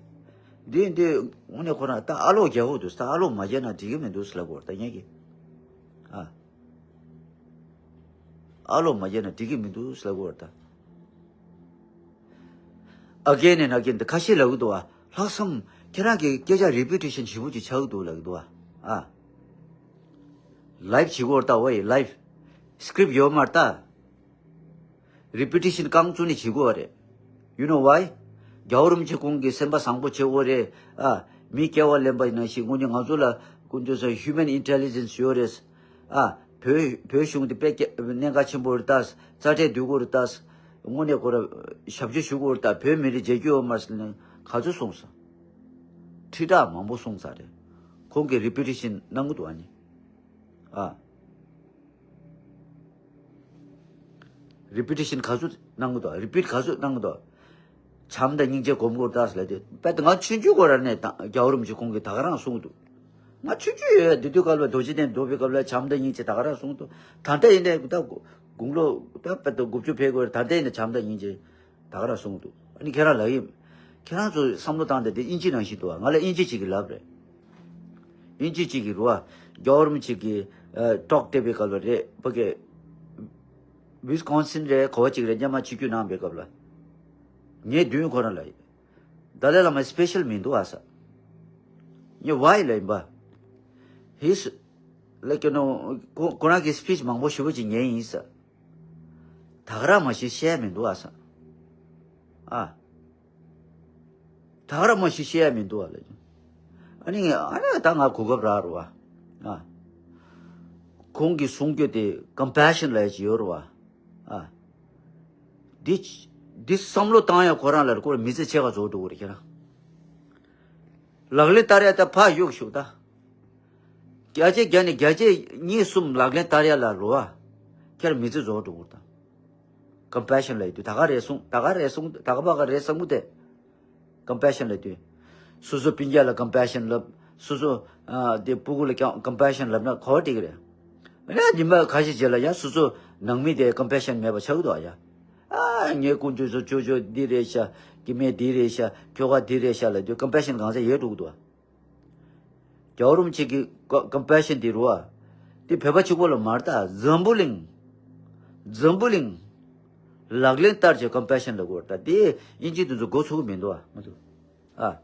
འདི་འདི་དངོས་གནས་ཁོ་རང་ད་ཨ་ལོག་རྒྱག་དགོས་འདུག། ད་ཨ་ལོག་མ་རྒྱག་ན་འགྲིག་གི་མི་འདུག་ཟེར་ལབ་དགོས་རེད་ད་ངས་ཀྱི། ཨ། ཨ་ལོག་མ་རྒྱག་ན་འགྲིག་གི་མི་འདུག་ཟེར་ལབ་དགོས་རེད་ད། Again and again ད་ཁ་ཤས་ལབ་གི་འདུག་ཨ། ལྷག་བསམ་ཁྱེད་རང་གི་སྐད་ཆ་རི་པི་ཊི་ཤན་ཞེ་པོ་ཅིག་ཆགས་ཀྱི་འདུག་ལབ་གི་འདུག་ཨ། ཨ། ལའིབ་བྱེད་དགོས་རེད་ད། ཝེ་ལའིབ། སི་ཀི་རིབ་ཊི་ཡོད་མ་རེད་ད། རི་པི་ཊི་ཤན་རྐང་བཙུགས་ནས་བྱེད་དགོས་པ་རེད། You know why? རྒྱལ་བ་རིན་པོ་ཆེ་ཁོང་གིས་སེམས་པ་བཟང་པོ་བྱེད་དགོས་རེད། ཨ། མི་སྐལ་བ་ལེན་པ་ཡིན་ན་ཞིག་དངོས་གནས་ང་ཚོ་ལ་ཀུན་སྤྱོད་ས་ཧིའུ་མན་ཨིན་ཊེ་ལི་ཇེན་སི་ཡོད་རེད། ཨ། བོད་བོད་གཞུང་དེ་དཔེ་སྐྱ་གནད་འགག་ཆེན་པོ་རེད་ད། རྩ་ཁྲལ་བསྡུ་དགོས་རེད་ད། དངོས་གནས་ཁོ་ར་ཞབས་ཕྱི་ཞུ་དགོས་རེད། ད་བོད་མི་རིགས་མཇལ་རྒྱུ་ཡོད་མ་རེད་ཟེར་ནས་ག་ཚོད་གསུངས་སོང་། ཁྲི་ཕྲག་མང་པོ་གསུངས་ཚར་རེད། ཁོང་གིས་རི་པི་ཊི་ཤན་གནང་གི་འདུག་ཨ་ནི། ཨ། རི་པི་ཊི་ཤན་ག་ཚོད་གནང་གི་འདུག་རི་པི་ཊི་ག་ཚོད་གནང་གི་འདུག་བྱམས་དང་སྙིང་རྗེ་སྒོམ་དགོས་རེད་ད་ཟེར་ལབ་དུས། དཔེ་ད་ང་ཆུང་ཆུང་སྐབས་ར་ནས་ད་རྒྱལ་བ་རིན་པོ་ཆེ་ཁོང་གིས་ད་ག་རང་གསུངས་འདུག་ང་ཆུང་ཆུང་ཡོད་དེ་དུས་སྐབས་ལ་རྡོ་རྗེ་གདན་འདུག་པའི་སྐབས་ལ་བྱམས་དང་སྙིང་རྗེ་ད་ག་རང་གསུངས་འདུག་ད་ལྟ་ཡིན་ནའི་ད་དགུང་ལོ་ད་དཔེ་ད་དགུ་བཅུ་ཕེབས་དགོས་རེད། ད་ལྟ་ཡིན་ནའི་བྱམས་དང་སྙིང་རྗེ་ད་ག་རང་གསུངས་འདུག་ཨ་ནི་ཁྱེད་རང་ལ་ཡིན། ཁྱེད་རང་ཚོ་བསམ་བློ་བཏང་སྟེ་དེ་དབྱིན་ཇི་ནང་བཞིན་འདུག་ང་ལ་དབྱིན་ཇི་གཅིག་གིས་ལབ་རེད། དབྱིན་ཇི་གཅིག་གིས་རུ་བ། རྒྱལ་བ་རིན་པོ་ཆེ་གིས་ཨ་ཊོག་སྤྲད་པའི་སྐབས་ལ་རེད། ཕ་གི་ཝི་སི་ཀོན་སིན་རེད། ག་བ་གཅིག་རེད། མཉམ་མ་ཆིབས་བསྒྱུར་གནང་པའི་སྐབས་ལ། ངས་མདུན་ཁོ་རང་ལ། ཏཱ་ལའི་བླ་མ་སི་པེ་ཤལ་མི་འདུག་ཨ་ས། ངས་ཝའི་ལ་ཡིན་པ། ཧིས། ལ་ཀྱ་ནོ། ཁོ་ཁོ་རང་གི་སི་པིཆ་མང་པོ་ཞེ་པོ་ཅིག་ཉན་ཡིན་ས། ད་ག་རང་མ་ཤེས་བཤད་མི་འདུག་ཨ་ས། ཨ། ད་ག་རང་མ་ཤེས་བཤད་མི་འདུག་ཨ་ལ། ཨ་ནི་ཨ་ནི་ད་ང་གོ་སྐབས་རག་རུ་བ། ཨ། ཁོང་གིས་གསུང་རྒྱུ་དེ་ཀམ་པེ་ཤན་ལབ་ཡ་ཅིག་ཡོད་རུ་བ། ཨ། འདི་འདི་བསམ་བློ་བཏང་ཡ་ཁོ་རང་ལ་ཁོ་མི་ཚེ་ཕྱེད་ཀ་རྫོགས་འགྲོ་གི་རེད་ཁྱེད་རང་། ལག་ལེན་བསྟར་ཡ་ད་ཕར་གཡུག་ཞུགས་ད། བརྒྱ་ཆ་བརྒྱ་ནས་བརྒྱ་ཆ་གཉིས་གསུམ་ལག་ལེན་བསྟར་ཡ་ལ་རོ་ཨ། ཁྱེད་རང་མི་ཚེ་རྫོགས་འགྲོ་གི་རེད་ད། ཀམ་པེ་ཤན་ལབ་ཡོད་དུས་ད་ག་རེད་གསུངས། ད་ག་རེད་གསུངས། ད་ག་པ་ག་རེད་གསུངས་དེ། ཀམ་པེ་ཤན་ལབ་དུས། སོ་སོ་སྤུན་ཀྱག་ལ་ཀམ་པེ་ཤན་ལབ། སོ་སོ་ཨ་དེ་སྤུ་གུ་ལ་ཀྱང་ཀམ་པེ་ཤན་ལབ་ན་གོ་བ་འགྲིག་གི་རེད། ཨ་ནི་ཉི་མ་ཁ་ཤས་རྗེས་ལ་ཡང་སོ་སོ་ནང་མི་དེ་ཀམ་པེ་ཤན་མེད་པ་ཆགས་ཀྱི་འདུག་ཨ་ཡ། ཨ་ངའི་དཀོན་མཆོག་ཚོ་ཅོ་ཅོ་འདི་རེད་ཤག་སྐྱེ་དམན་འདི་རེད་ཤག་ཁྱོ་ག་འདི་རེད་ཤག་ལབ་དུས་ཀམ་པེ་ཤན་གང་ས་ཡལ་འགྲོ་གི་འདུག་ཨ། རྒྱལ་བ་རིན་པོ་ཆེ་གི་ཀ་ཀམ་པེ་ཤན་དེ་རུ་བ། དེ་བོད་པ་གཅིག་པོ་ལ་མ་རེད་ད། འཛམ་བུ་གླིང་། འཛམ་བུ་གླིང་། ལག་ལེན་བསྟར་བྱས་ཀམ་པེ་ཤན་ལབ་དགོས་རེད་ད། དེ་དབྱིན་ཇི་དེ་ཚོ་མགོ་ཚོད་ཀྱི་མི་འདུག་ཨ། མ་གཏོགས། ཨ།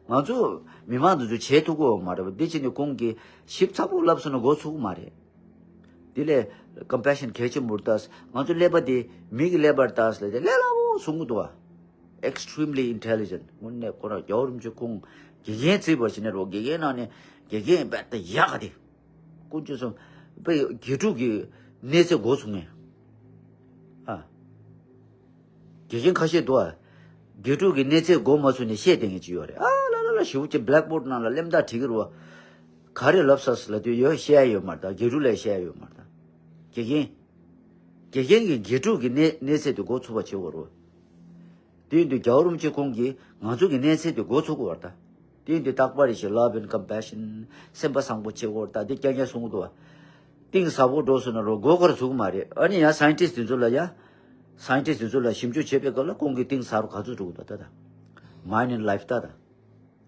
ང་ཚོ་མི་མང་དེ་ཚོ་བྱེད་ཐུབ་ཀྱི་ཡོད་མ་རེད་པ། འདི་ཕྱིན་ནས་ཁོང་གིས་ཞིབ་ཚགས་པོ་ལབ་སོང་ན་མགོ་ཚོད་ཀྱི་མ་རེད། དེ་ལས་ཀམ་པེ་ཤན་གལ་ཆེན་པོ་རེད་ད། ང་ཚོ་ཀླད་པ་དེ་མི་གི་ཀླད་པ་རེད་ད་ཟེར་ཏེ་ལས་སླ་པོ་གསུང་གི་འདུག་ཨ། Extremely intelligent། དངོས་གནས་ཁོ་རང་རྒྱལ་བ་རིན་པོ་ཆེ་ཁོང་དགེ་རྒན་བརྩིས་པ་ཞིག་ནས་རོ། དགེ་རྒན་ནང་ནས་དགེ་རྒན་དཔེ་ད་ཡག་ག་དེ། དཀོན་མཆོག་གསུམ། དཔེ་དགེ་ཕྲུག་གི་གནས་ཚད་མགོ་ཚུགས་ངེས། ཨ། དགེ་རྒན་ཁ་ཤས་འདུག་ཨ། དགེ་ཕྲུག་གི་གནས་ཚད་མགོ་མ་ཚུགས་ནས་བཤད་བསྡད་མཁན་ཅིག་ཡོད་རེད། ཨ་ལ་ལ་ལ་ཞེ་པོ་ཅིག་བྷི་ལེག་བྷོར་ཌི་ནང་ལ་གླེང་སྟེགས་བྲིས་ཀྱི་རེད་བ། ག་རེ་ལབ་ས་ཟེར་ལབ་དུས་ཡོད་བཤད་ཡ་ཡོད་མ་རེད་ད། དགེ་ཕྲུག་ལ་བཤད་ཡ་ཡོད་མ་རེད་ད། དགེ་རྒན། དགེ་རྒན་གྱིས་དགེ་ཕྲུག་གི་གནས་གནས་ཚད་དེ་མགོ་ཚུགས་པ་བྱེད་དགོས་རེད། དེ་ཡིན་དུས་རྒྱལ་བ་རིན་པོ་ཆེ་ཁོང་གིས་ང་ཚོ་གི་གནས་ཚད་དེ་མགོ་ཚུགས་དགོས་པ་རེད་ད། དེ་ཡིན་དུས་རྟག་པར་རེ་ཞིག་love and compassion། སེམས་པ་བཟང་པོ་བྱེད་དགོས་རེད་ད། དེ་རྐྱང་རྐྱང་གསུང་གི་འདུག་བ། གཏིང་ཟབ་པོ་འགྲོ་སོང་ན་རོ་མགོ་སྐོར་ཚུགས་ཀྱི་མ་རེད། ཨ་ནི་ཡང་scientist་དེ་ཚོ་ལ་ཡ། scientist་དེ་ཚོ་ལ་ཞིབ་འཇུག་བྱེད་པའི་སྐབས་ལ་ཁོང་གིས་གཏིང་ཟབ་པོ་ག་ཚོད་འགྲོ་གི་འདུག་ད་ད། Mind and life་ད་ད།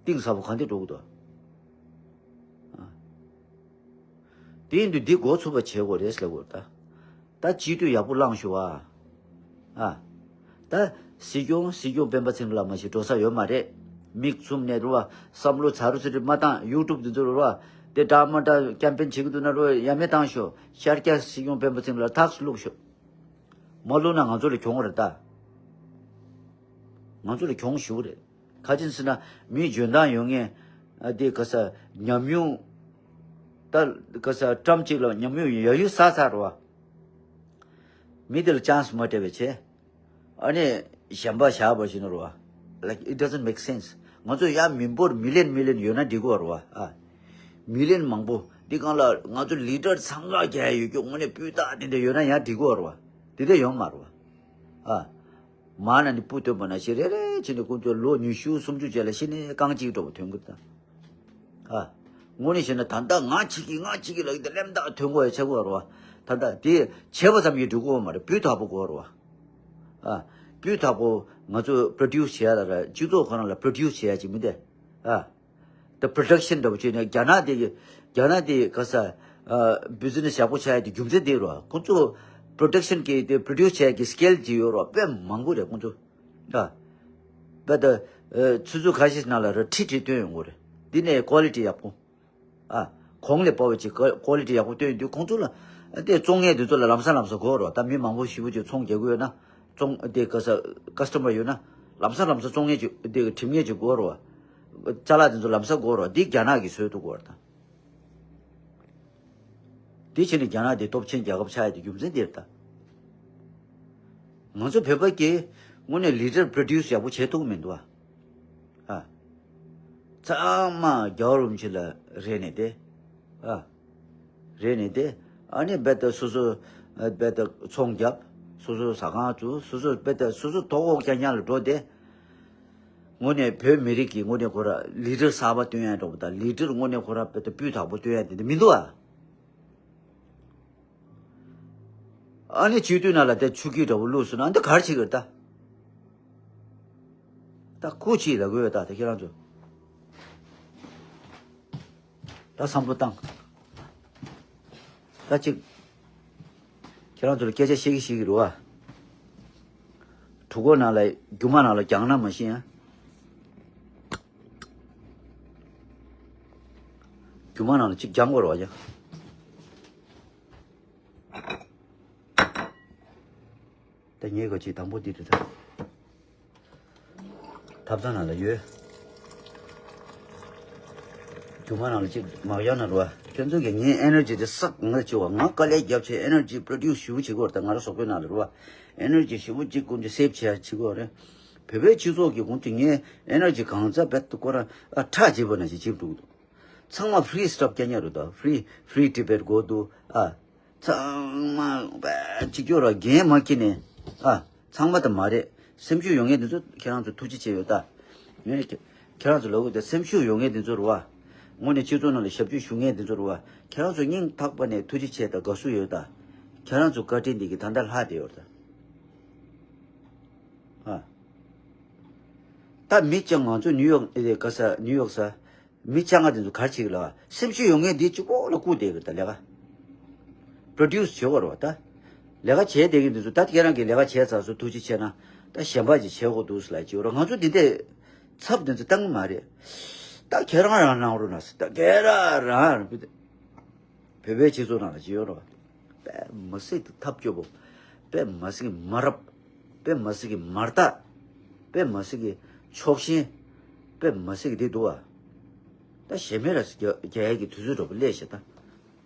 གཏིང་ཟབ་པོ་ག་འདྲ་འགྲོ་གི་འདུག་ཨ། དེ་ཡིན་དུས་འདི་འགོ་ཚུགས་པ་བྱེད་དགོས་རེད་ཟེར་དགོས་ད། ད་སྤྱི་འཐུས་ཡག་པོ་བླངས་ཤོག་ཨ། ཨ། ད་སྲིད་སྐྱོང་སྲིད་སྐྱོང་སྤེན་པ་ཚེ་རིང་ལགས་མ་གཞི་འགྲོ་ས་ཡོད་མ་རེད། མིག་བཙུམ་ནས་རུ་བ། བསམ་བློ་ཚ་རུ་ཚ་རུ་མ་བཏང་། ཡུ་ཊུབ་འདི་ཚོ་རུ་བ། དེ་འདྲ་མ་འདྲ་ཀེམ་པེན་བྱེད་ཀྱི་འདུག་ན་རུ་ཡ་མེད་བཏང་ཤོག་ཤར་རྒྱག་སྲིད་སྐྱོང་སྤེན་པ་ཚེ་རིང་ལགས་ཐག་བླུགས་ཤོག་མ་བླུགས་ན་ང་ཚོ་ལ་གྱོང་རེད་ད། ང་ཚོ་ལ་གྱོང་ཞེ་པོ་རེད། ག་ཅི་ཟེར་ན་མི་འཇོན་ཐང་ཡོད་མཁན། ཨ། དེ་ག་ས་ཉམས་མྱོང་། ད་ག་ས་term་གཅིག་ལ་ཉམས་མྱོང་ཡོད་ཡོད་ས་ས་རེད་བ། མི་དེ་ལ་chance་མ་སྤྲད་པ་བྱས། ཨ་ནི་གཞན་པ་བཞག་པ་ཞིག་ནོར་བ། Like, it doesn't make sense། ང་ཚོ་ཡ་མི་འབོར་million million་ཡོད་ན་འགྲིག་གི་རེད་བ། ཨ། million་མང་པོ་འདི་སྒང་ལ་ང་ཚོ་leader་འཚང་ཁ་རྒྱག་ཡ་ཡོད་རྒྱུ་དངོས་གནས་སྤུས་དག་དེ་འདྲ་ཡོད་ན་ཡང་འགྲིག་གི་རེད་བ། དེ་འདྲ་ཡོད་མ་རེད་བ། ཨ། མ་ན་ནི་སྤུ་ཐོན་པ་ན་ཞེ་རེ་རེ་བྱས་ནས་ཁོང་ཚོ་ལོ་ཉི་ཤུ་སུམ་ཅུ་རྗེས་ལ་ཤི་ནས་རྐང་གཅིག་འགྲོ་བ་ཐོན་གི་ད། ཨ། དངོས་གནས་བཤད་ན་ད་ལྟ་ང་བྱེད་ཀྱི་ང་བྱེད་ཀྱི་ལབ་ཀྱི་དེ་གླེན་རྟགས་ཐོན་དགོས་ཡ་ཆགས་ཀྱི་ཡོད་རེད་བ། ད་ལྟ་དེ་བྱས་པ་ཙམ་གྱིས་འགྲིག་གི་ཡོད་མ་རེད། སྤུས་དག་པོ་དགོས་རེད་བ། ཨ། སྤུས་དག་པོ་ང་ཚོ་produce་བྱེད་ཡ་ལ་ར་སྤྱི་ཚོགས་ཁོ་རང་ལ་produce་བྱེད་ཡ་ཅིག་མི་འདུག་ཨ། The production་འདྲ་པོ་བྱས་ནས་རྒྱ་ནག་དེ་གི་རྒྱ་ནག་དེ་ག་ས་ཨ་business་ཡག་པོ་ཆགས་ཡ་དེ་རྒྱུ་མཚན་དེ་རེད་བ། ཁོང་ཚོ་production་གི་དེ་produce་བྱེད་ཡ་གི་scale་དེ་ཡོད་རེད་བ། དཔེ་མང་པོ་རེད་ཁོང་ཚོ། ཨ། དཔེ་ད་ཨ་ཆུ་ཚོད་ཁ་ཤས་ནང་ལ་ར་ཁྲི་ཁྲི་བཏོན་ཡོང་གི་རེད། འདི་ནས་quality་ཡག་པོ། ཨ། གོང་ལས་སྤར་བ་ཅིག་quality་ཡག་པོ་བཏོན་ཡོང་དུས་ཁོང་ཚོ་ལ་ཨ་དེ་བཙོང་མཁན་དེ་ཚོ་ལ་ལམ་སང་ལམ་སང་དགོས་རེད་བ། ད་མི་མང་པོ་ཞེ་པོ་ཅིག་ཚོང་རྒྱག་གི་ཡོད་ན། བཙོང་དེ་ག་ས་customer་ཡོད་ན་ལམ་སང་ལམ་སང་བཙོང་མཁན་ཅིག་དེ་གི་འགྲིམ་མཁན་ཅིག་དགོས་རེད་བ། ཅ་ལག་དེ་ཚོ་ལམ་སང་དགོས་རེད་བ། འདི་རྒྱ་ནག་གིས་བཟོས་འདུག་གོ་རེད་ད། འདི་བྱས་ནས་རྒྱ་ནག་དེ་སྟོབས་ཆེན་རྒྱལ་ཁབ་ཆགས་ཡ་དེ་རྒྱུ་མཚན་འདི་རེད་ད། ང་ཚོ་བོད་པ་གིས་དངོས་གནས་ལི་ཌར་པྲོ་ཌིའུ་སི་ཡག་པོ་བྱེད་ཐུབ་མི་འདུག་ཨ། ཨ། ཚང་མ་རྒྱལ་བ་རིན་པོ་ཆེ་ལ་རེ་ནས་དེ། ཨ། རེ་ནས་དེ། ཨ་ནི་རྦད་དེ་སོ་སོ་རྦད་དེ་ཚོང་རྒྱབ། སོ་སོ་ཟ་ཁང་བཙུགས། སོ་སོ་རྦད་དེ་སོ་སོ་དོག་འོག་རྐྱང་རྐྱང་ལ་འགྲོ་དེ། དངོས་གནས་བོད་མི་རིགས་ཀྱི་དངོས་གནས་ཁོ་ར་ལི་ཌར་གསར་པ་སྟོན་ཡ་འགྲོ་བ་དང་། ལི་ཌར་དངོས་གནས་ཁོ་ར་རྦད་དེ་སྤུས་དག་པོ་སྟོན་ཡ་དེ་འདྲ་མི་འདུག་ཨ། ཨ་ནི་སྤྱི་འཐུས་ནང་ལ་དེ་ཆུ་སྐྱིད་འདྲ་པོ་བླུགས་སོང་ན་འདི་ག་རེ་བྱེད་ཀྱི་རེད་ད། ད་ཁུ་ཆི་ལ་དགོས་ད་དེ་ཁྱེད་རང་ཚོ། ད་བསམ་བློ་བཏང་། ད་ཅིག་ཁྱེད་རང་ཚོ་ལ་སྐད་ཆ་བཤད་ཀྱི་བཤད་ཀྱི་རེད་བ། གྲུ་གུ་ནང་ལ་རྒྱུ་མ་ནང་ལ་རྒྱང་ན་མ་ཤེས་ཡ། རྒྱུ་མ་ནང་ལ་ཅིག་རྒྱང་དགོས་རེད་བ་ཡ། ད་ངའི་གོ་ཅིག་དང་པོ་འདི་རེད་ད། ཐབ་ཚང་ནང་ལ་ཡོད། རྒྱུ་མ་ནང་ལ་ཅིག་མ་རྒྱང་ན་རེད་བ། ཁྱོད་ཚོ་གིས་ངའི་ཨེ་ནར་ཇི་དེ་བསགས་ང་ལ་བྱེད་བ། ང་དཀའ་ལས་རྒྱབ་བྱས་ཨེ་ནར་ཇི་པྲོ་ཌིའུ་སི་ཞེ་པོ་བྱེད་ཀྱི་ཡོད་རེད་ད། ང་རང་སོག་པོའི་ནང་ལ་རེད་བ། ཨེ་ནར་ཇི་ཞེ་པོ་ཅིག་ཀུན་གྱིས་སེབ་བྱེད་ཡ་བྱེད་ཀྱི་ཡོད་རེད། བོད་པའི་སྤྱི་ཚོགས་ཀྱི་ཁོང་ཚོས་ངའི་ཨེ་ནར་ཇི་གང་ཚ་རྦད་དེ་ཁོ་རང་ཨ་ཁྲག་བརྗེ་པོ་ནང་བཞིན་བརྗེ་འདུག་ཚང་མ་ཧྥི་རི་སི་ཊབ་རྐྱང་རྐྱང་རེད་ད། ཧྥི་རི་ཧྥི་རི་ཊི་བེཊ་དགོས་འདུག་ཨ། ཚང་མ་པའི་གཅིག་གྱུར་ར་འགན་མ་འཁྱེར་ནས་ཨ། ཚང་མ་ད་མ་རེད། སེམས་ཤུགས་ཡོད་མཁན་དེ་ཚོ་ཁྱེད་རང་ཚོ་ཐུགས་རྗེ་ཆེ་ཡོད་ད། ངས་ཁྱེད་ཁྱེད་རང་ཚོ་ལབ་དགོས་ད། སེམས་ཤུགས་ཡོད་མཁན་དེ་ཚོ་རེད་བ། དངོས་གནས་སྤྱི་ཚོགས་ནང་ལ་ཞབས་ཕྱི་ཞུ་མཁན་དེ་ཚོ་རེད་བ། ཁྱེད་རང་ཚོ་སྙིང་ཐག་པ་ནས་ཐུགས་རྗེ་ཆེ་དང་དགའ་བསུ་ཡོད་ད། ཁྱེད་རང་ཚོ་བཀའ་དྲིན་འདི་གིས་ད་ལྟ་ལྷག་བསྡད་ཡོད་ད། ཨ། ད་མི་ཅང་ང་ཚོ་ནིའུ་ཡོག་ཨེ་ག་ས་ནིའུ་ཡོག་ས། མི་སྤྱང་ང་དེ་ཚོ་ག་རེ་བྱེད་ཀྱི་ལ། སེམས་ཤུགས་ཡོད་མཁན་འདི་གཅིག་པོ་ལ་བསྐུར་བསྡད་ཀྱི་ད་ལས་ཀ། པྲོ་ཌིའུ་སི་བྱེད་དགོས་རེད་བ་ད། ལས་ཀ་བྱས་བསྡད་མཁན་འདི་ཚོ་ད་ཁྱེད་རང་གིས་ལས་ཀ་བྱས་ཚར་སོང་། ཐུགས་རྗེ་ཆེ་གནང་། ད་གཞན་པ་ཅིག་བྱེད་དགོས་འདུག་ཟེར་ལབ་ཀྱི་ཡོད་རེད། ང་ཚོ་འདི་འདྲའི་ཚབ་འདི་ཚོ་བཏང་གི་མ་རེད། ད་ཁྱེད་རང་རང་གནང་རོགས་གནང་ཟེར། ད་ཁྱེད་རང་རང་། བོད་པའི་སྤྱི་ཚོགས་ནང་ལ་ཅི་ཡོད་རེད་བ། དཔེ་མི་སྲིད་དུ་ཐབས་སྐྱོ་པོ། དཔེ་མི་སྲིད་ཀྱི་མ་རབས། དཔེ་མི་སྲིད་ཀྱི་མ་བརྟག། དཔེ་མི་སྲིད་ཀྱི་ཕྱོགས་ཞེན། དཔེ་མི་སྲིད་ཀྱི་དེ་འདུག་བ། ད་གཞན་མའི་ར་རྒྱ་རྒྱ་ཡག་གི་དུས་ཚོད་འགྲོ་པ་སླེབས་ཤག་ད།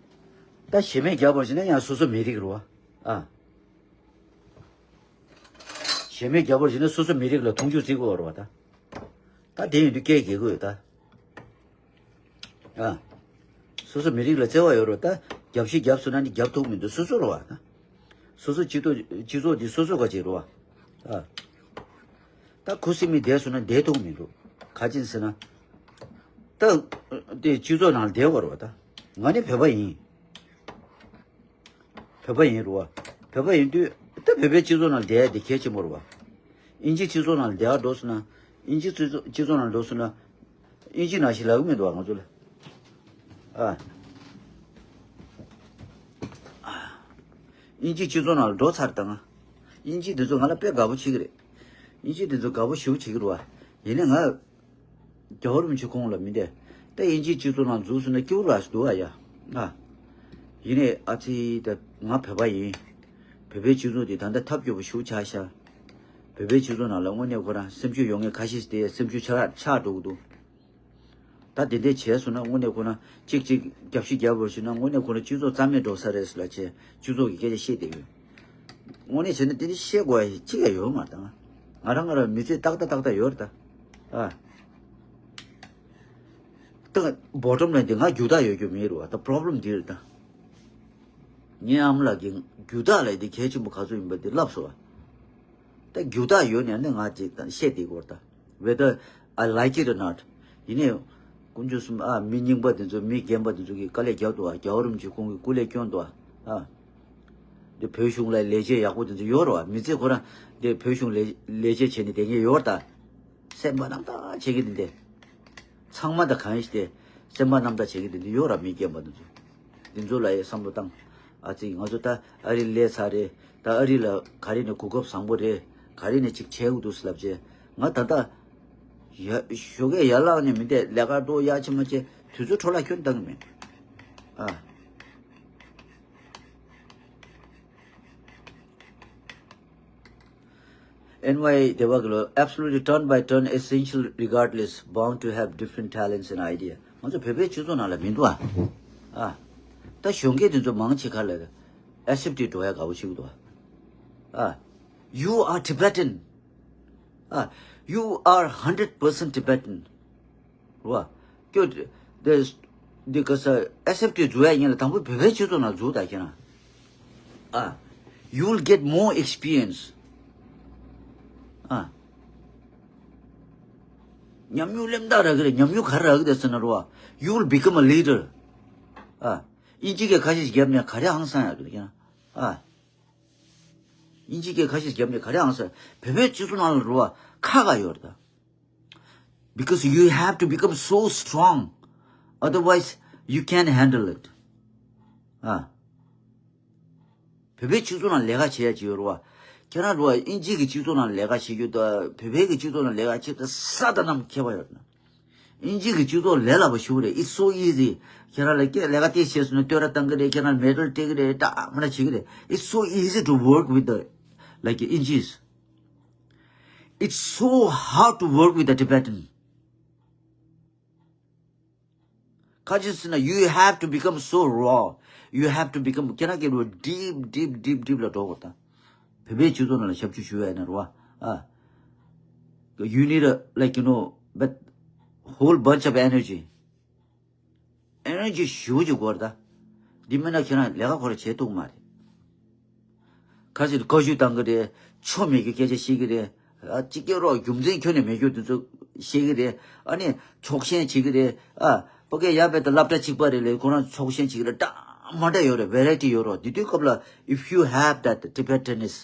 ད་གཞན་མའི་རྒྱབ་པར་བྱས་ན་ཡང་སོ་སོ་མི་རིགས་རེད་བ། ཨ། གཞན་མའི་རྒྱབ་པར་བྱས་ན་སོ་སོ་མི་རིགས་ལ་མཐོང་ཆུང་བརྩི་དགོས་རེད་བ་ད། ད་དེ་ཡིན་དུས་སྐད་རྒྱག་གི་ཡོད་ད། ཨ། སོ་སོ་མི་རིགས་ལ་བརྩེ་བ་ཡོད་རོགས་ད། རྒྱབ་བཤིག་རྒྱབ་སོང་ན་ནི་རྒྱབ་ཐུབ་མི་འདུག་སོ་སོ་རོ་བ་ད། སོ་སོ་སྤྱི་ཚོགས་སྤྱི་ཚོགས་འདི་སོ་སོ་ག་བྱེད་རོ་བ། ཨ། ད་ཁུ་སིམ་མེ་བསྡད་སོང་ན་བསྡད་ཐུབ་མི་འདུག་ག་ཅིན་ཟེར་ན། ད། དེ་སྤྱི་ཚོགས་ནང་བསྡད་དགོས་རོ་བ་ད། ང་ནི་བོད་པ་ཡིན། བོད་པ་ཡིན་རུ་བ། བོད་པ་ཡིན་དུས་ད་བོད་པའི་སྤྱི་ཚོགས་ནང་བསྡད་དེ་གལ་ཆེན་པོ་རུ་བ། ཨིན་ཇི་སྤྱི་ཚོགས་ནང་བསྡད་འགྲོ་སོང་ན། ཨིན་ཇི་སྤྱི་ཚོགས་སྤྱི་ཚོགས་ནང་འགྲོ་སོང་ན། ཨིན་ཇི་ནང་བཞིན་ལབ་གི་མི་འདུག་བ་ང་ཚོ་ལ། ཨ། ཨིན་ཇི་སྤྱི་ཚོགས་ནང་ལ་འགྲོ་ཚར་དང་། ཨིན་ཇི་དེ་ཚོ་ང་ལ་དཔེ་དགའ་པོ་བྱེད་ཀྱི་རེད། ཨིན་ཇི་དེ་ཚོ་དགའ་པོ་ཞེ་པོ་བྱེད་ཀྱི་རུ་བ། ཡིན་ནའི་ང་། རྒྱལ་བ་རིན་པོ་ཆེ་ཁོང་ལ་མི་བདེ། ད་ཨིན་ཇིའི་སྤྱི་ཚོགས་ནང་འཛུལ་སོང་ན་སྐྱིད་པོ་ར་ཞིག་འདུག་ཨ་ཡ། ཨ། ཡིན་ནའི་ཨ་ཙི་ད་ང་བོད་པ་ཡིན། བོད་པའི་སྤྱི་ཚོགས་འདི་ད་ལྟ་ཐབས་སྐྱོ་པོ་ཞེ་པོ་ཆགས་ཤག་བོད་པའི་སྤྱི་ཚོགས་ནང་ལ་དངོས་གནས་ཁོ་རང་སེམས་ཤུགས་ཡོད་མཁན་ཁ་ཤས་ཤིག་དེ་སེམས་ཤུགས་ཆག་ཆག་འགྲོ་གི་འདུག་ད་དེ་འདྲས་བྱས་སོང་ན་དངོས་གནས་ཁོ་རང་གཅིག་གཅིག་རྒྱབ་བཤིག་རྒྱབ་པར་ཞུས་ན་དངོས་གནས་ཁོ་རང་སྤྱི་ཚོགས་རྩ་མེད་འགྲོ་ས་རེད་ཟེར་ལབ་བྱས་སྤྱི་ཚོགས་ཀྱི་སྐད་ཆ་བཤད་བསྡད་ཡོད། དངོས་གནས་བྱས་ན་དེ་འདྲ་བཤད་དགོས་ཡ་གཅིག་ཡང་ཡོད་མ་རེད་ད། ང་རང་ང་རང་མི་ཚེ་ཏག་ཏག་ཏག་ཏག་ཡོད་རེད་ད། ཨ། ད་བོ་ཊམ་ལའིན་དེ་ང་རྒྱུ་དག་ཡོད་རྒྱུ་མེད་རེད་བ། ད་པོ་རོབ་ལེམ་འདི་རེད་ད། ངའི་ཨ་མ་ལགས་ཀྱིས་རྒྱུ་དག་ལབ་དེ་གལ་ཆེན་པོ་ག་ཚོད་ཡིན་པ་དེ་ལབ་སོང་བ། ད་རྒྱུ་དག་ཡོད་ནས་ནི་ང་ཅིག་ད་བཤད་བསྡད་ཀྱི་ཡོད་རེད་ད། Whether I like it or not. ཡིན་ནའི་དཀོན་མཆོག་གསུམ་ཨ་མི་རྙིང་པ་དེ་ཚོ་མི་རྒན་པ་དེ་ཚོ་གིས་དཀའ་ལས་རྒྱབ་འདུག་བ། རྒྱལ་བ་རིན་པོ་ཆེ་ཁོང་གིས་སྐུ་ལས་བསྐྱོན་འདུག་བ། ཨ། འདི་བོད་གཞུང་ལ་ལས་བྱེད་ཡག་པོ་དེ་ཚོ་ཡོད་རེད་བ། མི་ཚེ་ཁོ་རང་འདི་བོད་གཞུང་ལས་ལས་བྱེད་བྱས་ནས་བསྡད་མཁན་ཡོད་རེད་ད། སེམས་པ་རྣམ་དག་བྱེད་ཀྱི་འདི་འདི། ཚང་མ་ད་གང་ཡིན་ཞིག་སྟེ། སེམས་པ་རྣམ་དག་བྱེད་ཀྱི་འདི་འདི་ཡོད་ར། མི་རྒན་པ་འདི་ཚོ། འདི་ཚོ་ལ་ཡང་བསམ་བློ་བཏང་། ཨ་ཙི་ང་ཚོ་ད་ཨ་རི་སླེབས་ཚར་རེད། ད་ཨ་རི་ལ་ག་རེ་ནས་གོ་སྐབས་བཟང་པོ་རེད། ག་རེ་ནས་ཅིག་བྱེད་དགོས་འདུག་ཟེར་ལབ་བྱས། ང་ད་ལྟ་ཡ་ཞོགས་ཀས་ཡར་ལངས་ནས་མི་འདས་ལས་ཀ་འགྲོ་ཡག་ཆེ་མ་ཆེ་དུས་ཚོད་འཕྲོ་བརླག་ཁྱོན་བཏང་གི་མེད། ཨ། N Y Devagalo, absolutely turn by turn essential regardless, bound to have different talents and idea. ང་ཚོ་བོད་པའི་སྤྱི་ཚོགས་ནང་ལ་མི་འདུག་ཨ། ཨ། ད་གཞོན་སྐྱེས་དེ་ཚོ་མང་ཆེ་ཁ་ལ་ཨེ་སེབ་ཊི་འགྲོ་ཡ་དགའ་པོ་ཞིག་འདུག་ཨ། ཨ། You are Tibetan. ཨ། You are hundred percent Tibetan. རེད་བ། ཁྱོད་འདི་འདི་ག་ས་ཨེ་སེབ་ཊི་བཟོ་ཡ་ཡིན་ན་དང་པོ་བོད་པའི་སྤྱི་ཚོགས་ནང་འཛུལ་ད་ཁྱེད་རང་། ཨ། You will get more experience. ཨ། ཉམས་མྱོང་ལེམ་ཐག་རག་གི་རེད། ཉམས་མྱོང་ག་རེ་རག་གི་རེད་ཟེར་ན་རེད་བ། You will become a leader. ཨ། དབྱིན་ཇི་སྐད་ཁ་ཤས་ཤིག་བརྒྱབ་ནས་ག་རེ་ཧང་སང་ཡག་གི་རེད་ཁྱེད་རང་། ཨ། དབྱིན་ཇི་སྐད་ཁ་ཤས་བརྒྱབ་ནས་ག་རེ་ཨང་ཟེར། བོད་པའི་སྤྱི་ཚོགས་ནང་ལ་རུ་བ་ཁག་ཁག་ཡོད་རེད་ད། Because you have to become so strong, otherwise you can't handle it. ཨ། བོད་པའི་སྤྱི་ཚོགས་ནང་ལས་ཀ་བྱེད་ཡ་ཅིག་ཡོད་རུ་བ། ཁྱེད་རང་རུ་བ་དབྱིན་ཇི་གི་སྤྱི་ཚོགས་ནང་ལས་ཀ་བྱེད་རྒྱུ་དང་བོད་པའི་གི་སྤྱི་ཚོགས་ནང་ལས་ཀ་བྱེད་ཡ་དང་ས་དང་གནམ་ཁྱད་པར་ཡོད་རེད་ན། དབྱིན་ཇི་གི་སྤྱི་ཚོགས་ལས་སླ་པོ་ཞིག་རེད། It's so easy. ཁྱེད་རང་ལ་སྐད་ལས་ཀ་དེ་བྱས་སོང་ན་བསྟོད་ར་བཏང་གི་རེད། ཁྱེད་རང་ལ་མེ་ཌལ་སྤྲད་གི་རེད། ད་མ་ན་བྱེད་གི་རེད། It's so easy to work with the, like, Injis. It's so hard to work with the Tibetan. ཁ་ཅིག་ཟེར་ན། You have to become so raw. You have to become, ཁྱེད་རང་གི་རུ་deep, deep, deep, deep ལ་འགྲོ་དགོས་ད། བོད་པའི་སྤྱི་ཚོགས་ནང་ལ་ཞབས་ཞུ་ཞུ་ཡ་ཡིན་ན་རུ་བ། ཨ། You need a, like, you know, but whole bunch of energy. Energy ཞེ་པོ་ཅིག་དགོས་རེད་ད། འདི་མིན་ན་ཁྱེད་རང་ལས་ཀ་ཁོ་རང་བྱེད་ཐུབ་མ་རེད། ཁ་ཤས་བཀའ་བཀྱོན་བཏང་གི་རེད། ཆོ་མེད་རྒྱུ་སྐད་ཆ་བཤད་གི་རེད། ཨ། ཅིག་སྐྱེ་རོགས་རྒྱུ་མཚན་ཁྱོན་ནས་མེད་རྒྱུ་དེ་ཚོ་བཤད་གི་རེད། ཨ་ནི་ཕྱོགས་ཞེན་བྱེད་གི་རེད། ཨ། ཕ་གི་ཡ་བལ་དང་སློབ་གྲྭ་གཅིག་པ་རེད་ལས་ཁོ་རང་ཕྱོགས་ཞེན་བྱེད་གི་རེད། འདྲ་མ་འདྲ་ཡོད་རེད། Variety ཡོད་རོགས། དེ་དུས་སྐབས་ལ། If you have that Tibetanness,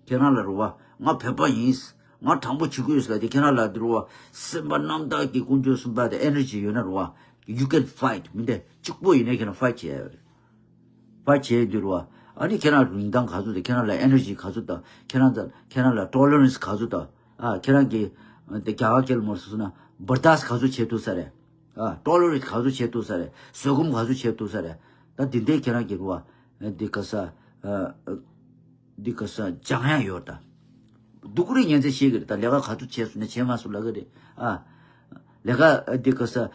ཁྱེད་རང་ལ་རུ་བ། ང་བོད་པ་ཡིན། ང་དྲང་པོ་བྱེད་ཀྱི་ཡོད་ཟེར་ལ་དེ་ཁྱེད་རང་ལ་དེ་རུ་བ། སེམས་པ་རྣམ་དག་གི་ཀུན་སྤྱོད་གསུམ་པ་དེ་energy ཡོད་ན་རུ་བ། You can fight. མི་འདི་གཅིག་པོ་ཡིན་ནའི་ཁྱེད་རང་fight བྱེད་ཡ་ཡོད་རེད། fight བྱེད་དུས་རུ་བ། ཨ་ནི་ཁྱེད་རང་རིན་ཐང་ག་ཚོད་དང་། ཁྱེད་རང་ལ་energy ག་ཚོད་དང་། ཁྱེད་རང་དང་ཁྱེད་རང་ལ་tolerance ག་ཚོད་དང་། ཨ། ཁྱེད་རང་གི་དེ་རྒྱ་གར་སྐད་ལ་མོ་སོང་ན་བར་དཱས་ག་ཚོད་བྱེད་ཐུབ་ས་རེད། ཨ། tolerate ག་ཚོད་བྱེད་ཐུབ་ས་རེད། བཟོད་སྒོམ་ག་ཚོད་བྱེད་ཐུབ་ས་རེད། ད་དེ་འདྲའི་ཁྱེད་རང་གི་རུ་བ། འདི་ག་ས། འདི་ག་ས་སྦྱང་ཡ་ཡོད་ད། སྡུག་རུས་ཉན་ཚེ་ཤེས་གི་རེད་ད། ལས་ཀ་ག་ཚོད་བྱས་སོང་ན་བྱས་མ་སོང་ལབ་གི་རེད། ཨ། ལས་ཀ་འདི་ག་ས།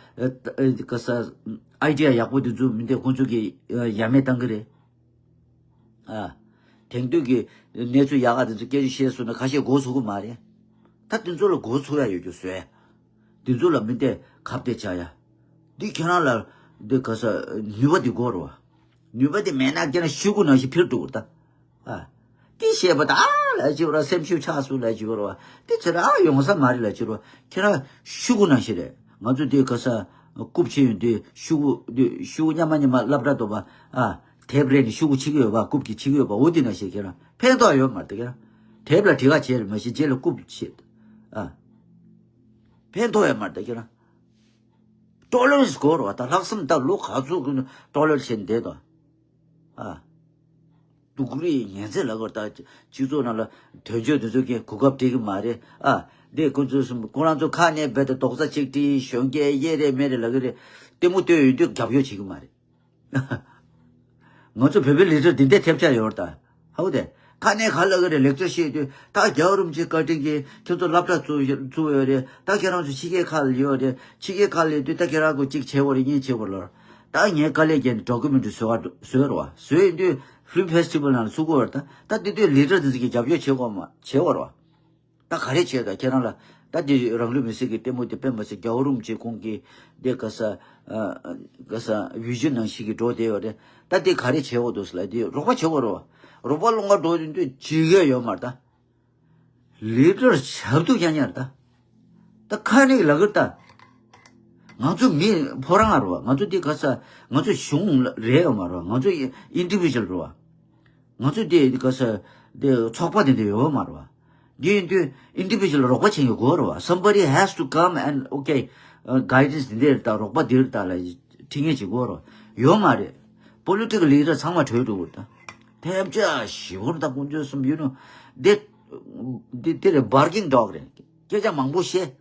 འདི་ག་ས་idea ཡག་པོ་འདི་ཚོ་མི་འདི་ཁོང་ཚོ་གི་ཡ་མེད་བཏང་གི་རེད། ཨ། དེང་དུས་ཀྱི་གནས་ཚུལ་ཡག་ག་དེ་ཚོ་སྐད་ཆ་བཤད་སོང་ན་ཁ་ཤས་མགོ་ཚོས་གི་མ་རེད། ད་དེ་ཚོ་ལ་མགོ་ཚོས་ཡ་ཡོད་རྒྱུ་བཟོས། དེ་ཚོ་ལ་མི་བདེ་ཁ་བདེ་བྱ་ཡ། འདི་ཁྱེད་རང་ལ་འདི་ག་ས་ནུས་པ་འདི་དགོས་རེད་བ། ནུས་པ་འདི་མེད་ན་ཁྱེད་རང་ཤུ་གུ་ནང་བཞིན་འཕུར་འགྲོ་གི་རེད་ད། ཨ། འདི་བཤད་པ་ད་ཨ་ལ་ཅི་བ་ར། སེམས་ཤུགས་ཆག་སོང་ལ་ཅི་བ་ར་བ། འདི་ཚེ་ར་ཨ་ཡོང་ས་མ་རེད་ལ་ཅི་བ་ར་བ། ཁྱེད་རང་ཤུ་གུ་ནང་བཞིན་རེད། ང་ཚོ་འདི་ག་ས་རྐུབ་ཆེ་ཡོད་འདི་ཤུ་གུ་འདི་ཤུ་གུ་མཉམ་མ་མཉམ་མ་སློབ་གྲྭ་དུ་བ། ཨ། དེབ་རེ་ནས་ཤུ་གུ་ཆེ་གི་ཡོད་པ། རྐུབ་ཀྱི་ཆེ་གི་ཡོད་པ། འོ་དེ་ནང་བཞིན་ཁྱེད་རང་ཕན་ཐོགས་ཡོད་མ་རེད་ད། ཁྱེད་རང་དེབ་ལ་བྲིས་ཀ་བྱས་རེད་མ་གཞི་རྗེས་ལ་རྐུབ་ཆེ། ཨ། ཕན་ཐོགས་ཡོད་མ་རེད་ད། ཁྱེད་རང་tolerance དགོས་རེད་བ། ད་ལྷག་བསམ་ད་ལོ་ག་ཚོད་གི་tolerate བྱས་ནས་བསྡད་དོ། ཨ། སྡུག་རུས་ཉན་ཚད་ལ་གོ། ད་སྤྱི་ཚོགས་ནང་ལ་དོན་གཅོད་དེ་ཚོ་གི་གོ་སྐབས་སྤྲད་གི་མ་རེད། ཨ། འདི་ཁོ་ཚོ་སུམ་ཁོ་རང་ཚོ་ཁ་ནས་རྦད་དེ་རྡོག་རྩ་གཅིག་སྒྲིལ་གཞོན་སྐྱེས་གཡས་རེ་མེ་རེ་ལབ་གི་རེད། ལྟད་མོ་ལྟོས་ཡོང་དུས་རྒྱབ་སྐྱོར་བྱེད་གི་མ་རེད། ང་ཚོ་བོད་པའི་ལི་ཌར་འདི་འདྲའི་ཐེབས་ཆག་ཡོད་རེད་ད། ཧའུ་དེ། ཁ་ནས་ག་ལབ་གི་རེད། ལེག་ཅར་བཤད་དུས་ད་རྒྱལ་བ་རིན་པོ་ཆེ་བཀའ་དྲིན་གྱིས་ཁྱོད་ཚོ་སློབ་གྲྭ་བཙུགས་བཙུགས་ཡོད་རེད། ད་ཁྱེད་རང་ཚོ་ཕྱི་རྒྱལ་ཁག་ལ་ཡོད་རེད། ཕྱི་རྒྱལ་ཁག་ལ་ཡོད་དུས་ད་ཁྱེད་རང་ཚོ་གཅིག་བྱེད་དགོས་རེད། གཉིས་བྱེད་དགོས་ལོར། ད་ངས་དཀའ་ལས་བརྒྱབ་ནས་ཌོ་ཀུ་མེན་ཊི་རི་བཟོས་བ་བཟོས་རེད་བ། བཟོས་ཡིན་དུས་ཕིལམ་ཕེ་སི་ཊི་བལ་ནང་ལ་བཙུགས་དགོས་རེད་ད། ད་དེ་དུས་ལི་ཌར་དེ་ཚོ་གིས་རྒྱབ་སྐྱོར་བྱེད་དགོས་མ་བྱེད་དགོས་རེད་བ། ད་ག་རེ་བྱས་ད་ཁྱེད་རང་ལ། ད་འདི་རང་ལུས་མེར་སྲེག་གི་ལྟད་མོ་དེ་དཔེ་མ་སྲིད་རྒྱལ་བ་རིན་པོ་ཆེ་ཁོང་གི་འདི་ག་ས། ཨ། ག་ས་བི་ཞན་ནང་བཞིན་གྱི་འགྲོ་བསྡད་ཡོད་རེད། ད་འདི་ག་རེ་བྱེད་དགོས་འདུག་ཟེར་ལ་འདི་རོགས་པ་བྱེད་དགོས་རེད་བ། རོགས་པ་སློང་ག་འགྲོ་དུས་འདི་བྱེད་ཀྱི་ཡོད་མ་རེད་ད། ལི་ཌར་ཞབས་ཏོག་རྐྱང་རྐྱང་རེད་ད། ད་ཁ་ནས་ལབ་གི་རེད་ད། ང་ཚོ་མི་ཕོ་རང་ང་རེད་བ། ང་ཚོ་འདི་ག་ས་ང་ཚོ་གཞུང་རེད་ཡོད་མ་རེད་བ། ང་ཚོ་ཨིན་ཌི་བི་ཇུ་ཨལ་རེད་བ། ང་ཚོ་དེ་ག་ས་དེ་ཚོགས་པ་དེ་འདྲ་ཡོད་མ་རེད་བ། འདི་ཡིན་དུས་ཨིན་ཌི་བི་ཇུ་ཨལ་རོགས་པ་བྱེད་མཁན་དགོས་རེད་བ། Somebody has to come and, okay, uh, guidance དེ་འདྲ་རེད་ད། རོགས་པ་འདི་རེད་ད་ལ་ཁྲིད་མཁན་ཅིག་དགོས་རེད་བ། ཡོད་མ་རེད། པོ་ལི་ཊི་ཀལ་ལི་ཌར་ཚང་མ་བྲོས་འགྲོ་གི་རེད་ད། ཐེབས་ཆག་ཞེ་པོ་རེད་ད། དཀོན་མཆོག་གསུམ་ཡིན་ནོ། འདི་འདི་དེ་རེད། བར་ཀིང་ཌོག་རེད། སྐད་ཆ་མང་པོ་བཤད།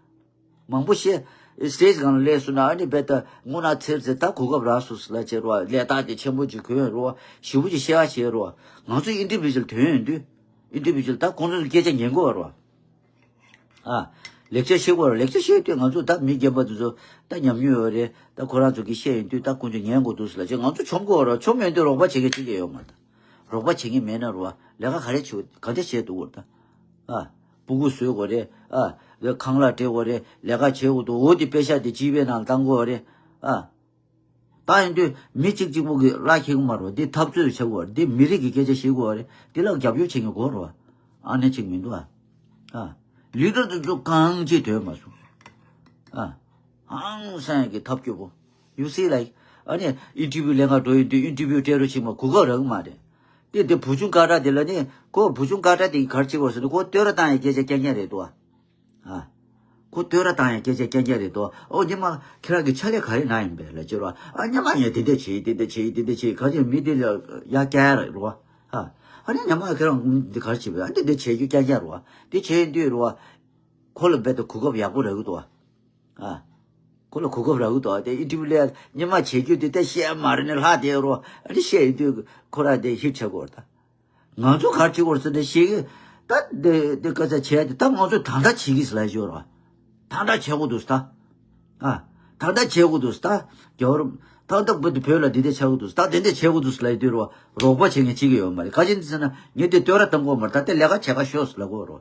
མང་པོ་བཤད། སི་ཊེ་ཇི་སྒང་ལ་སླེབས་སོང་ན་ཨ་ནི་རྦད་དེ་དངོས་གནས་ཚེར་ཚེར་ད་གོ་སྐབས་རག་སོང་ཟེར་ལབ་བྱས་རོ། ལས་རྟགས་དེ་ཆེན་པོ་ཅིག་གོན་རོ། ཞེ་པོ་ཅིག་བཤད་ཡ་བྱས་རོ། ང་ཚོ་ཨིན་ཌི་བི་ཇུ་ཨལ་ཐོན་ཡོང་དུས། ཨིན་ཌི་བི་ཇུ་ཨལ་ད་ཁོང་ཚོ་སྐད་ཆ་ཉན་དགོས་རོ། ཨ། ལེག་ཅར་བཤད་དགོས་རོ། ལེག་ཅར་བཤད་དུས་ང་ཚོ་ད་མི་རྒན་པ་དེ་ཚོ་ད་ཉམས་མྱོང་ཡོད་རེད། ད་ཁོ་རང་ཚོ་གིས་བཤད་ཡོང་དུས་ད་ཁོང་ཚོ་ཉན་དགོས་འདུག་ཟེར་ལབ་བྱས་ང་ཚོ་མཆོང་དགོས་རོ། མཆོང་མེད་དུས་རོགས་པ་བྱེད་མཁན་གཅིག་ཀྱང་ཡོད་མ་རེད། རོགས་པ་བྱེད་མཁན་མེད་ན་རོ། ལས་ཀ་ག་རེ་བྱེད་ག་འདྲ་བྱེད་འདུག་གོ་ད། ཨ། སྤུ་གུ་བཟོས་དགོས་རེད། ཨ། ཁང་གླ་སྤྲད་དགོས་རེད། ལས་ཀ་བྱེད་དགོས་འདུག་འོ་དེ་པེ་ཤ་དེ་སྤྱི་པའི་ནང་བཏང་དགོས་རེད། ཨ། ད་ཡིན་དུས་མི་གཅིག་གཅིག་པོ་གི་བླ་ཁེག་མ་རོ། འདི་འཐབ་རྩོད་བྱེད་དགོས་རེད། འདི་མི་རིགས་ཀྱི་སྐད་ཆ་བཤད་དགོས་རེད། འདི་ལ་རྒྱབ་སྐྱོར་བྱེད་མཁན་དགོས་རོ། ཨ་ནེ་གཅིག་མི་འདུག་ཨ། ཨ། ལི་ཌར་དེ་ཚོ་གང་ཅི་ཐོས་མ་སོང་། ཨ། ཧང་སང་གི་ཐབས་སྐྱོ་པོ། You see, like, ཨ་ནི་ཨིན་ཊར་བིའུ་ལེན་ག་འགྲོ་ཡོང་དུས་ཨིན་ཊར་བིའུ་སྤྲད་རོགས་བྱེད་མ། གོ་སྐབས་རག་གི་མ་རེད། དེ་དེ་བུ་ཆུང་ཀ་ཏྲ་དེ་ལ་ནི་ཁོ་བུ་ཆུང་ཀ་ཏྲ་དེ་ག་རེ་བྱེད་དགོས་ཟེར་ན། ཁོ་བསྟོད་ར་བཏང་ཡའི་སྐད་ཆ་རྐྱང་རྐྱང་རེད་དོ། ཨ། ཁོ་བསྟོད་ར་བཏང་ཡའི་སྐད་ཆ་རྐྱང་རྐྱང་རེད་དོ། ཨོ་ཉི་མ་ཁྱེད་རང་གི་ཕྱག་ལས་ག་རེ་གནང་ཡིན་པས་ལབ་བྱས་རོ། ཨ་ཉི་མ་ངས་དེ་འདྲ་བྱེད་དེ་འདྲ་བྱེད་དེ་འདྲ་བྱེད་ག་ཅིག་མི་དེ་ལ་ཡ་སྐྱར་རོ། ཨ། ཨ་ནི་ཉི་མ་ཁྱེད་རང་འདི་ག་རེ་བྱེད་པས། ཨ་འདི་འདྲ་བྱེད་རྒྱུ་རྐྱང་རྐྱང་རོ། དེ་བྱེད་ཡིན་དུས་རོ། ཁོ་ལ་རྦད་དེ་གོ་སྐབས་ཡག་པོ་རག་གི་འདུག་ཨ། ཁོ་ལ་གོ་སྐབས་རག་གི་འདུག་ཨ། དེ་ཨིན་ཊར་བིའུ་ལ་ཉི་མ་བྱེད་རྒྱུ་དེ་ལྟ་བཤད་མ་རེད་ནས་ལྷག་བསྡད་རོ། ཨ་ནི་བཤད་ཡོང་དུས་ཁོ་རང་དེ་ཧིཊ་ཆགས་ཀྱི་ཡོད་རེད་ད། ང་ཚོ་ག་རེ་བྱེད་དགོས་རེད་ཟེར་ན་ཤེས་གི། ད་དེ་དེ་ག་ས་བྱས་ཏེ་ད་ང་ཚོ་ད་ལྟ་བྱེད་ཀྱི་ཟེར་ལབ་ཤོད་རོ། ད་ལྟ་བྱེད་དགོས་འདུག་ད། ཨ། ད་ལྟ་བྱེད་དགོས་འདུག་ད། རྒྱལ་བ་རིན་ད་ལྟ་བོད་དུ་བོད་ལ་འདི་འདྲ་ཆགས་ཀྱི་འདུག་ད་དེ་འདྲ་བྱེད་དགོས་འདུག་ལབ་དུས་རོ། རོགས་པ་བྱེད་མཁན་གཅིག་ཀྱང་ཡོད་མ་རེད། ག་ཅི་ཟེར་ན་ངས་དེ་བསྟོད་ར་བཏང་གི་ཡོད་མ་རེད། ད་དེ་ལས་ཀ་བྱེད་ག་ཤོག་ཟེར་ལབ་ཀྱི་ཡོད་རོ།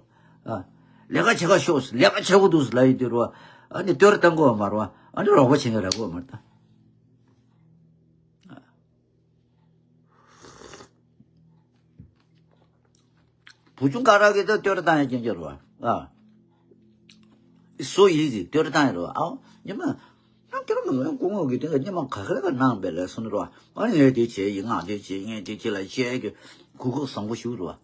ཨ། ལས་ཀ་བྱེད་ག་ཤོག་ཟེར། ལས་ཀ་བྱེད་དགོས་འདུག་ལབ་ཡོང་དུས་རོ། ཨ་ནི་བསྟོད་ར་བཏང་གི་ཡོད་མ་རེད། ཨ་ནི་རོགས་པ་བྱེད་མཁན་རག་གི་ཡོད་མ་རེད་ད། བུ་ཆུང་ཀ་ཏྲ་གིས་ད་བསྟོད་ར་བཏང་ཡ་རྐྱང་རྐྱང་རེད་བ། ཨ། སོ་ཡིས་ཀྱིས་བསྟོད་ར་བཏང་ཡ་རེད་བ། ཨའོ་ཉི་མ། ང་ཁྱེད་རང་ངའི་སྐུ་ངོ་གི་དེ་ལ་ཉི་མ་ག་ག་ལ་ག་གནང་བས་ལབ་སོང་རེད་བ། ཨ་ནི་ངས་དེ་བྱས་ཡིན། ང་དེ་བྱས། ངས་དེ་བྱས་ལབ་བཤད་ཀྱི་གོ་སྐབས་བཟང་པོ་ཞིག་རེད་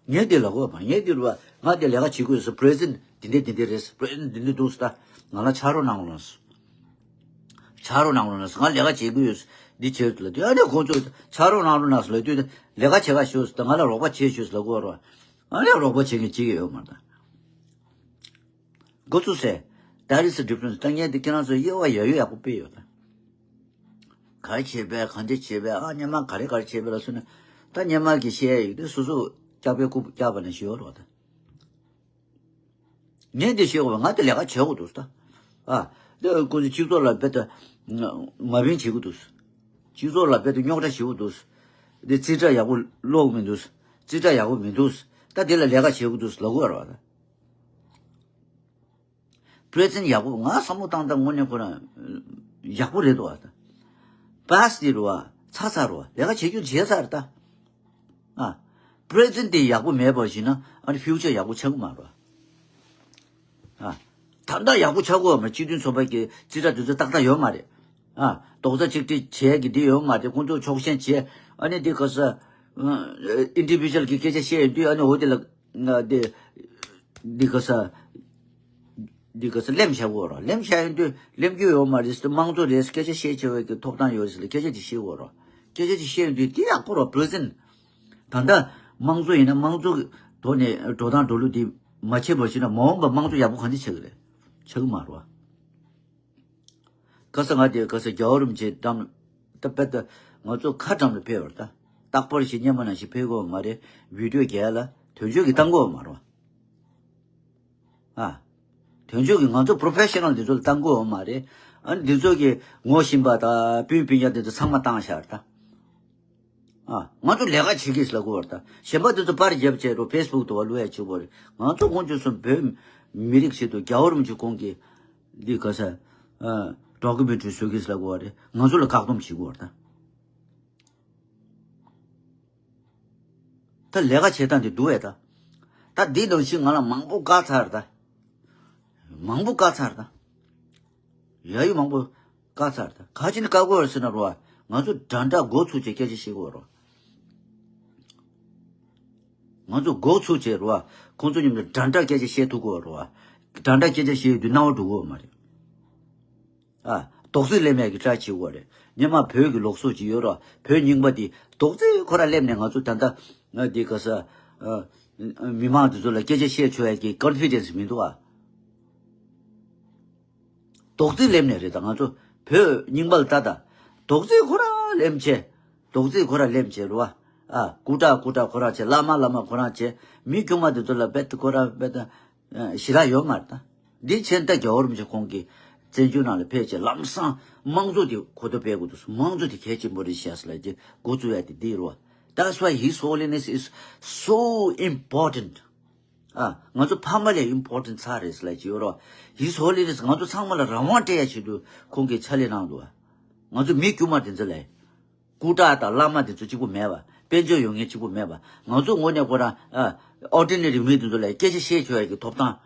བ། ངས་དེ་ལབ་དགོས་མ། ངས་དེ་རེད་བ། ང་དེ་ལས་ཀ་བྱེད་ཀྱི་ཡོད་ཟེར། པི་རེ་སི་ཌེན་ཊི་འདི་འདྲ་འདི་འདྲ་རེད་ཟེར། པི་རེ་སི་ཌེན་ཊི་འདི་འདྲ་འདུག་ཟེར། ད་ང་ལ་ཕྱག་རོགས་གནང་རོགས་གནང་ཟེར། ཕྱག་རོགས་གནང་རོགས་གནང་ཟེར། ང་ལས་ཀ་བྱེད་ཀྱི་ཡོད་ཟེར། འདི་བྱེད་ལབ་དུས་ཨ་ནི་ཁོང་ཚོས་ཕྱག་རོགས་གནང་རོགས་གནང་ཟེར་ལབ་དུས། ལས་ཀ་བྱེད་ག་ཤོག་ཟེར། ད་ང་ལ་རོགས་པ་བྱེད་ཤོག་ཟེར་ལབ་དགོས་རེད་བ། ཨ་ནི་རོགས་པ་བྱེད་མཁན་གཅིག་ཀྱང་ཡོད་མ་རེད་ད། འགོ་ཚུགས་སེ། That is the difference. ད་ངས་འདི་ཁྱེད་རང་ཚོ་དབྱེ་བ་ཡག་ཡོད་ཡག་པོ་སྤེལ་ཡོད་ད། ག་རེ་བྱེད་པས། གང་འདྲ་བྱེད་པས། ཨ་སྔོན་མ་ག་རེ་ག་རེ་བྱེད་པས་ལབ་སོང་ན། ད་སྔོན་མ་གི་བཤད་ཡ་ཡོད་དེ་སོ་སོ་སྐྱག་པའི་རྐུབ་བཀྱག་པ་ནང་བཞིན་ཡོད་རེད་བ་ད། ངས་འདི་བཤད་དགོས་པ། ང་དེ་ལས་ཀ་བྱེད་དགོས་འདུག་ད། ཨ། དེ་ཁོང་ཚོ་སྤྱི་ཚོགས་ལ་རྦད་དེ་མ་ཕན་བྱེད་ཀྱི་འདུག། སྤྱི་ཚོགས་ལ་རྦད་དེ་རྙོག་དྲ་བྱེད་ཀྱི་འདུག། དེ་རྩིས་ཁྲ་ཡག་པོ་ཀློག་མི་འདུག། རྩིས་ཁྲ་ཡག་པོ་མི་འདུག། ད་དེ་ལ་ལས་ཀ་བྱེད་དགོས་འདུག་ལབ་དགོས་རེད་བ་ད། པི་རེ་སི་ཌེན་ཊི་ཡག་པོ། ང་བསམ་བློ་བཏང་སྟངས་དངོས་གནས་ཁོ་རང་ཡག་པོ་རེད་འདུག་ཨ། ད་པ་སི་ཊི་དེ་རེད་བ། ཚར་ཚར་རེད་བ། ལས་ཀ་བྱེད་རྒྱུ་བྱས་ཚར་ད། ཨ། པི་རེ་སི་ཌེན་ཊི་དེ་ཡག་པོ་མེད་པ་ཞིག་ན་ཨ་ནི་ཕིའུ་ཅར་ཡག་པོ་ཆགས་ཀྱི་མ་རེད་བ། ཨ། ད་ལྟ་ཡག་པོ་ཆགས་ཀྱི་ཡོད་མ་རེད། སྤྱི་མཐུན་ཚོགས་པ་གི་རྩིས་ཁྲ་དེ་ཚོ་ཏག་ཏག་ཡོད་མ་རེད། ཨ། རྡོག་རྩ་གཅིག་སྒྲིལ་བྱས་ཀྱི་དེ་ཡོད་མ་རེད། ཁོང་ཚོ་ཕྱོགས་ཞེན་བྱས། ཨ་ནི་དེ་ག་ས། ཨིན་ཌི་བི་ཇུ་ཨལ་གི་སྐད་ཆ་བཤད་ཡོང་དུས་ཨ་ནི་འོ་དེ་ལ། ང་དེ། འདི་ག་ས། འདི་ག་ས་གླེམ་བཞག་གོ་ར། གླེམ་བཞག་ཡོང་དུས་གླེམ་རྒྱུ་ཡོད་མ་རེད་ཟེར། དམངས་གཙོ་རེད། སྐད་ཆ་བཤད་བྱ་བའི་གི་ཐོབ་ཐང་ཡོད་ཟེར་ལ་སྐད་ཆ་དེ་བཤད་གོ་ར། སྐད་ཆ་དེ་བཤད་ཡོང་དུས་དེ་ཡག་པོ་ར། པི་རེ་སི་ཌེན་ཊི། ད་ལྟ་དམངས་གཙོ་ཡིན་ན་དམངས་གཙོ་གི་ཐོག་ནས་འགྲོ་སྟངས་འགྲོ་ལུགས་དེ་མ་བྱས་པ་ཞིག་ན་མ་འོངས་པ་དམངས་གཙོ་ཡག་པོ་ག་འདྲ་ཆགས་ཀྱི་རེད། ཆགས་ཀྱི་མ་རེད་བ། ག་ས་ང་དེ་ག་ས་རྒྱལ་བ་རིན་པོ་ཆེ་འགྲམ་ད་དཔེ་ད་ང་ཚོ་ཁ་འགྲམ་ལ་ཕེབས་པ་རེད་ད། རྟག་པར་ཞིག་སྔོན་མ་ནང་བཞིན་ཕེབས་ཀྱི་ཡོད་མ་རེད། བི་ཌི་ཡོ་རྒྱག་ལ་དོན་གཅོད་ཀྱིས་བཏང་གི་ཡོད་མ་རེད་བ། ཨ། དོན་གཅོད་ཀྱིས་ང་ཚོ་པོ་རོ་ཕེ་ཤ་ནལ་འདི་ཚོ་ལ་བཏང་གི་ཡོད་མ་རེད། ཨ་ནི་འདི་ཚོ་གི་ངོ་ཤེས་པ་དང་སྤུན་སྤུན་ཀྱག་འདི་ཚོ་ཚང་མ་བཏང་བཞག་རེད་ད། ཨ། ང་ཚོ་ལས་ཀ་བྱེད་ཀྱི་ཟེར་ལབ་ཀྱི་ཡོད་རེད་ད། གཞན་པ་འདི་ཚོ་པར་རྒྱབ་བྱས་རོ། ཕེ་སི་བུག་དུ་བ་བླུག་ཡ་བྱེད་ཀྱི་ཡོད་རེད། ང་ཚོ་དཀོན་མཆོག་གསུམ་བོད་མི་རིགས་ཆེད་དུ་རྒྱལ་བ་རིན་པོ་ཆེ་ཁོང་གིས་འདི་ག་ས། ཨ། ཌོ་ཀུ་མེན་ཊ་རི་བཟོ་གི་ཟེར་ལབ་ཀྱི་ཡོད་རེད། ང་ཚོ་ལ་བཀག་སྡོམ་བྱེད་ཀྱི་ཡོད་རེད་ད། ད་ལས་ཀ་བྱེད་སྟངས་དེ་འདུག་བས་ད། ད་འདི་ནང་བཞིན་ང་ལ་མང་པོ་བཀག་ཚར་ད། མང་པོ་བཀག་ཚར་ད། ཡ་ཡི་མང་པོ་བཀག་ཚར་ད། ག་ཅི་ནས་བཀག་དགོས་རེད་ཟེར་ན་རོ། ང་ཚོ་འདྲ་འདྲ་འགོ་ཚུགས་བྱས་སྐད་ཆ་བཤད་དགོས་རོ། ང་ཚོ་འགོ་ཚུགས་བྱས་རོ། ཁོང་ཚོ་མཉམ་དུ་འདྲ་འདྲ་སྐད་ཆ་བཤད་ཐུབ་དགོས་རོ། འདྲ་འདྲ་སྐད་ཆ་བཤད་ཡོང་དུས་སྣང་བ་འགྲོ་གི་ཡོད་མ་རེད། ཨ། རྡོག་རྫིས་ལེན་མཁན་གྱི་སྐྲ་བྱེད་དགོས་རེད། སྔོན་མ་བོད་ཀྱི་ལུགས་སྲོལ་ཅིག་ཡོད་ར། བོད་རྙིང་པ་འདི་རྡོག་རྫིས་ཁོ་ར་ལེན་ནས་ང་ཚོ་ད་ལྟ་ང་འདི་ག་ས། ཨ། མི་མང་འདི་ཚོ་ལ་སྐད་ཆ་བཤད་ཆོག་ཡ་གི་ཀོན་ཕི་ཌེན་སི་མི་འདུག་ཨ། རྡོག་རྫིས་ལེན་ནས་རེད། ད་ང་ཚོ་བོད་རྙིང་པ་ལ་ལྟ་ད། རྡོག་རྫིས་ཁོ་ར་ལེན་བྱས། རྡོག་རྫིས་ཁོ་ར་ལེན་བྱས་རེད་བ། ཨ། སྐུ་དྲག་སྐུ་དྲག་ཁོ་རང་བྱས། བླ་མ་བླ་མ་ཁོ་རང་བྱས། མི་དཀྱུས་མ་འདི་ཚོ་ལ་རྦད་དེ་ཁོ་ར་རྦད་དེ། ཨ། ཞེ་དྲག་ཡོད་མ་རེད་ད། འདི་བྱས་ད་རྒྱལ་བ་རིན་པོ་ཆེ་ཁོང་གིས་བཙན་བྱོལ་ནང་ལ་ཕེབས་བྱས་ལམ་སང་དམངས་གཙོ་དེ་གོ་རྟོགས་སྤེལ་དགོས་འདུག། དམངས་གཙོ་དེ་གལ་ཆེན་པོ་རེད་ཤག་ཟེར་ལབ་ཀྱི་འགོ་བཙུགས་ཡ་དེ་འདི་རེད་བ། That's why His Holiness is so important. ཨ། ང་ཚོ་ཕ་མ་ལས་important་ཚ་རེད་ལབ་ཀྱི་ཡོད་རོ། His Holiness་ང་ཚོ་ཚང་མ་ལ་རང་དབང་སྤྲད་ཡ་ཆེད་དུ་ཁོང་གིས་ཕྱག་ལས་གནང་འདུག་ང་ཚོ་མི་དཀྱུས་མ་དེ་ཚོ་ལ། སྐུ་དྲག་དང་བླ་མ་དེ་ཚོ་གཅིག་པུ་མེད་པ། དཔལ་འབྱོར་ཡོད་མཁན་གཅིག་པུ་མེད་པ། ང་ཚོ་ངོས་ནས་ཁོ་རང་ཨ། ordinary་མི་དེ་ཚོ་ལ་སྐད་ཆ་བཤད་ཆོག་ཡ་གི་ཐོབ་ཐང་།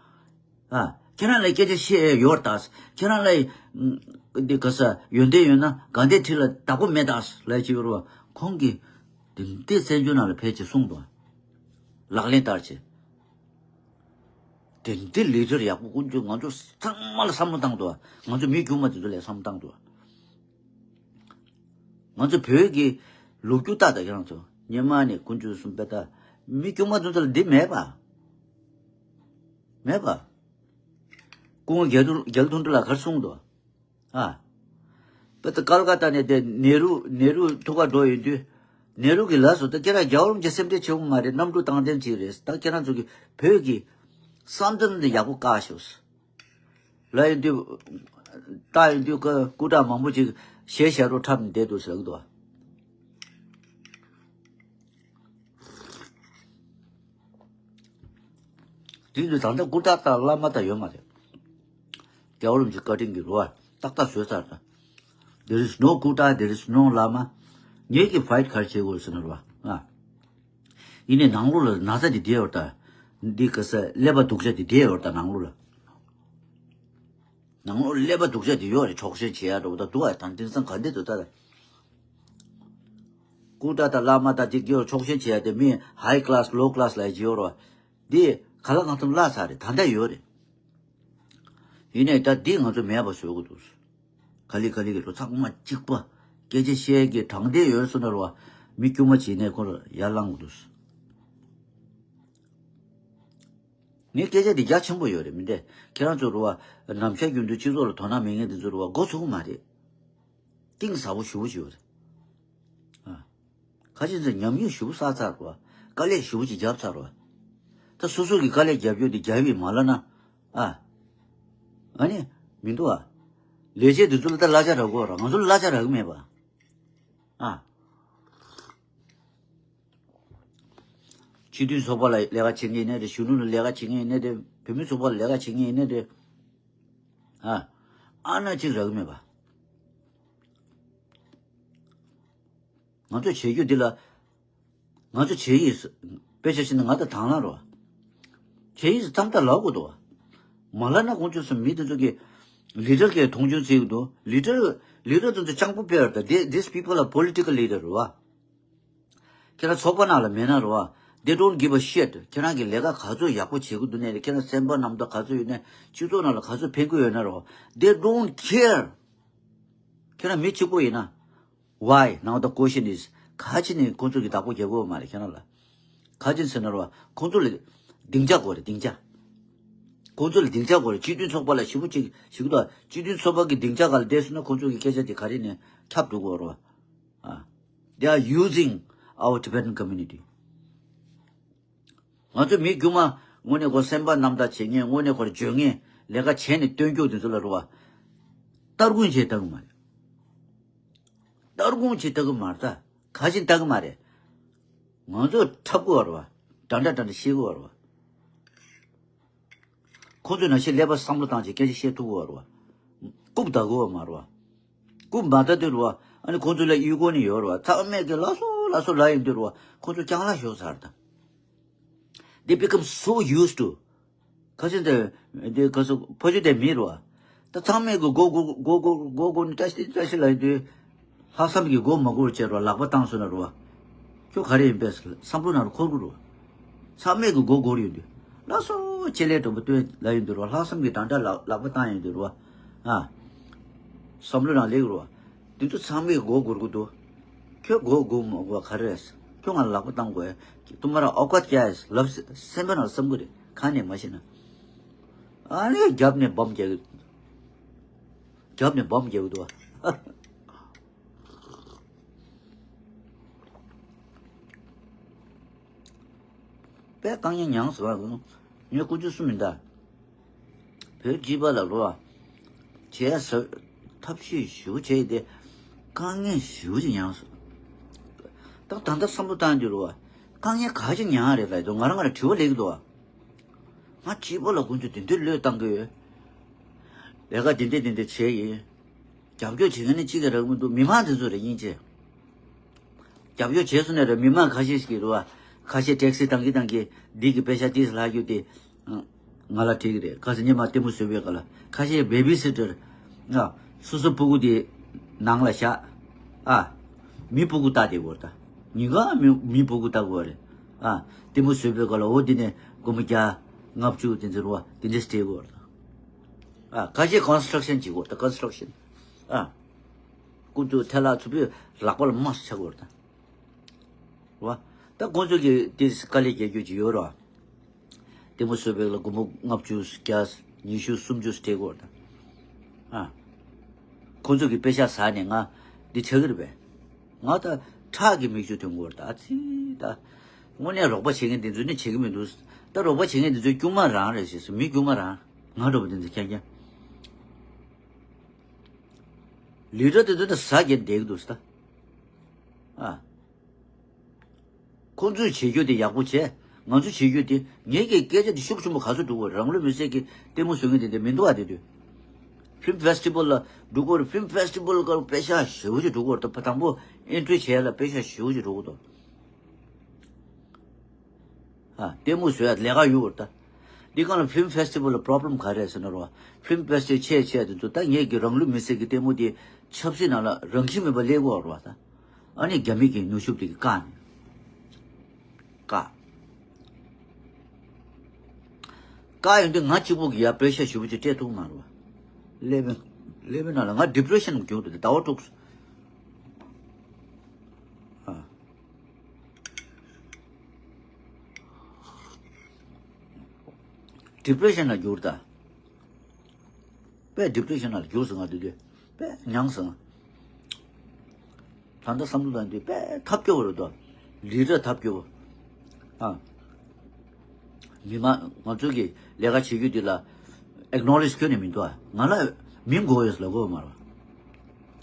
ཨ། ཁྱེད་རང་ལ་སྐད་ཆ་བཤད་ཡོད་ད། ཁྱེད་རང་ལ་འདི་ག་ས་ཡོན་ཏན་ཡོད་ན་དགའ་ལྡན་ཁྲི་ལ་བདག་པོ་མེད་ད་ལབ་ཀྱི་ཡོད་རེད་བ། ཁོང་གིས་དེ་འདྲའི་བཙན་བྱོལ་ནང་ལ་ཕེབས་ཀྱི་གསུངས་འདུག་ལག་ལེན་བསྟར་བྱས། དེ་འདྲའི་ལི་ཌར་ཡག་པོ་དཀོན་མཆོག་ང་ཚོ་ཚང་མ་ལ་བསམ་བློ་བཏང་འདུག་ང་ཚོ་མི་དཀྱུས་མ་དེ་ཚོ་ལ་བསམ་བློ་བཏང་འདུག་ང་ཚོ་བོད་ཀྱི་ལོ་རྒྱུས་ལྟ་ད་ཁྱེད་རང་ཚོ་སྔོན་མ་ནས་དཀོན་མཆོག་གསུམ་པའི་ད་མི་དཀྱུས་མ་དེ་ཚོ་ལ་འདི་མེད་པ། མེད་པ། སྐུ་ངོ་རྒྱལ་ཐུང་རྒྱལ་ཐུང་ཁྲི་ལ་གར་སོང་འདུག་ཨ། པད་ཀལ་ཀ་ཏ་ནས་དེ་ནེ་རུ་ནེ་རུ་ཐུག་ག་འགྲོ་ཡོང་དུས། ནེ་རུ་གི་ལགས་སོ། ད་ཁྱེད་རང་རྒྱལ་བ་རིན་པོ་ཆེ་སེམས་ཁྲལ་བྱེད་དགོས་མ་རེད། གནམ་གྲུ་བཏང་འདེམས་བྱེད་རེད། ད་ཁྱེད་རང་ཚོ་གི་བོད་ཀྱི་བསམ་ཚུལ་འདི་ཡག་པོ་བཀག་ཤོག་ལ་ཡོང་དུས། ལྟ་ཡོང་དུས་ཀ་སྐུ་དྲག་མང་པོ་ཅིག་ཞལ་ཞལ་རོ་འཁྲབ་ནས་བསྡད་འདུག་ཟེར་གི་འདུག་དེ་དུས་ད་ལྟ་སྐུ་དྲག་དང་བླ་མ་དང་ཡོད་མ་རེད། རྒྱལ་བ་རིན་པོ་ཆེ་བཀའ་དྲིན་གྱིས་རོ། ཏག་ཏག་བཟོས་ཚར་ད། There is no Kuta, there is no Lama. ངེད་ཀྱི་ཕའིཊ་ག་རེ་བྱེད་དགོས་ཟེར་ན་རོ། ང་། ཡིན་ནའི་ནང་ལོགས་ལ་ན་ཚ་འདི་བསྡད་ཡོད་ད། འདི་ག་ས་ཀླད་པ་སྡུག་ཅག་འདི་བསྡད་ཡོད་ད་ནང་ལོགས་ལ། ནང་ལོགས་ཀླད་པ་སྡུག་ཅག་འདི་ཡོད་རེད། འཕྲོག་བཞེས་བྱེད་ཡ་འདྲ་བོ་ད་འདུག་ཨ། ད་དེང་སང་ག་འདྲ་འདུག་ད། སྐུ་དྲག་དང་བླ་མ་དང་འདི་གི་འཕྲོག་བཞེས་བྱེད་ཡ་དེ་མི་ཧའི་ཀ་ལ་སི་ལོ་ཀ་ལ་སི་ལབ་ཡ་ཅིག་ཡོད་རོ། འདི་ག་ལ་གང་འཚམ་བརླག་ཚར་རེད། ད་ལྟ་ཡོད་རེད། ཡིན་ནའི་ད་འདི་ང་ཚོ་མེད་པ་བཟོ་དགོས་འདུག་ག་ལེ་ག་ལེ་གི་ལོ་ཚང་མ་གཅིག་པ། སྐད་ཆ་བཤད་ཀྱི་དྲང་བདེན་ཡོད་སོང་ན་རོ། མི་དཀྱུས་མ་བྱེད་ནས་ཁོ་ལ་ཡར་ལངས་དགོས་འདུག་ངའི་སྐད་ཆ་འདི་རྒྱ་ཆེན་པོ་ཡོད་རེད་མི་འདས། ཁྱེད་རང་ཚོ་རོ་བ། ནམ་ཞག་རྒྱུན་དུ་སྤྱི་ཚོགས་ལ་དོ་སྣང་མེད་མཁན་དེ་ཚོ་རོ་བ་མགོ་ཚོད་མ་རེད། གཏིང་ཟབ་པོ་ཞེ་པོ་ཅིག་ཡོད་རེད། ཨ། ཁ་ཅིག་ཚོས་ཉམས་མྱོང་ཞེ་པོ་བསགས་ཚར་རོ། དཀའ་ལས་ཞེ་པོ་ཅིག་བརྒྱབ་ཚར་རོ། ད་སོ་སོ་གི་དཀའ་ལས་རྒྱབ་རྒྱུ་དེ་རྒྱབ་པའི་མ་ལ་ན། ཨ། ཨ་ནི། མི་འདུག་ཨ། ལས་བྱེད་དེ་ཚོ་ལ་ད་གླ་ཆ་རག་གོ་ར། ང་ཚོ་ལ་གླ་ཆ་རག་གི་མེད་པ། ཨ། སྤྱི་མཐུན་ཚོགས་པ་ལ་ལས་ཀ་བྱེད་མཁན་ཡིན་ནའི་རེད། གཞོན་ནུ་ལ་ལས་ཀ་བྱེད་མཁན་ཡིན་ནའི་རེད། བུད་མེད་ཚོགས་པ་ལ་ལས་ཀ་བྱེད་མཁན་ཡིན་ནའི་རེད། ཨ། ཨ་ན་གཅིག་རག་གི་མེད་པ། ང་ཚོས་བྱེད་རྒྱུ་འདི་ལ། ང་ཚོ་བྱེད་ཡིས། དཔེ་ཆ་བཞག་ན་ང་དང་དང་བླངས་རོ། བྱེད་ཡིས་ཙམ་ད་ལབ་དགོས་འདུག་མ་ལབ་ན་ཁོང་ཚོས་སུ་མི་དེ་ཚོ་གི་ལི་ཌར་གི་མཐོང་ཆུང་བྱེད་ཀྱི་འདུག་ལི་ཌར། ལི་ཌར་དེ་ཚོ་སྤྱང་པོ་དཔེ་ཡོད་ད། They- these people are political leader རོ། ཁྱེད་རང་ཚོགས་པ་ནང་ལ་མེད་ན་རོ། They don't give a shit. ཁྱེད་རང་གི་ལས་ཀ་ག་ཚོད་ཡག་པོ་བྱེད་ཀྱི་འདུག་ནས་ཁྱེད་རང་སེམས་པ་རྣམ་དག་ག་ཚོད་ཡོད་ནས་སྤྱི་ཚོགས་ནང་ལ་ག་ཚོད་ཕན་གྱི་ཡོད་ན་རོ། They don't care. ཁྱེད་རང་མི་གཅིག་པོ་ཡིན་ན། Why? Now the question is, ག་ཅི་ནས་ཁོང་ཚོ་གི་བདག་པོ་རྒྱག་གི་ཡོད་མ་རེད་ཁྱེད་རང་ལ། ག་ཅི་ཟེར་ན་རོ། ཁོང་ཚོ་ལ་སྡིངས་ཆ་དགོས་རེད་སྡིངས་ཆ། ཁོང་ཚོ་ལ་སྡིངས་ཆ་དགོས་རེད། སྤྱི་མཐུན་ཚོགས་པ་ལ་ཞེ་པོ་ཅིག་ཞིག་དང་སྤྱི་མཐུན་ཚོགས་པ་གི་སྡིངས་ཆ་སྒང་ལ་བསྡད་སོང་ན་ཁོང་ཚོ་གི་སྐད་ཆ་དེ་ག་རེ་ནས་ཁྱབ་འགྲོ་གི་ཡོད་རེད་བ། ཨ། They are using our Tibetan community. ང་ཚོ་མི་དཀྱུས་མ་དངོས་གནས་ཁོ་སེམས་པ་རྣམ་དག་བྱེད་མཁན། དངོས་གནས་ཁོར་འཇོན་མཁན། ལས་ཀ་བྱས་ནས་སྟོན་རྒྱུ་དེ་ཚོ་ལ་རུ་བ། སྟ་གོན་བྱས་ལྟ་གི་མ་རེད། སྟ་གོན་བྱས་ལྟ་གི་མ་རེད་ད། ག་ཅི་ལྟ་གི་མ་རེད། ང་ཚོ་འཁྲབ་གི་ཡོད་རེད་བ། འདྲ་འདྲ་འདྲ་འདྲ་བཤད་གི་ཡོད་རེད་བ། ཁོ་ཚོས་ནང་བཞིན་ཀླད་པ་བསམ་བློ་བཏང་བྱས་སྐད་ཆ་བཤད་ཐུབ་གི་ཡོད་རེད་བ། རྐུབ་བདའ་གི་ཡོད་མ་རེད་བ། རྐུབ་མ་བདའ་དུས་རེད་བ། ཨ་ནི་ཁོ་ཚོ་ལ་གཡུལ་སྐོར་ནི་ཡོད་རེད་བ། ཚང་མས་ཀྱི་ལགས་སོ་ལགས་སོ་ལབ་ཡོང་དུས་རེད་བ། ཁོ་ཚོ་རྐྱང་ལག་ཤོར་ཚར་ད། They become so used to. ཁ་ཆེ་འདི་འདི་ག་ཚོད་ཕ་ཆུ་དེ་མི་རེད་བ། ད་ཚང་མས་གི་སྒོ་སྒོ་སྒོ་སྒོ་སྒོ་སྒོ་ནས་བཀྲ་ཤིས་བཀྲ་ཤིས་ལབ་ཡོང་དུས། ལྷག་བསམ་གྱི་སྒོ་མ་སྒོར་བྱས་རོ། ལག་པ་བཏང་སོང་ན་རོ། ཁྱོད་ག་རེ་ཡིན་པས་བསམ་བློ་ནང་ལ་འཁོར་གི་རོ། ཚང་མས་གི་སྒོ་སྒོར་ཡོང་དུས། ལགས་སོ་ཆེ་ལས་དྲོན་པོ་སྟོན་ལབ་ཡོང་དུས་རོ། ལྷག་བསམ་གྱི་འདྲ་འདྲ་ལག་ལག་པ་བཏང་ཡོང་དུས་རོ། ཨ། བསམ་བློ་ནང་སླེབས་གི་རོ། འདི་ཚོ་ཚང་མས་གི་སྒོ་སྒོར་གི་འདུག་ཁྱོད་སྒོ་སྒོ་མ་སྒོ་ག་རེ་རེད། ཁྱོད་ང་ལ་ལག་པ་བཏང་དགོས། ཏུ་མ་ར་ཨོ་ཀ་ཏ་ཡ་ལབ་སེམས་པ་ནང་བསམ་གི་རེད། ཁ་ནས་མ་ཤེས་ན། ཨ་ནི་རྒྱབ་ནས་འབམ་རྒྱག་གི། རྒྱབ་ནས་འབམ་རྒྱག་གི་འདུག་དཔེ་དཀའ་ངལ་མྱངས་སོང་། ངས་ཀུ་ཅུ་གསུམ་མིན་ད། བོད་སྤྱི་པ་ལ་རོ། བྱས་ཟ་ཐབས་ཤེས་ཞུ་བྱས་ཏེ། དཀའ་ངལ་ཞུ་ཅིག་མྱངས་སོང་། ད་ད་ལྟ་བསམ་བློ་བཏང་རྒྱུ་རེད་བ། དཀའ་ངལ་ག་ཅིག་མྱངས་རེད་ལབ་དུས་ང་རང་ང་ལ་དྲི་བ་སླེབས་ཀྱི་འདུག་བ། ང་སྐྱིད་པོ་ལ་དགོན་ཚུལ་དེ་འདྲའི་བློས་བཏང་གི་ཡོད། ལས་ཀ་དེ་འདྲས་དེ་འདྲས་བྱས་ཡིན། རྒྱབ་སྐྱོར་བྱེད་མཁན་ནི་གཅིག་ཀྱང་རག་མི་འདུག་མི་མང་དེ་ཚོ་རེད་སྙིང་རྗེ། རྒྱབ་སྐྱོར་བྱས་སོང་ནས་རེད་མི་མང་ཁ་ཤས་ཤིག་གིས་རེད་བ། ཁ་ཤས་ཊེག་སི་བཏང་གི་བཏང་གི་འདི་གི་པེ་ཤ་ཏིས་ལྷག་རྒྱུ་དེ། ང་ལ་དྲིས་ཀྱི་རེད་ཁ་སང་ཉི་མ་ལྟད་མོ་བཟོས་པའི་སྐབས་ལ་ཁ་ཤས་བེ་བི་སི་ཊར། ཨ། སོ་སོ་སྤུ་གུ་དེ་ནང་ལ་བཞག་ཨ། མི་སྤུ་གུ་ལྟ་བསྡད་དགོས་རེད་ད། ཉིན་གང་མི་མི་སྤུ་གུ་ལྟ་དགོས་རེད། ཨ། ལྟད་མོ་བཟོས་པའི་སྐབས་ལ་འོ་འདི་ནས་སྒོར་མོ་བརྒྱ། ལྔ་བཅུ་དེ་ཚོ་རེད་བ་དེ་འདྲས་སྤྲད་དགོས་རེད་ད། ཨ། ཁ་ཤས་ཀོན་སི་ཊྲག་ཤན་བྱེད་དགོས་རེད་ད་ཀོན་སི་ཊྲག་ཤན། ཨ། ཀུན་ཏུ་ཐལ་ལ་ཚུད་པའི་ལག་པ་ལ་མ་ཆག་དགོས་རེད་ད། རེད་བ། ད་ཁོང་ཚོ་གིས་དེ་དཀའ་ལས་རྒྱག་རྒྱུ་ཅིག་ཡོད་རེད་བ། ལྟད་མོ་བཟོས་པའི་ལ་སྒོར་མོ་ལྔ་བཅུ་བརྒྱ། ཉི་ཤུ་སུམ་ཅུ་སྤྲད་དགོས་རེད་ད། ཨ། ཁོང་ཚོ་གིས་པེ་ཤ་ཟ་ནས་ང་འདི་ཆགས་ཀྱི་རེད་པས། ང་ད་ཁྲག་གི་མིག་ཆུ་ཐོན་གྱི་ཡོད་རེད་ད། ཨ་ཙི་ད། དངོས་གནས་རོགས་པ་བྱེད་མཁན་དེ་ཚོ་ནི་བྱེད་ཀྱི་མི་འདུག་ད་རོགས་པ་བྱེད་མཁན་དེ་ཚོ་སྐྱུག་མ་རང་རེད་ཟེར་སོང་མི་སྐྱུག་མ་རང་། ང་འདྲ་པོ་དེ་ཚོ་རྐྱང་རྐྱང་། ལི་ཊར་དེ་ཚོ་ནི་ཟ་རྒྱུ་བསྡད་ཀྱི་འདུག་ཟེར་ད། ཨ། ཁོང་ཚོས་བྱེད་རྒྱུ་དེ་ཡག་པོ་བྱས། ང་ཚོས་བྱེད་རྒྱུ་དེ་ངེད་ཀྱི་སྐད་ཆ་དེ་ཤུགས་ཆེན་པོ་ག་ཚོད་འགྲོ་དགོས་རེད། རང་ལུས་མེར་སྲེག་གི་ལྟད་མོ་བཟོ་མཁན་དེ་འདྲ་མི་འདུག་ཨ། དེ་དུས་ཕིལམ་ཕེ་སི་ཊི་བལ་ལ་འགྲོ་དགོས་རེད། ཕིལམ་ཕེ་སི་ཊི་བལ་སྐབས་པེ་ཤག་ཞེ་པོ་ཅིག་འགྲོ་དགོས་རེད། ད་དང་པོ་ཨེན་ཊི་རི་བྱས་ལ་པེ་ཤག་ཞེ་པོ་ཅིག་འགྲོ་དགོས་འདུག་ཨ། ལྟད་མོ་བཟོ་ཡ་ལས་ཀ་ཡོད་རེད་ད། འདི་གང་ལ་ཕིལམ་ཕེ་སི་ཊི་བལ་ལ་པོ་རོབ་ལེམ་ག་རེ་རེད་ཟེར་ན་རོ། ཕིལམ་ཕེ་སི་ཊི་བལ་ཆེ་ཆེ་དེ་ཚོ་ད་ངེད་ཀྱི་རང་ལུས་མེར་སྲེག་གི་ལྟད་མོ་དེ་ཆབ་སྲིད་ནང་ལ་རང་བཞིན་མེད་པ་སླེབས་ཀྱི་ཡོད་རེད་བ་ད། ཨ་ནི་རྒྱ་མི་གི་ནུས་ཤུགས་དེ་གིས་བཀག་ནས། བཀག་བཀག་ཡོང་དུས་ང་གཅིག་པོ་གིས་ཡ་པེ་ཤ་ཞེ་པོ་ཅིག་སྤྲད་ཐུབ་མ་རེད་བ། ཀླད་པའི་ཀླད་པའི་ནང་ལ་ང་ཌི་པི་རེ་ཤན་གྱུར་འདུག་ཟླ་བ་དྲུག་ཨ། ཌི་པི་རེ་ཤན་ལ་གྱུར་ད། དཔེ་ཌི་པི་རེ་ཤན་ལ་གྱུར་སོང་ང་དེ་དུས་དཔེ་མྱངས་སོང་། ད་ལྟ་བསམ་བློ་བཏང་དུས་དཔེ་ཐབས་སྐྱོ་བོ་རེད་དོ། ལི་ཌར་ཐབས་སྐྱོ་བོ། ཨ། མི་མང་ང་ཚོ་གི་ལས་ཀ་བྱེད་རྒྱུ་འདི་ལ་ཨེག་ནོ་ལེཇ་ཁྱོན་ནས་མི་འདུག་ཨ། ང་ལ་མིང་དགོས་ཡོད་ལབ་དགོས་མ་རེད།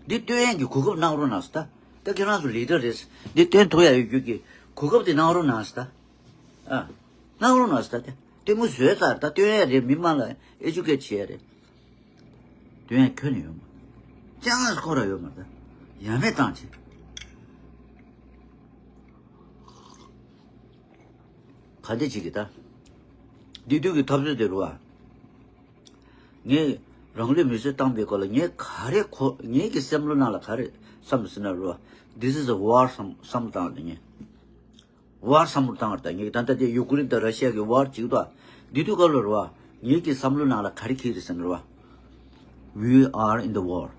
འདི་སྟོན་ཡས་ཀྱི་གོ་སྐབས་གནང་རོགས་གནང་ཟེར་ད། ད་ཁྱེད་རང་ཚོ་ལི་ཌར་རེད། འདི་སྟོན་ཐུབ་ཡ་ཡོད་རྒྱུ་གི་གོ་སྐབས་དེ་གནང་རོགས་གནང་ཟེར་ད། ཨ། གནང་རོགས་གནང་ཟེར་ད་དེ། ལྟད་མོ་བཟོས་ཚར་ད་སྟོན་ཡས་རེད། མི་མང་ལ་ཨེ་ཌུ་ཀེཊ་བྱེད་ཡས་རེད། སྟོན་ཡས་ཁྱོན་ནས་ཡོད་མ་རེད། ཅང་ཁོ་ར་ཡོད་མ་རེད་ད། ཡ་མེད་བཏང་བྱེད། ག་འདྲ་བྱེད་ཀྱི་ད། འདི་དུས་ཀྱི་འཐབ་རྩོད་དེ་རུ་བ། ངས་རང་ལུས་མེར་སྲེག་བཏང་པའི་སྐོར་ལ་ངས་ག་རེ་གོ་ངེད་ཀྱི་སེམས་བློ་ནང་ལ་ག་རེ་བསམ་ཟེར་ན་རུ་བ། This is a war བསམ་བསམ་བཏང་དེ་ངས། ཝར་བསམ་བློ་བཏང་བ་དང་ངེད་ཀྱི་ད་ལྟ་དེ་ཡུ་ཀེ་རེན་དང་ར་ཤི་ཡ་གི་ཝར་གཅིག་ཏུ་འདི་དུས་སྐབས་ལ་རེད་བ། ངེད་ཀྱི་བསམ་བློ་ནང་ལ་ག་རེ་འཁྱེར་རེད་ཟེར་ན་རེད་བ། We are in the war.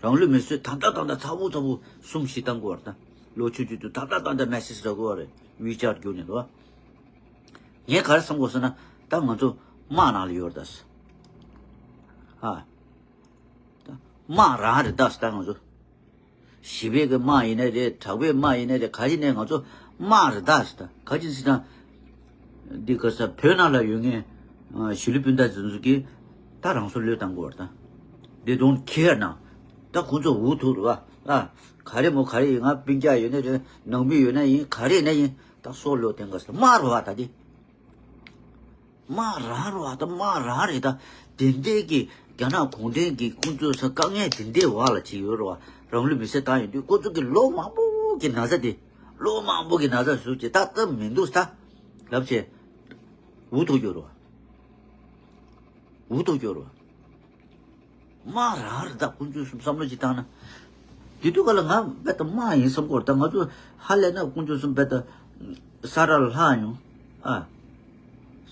རང་ལུས་མེར་སྲེག་ད་ལྟ་ད་ལྟ་ཚ་བོ་ཚ་བོ་གསུམ་བཞི་བཏང་དགོས་བ་དང་ལོ་ཆུང་ཆུང་དུས་ད་ལྟ་ད་ལྟ་མེ་སེ་ཇི་རག་དགོས་བ་རེད། ཝི་ཅེཊ་བརྒྱུད་ནས་རེད་བ། ངས་ག་རེ་བསམ་དགོས་ཟེར་ན་ད་ང་ཚོ་དམག་ནང་ལ་ཡོད་རེད་ད། ཨ། དམག་རང་རེད་ད་ད་ང་ཚོ། ཞི་བའི་གི་དམག་ཡིན་ན་རེད། དྲག་པོའི་དམག་ཡིན་ན་རེད། ག་ཡིན་ནའི་ང་ཚོ་དམག་རེད་ད་ད། ག་ཅི་ཟེར་ན། འདི་ག་ས་བོད་ནང་ལ་ཡོད་མཁན་ཞི་ལུ་སྤུན་ཟླ་དེ་ཚོ་གིས་ད་རང་སྲོག་བློས་བཏང་དགོས་རེད་ད། They don't care now. ད་ཁོང་ཚོ་འུ་ཐུག་རེད་བ། ཨ། ག་རེ་མོ་ག་རེ་ཡིན། ང་སྤུན་ཀྱག་ཡོད་ན་རེད། ནང་མི་ཡོད་ན་ཡིན། ག་རེ་ཡིན་ན་ཡིན། ད་སྲོག་བློས་བཏང་དགོས་ཟེར་དམག་རེད་བ་ད་འདི། དམག་རང་རེད་བ་ད། དམག་རང་རེད་ད། དེ་འདྲའི་གི་རྒྱ་ནག་གུང་ཁྲན་གྱི་ཁོང་ཚོས་ས་དཀའ་ངལ་དེ་འདྲའི་འོག་ལ་བྱས་ཡོད་རེད་བ། རང་ལུས་མེར་སྲེག་བཏང་ཡོང་དུས་ཁོང་ཚོ་གི་ལོ་མང་པོ་གི་ན་ཚ་དེ། ལོ་མང་པོ་གི་ན་ཚ་ཟུག་ཅིག་ད་སྟབས་མི་འདུག་ད། ལབ་བྱས། འུ་ཐུག་རྒྱུ་རེད་བ། འུ་ཐུག་རྒྱུ་རེད་བ། དམག་རང་རེད་ད། དཀོན་མཆོག་གསུམ་བསམ་བློ་ཅིག་བཏང་ན། དེ་དུས་ག་ལ་ང་རྦད་དེ་དམག་ཡིན་བསམ་གི་ཡོད་རེད་ད། ང་ཚོ་ཧ་ལས་ན་དཀོན་མཆོག་གསུམ་རྦད་དེ་ས་ར་ལྷག་ཡོང་། ཨ།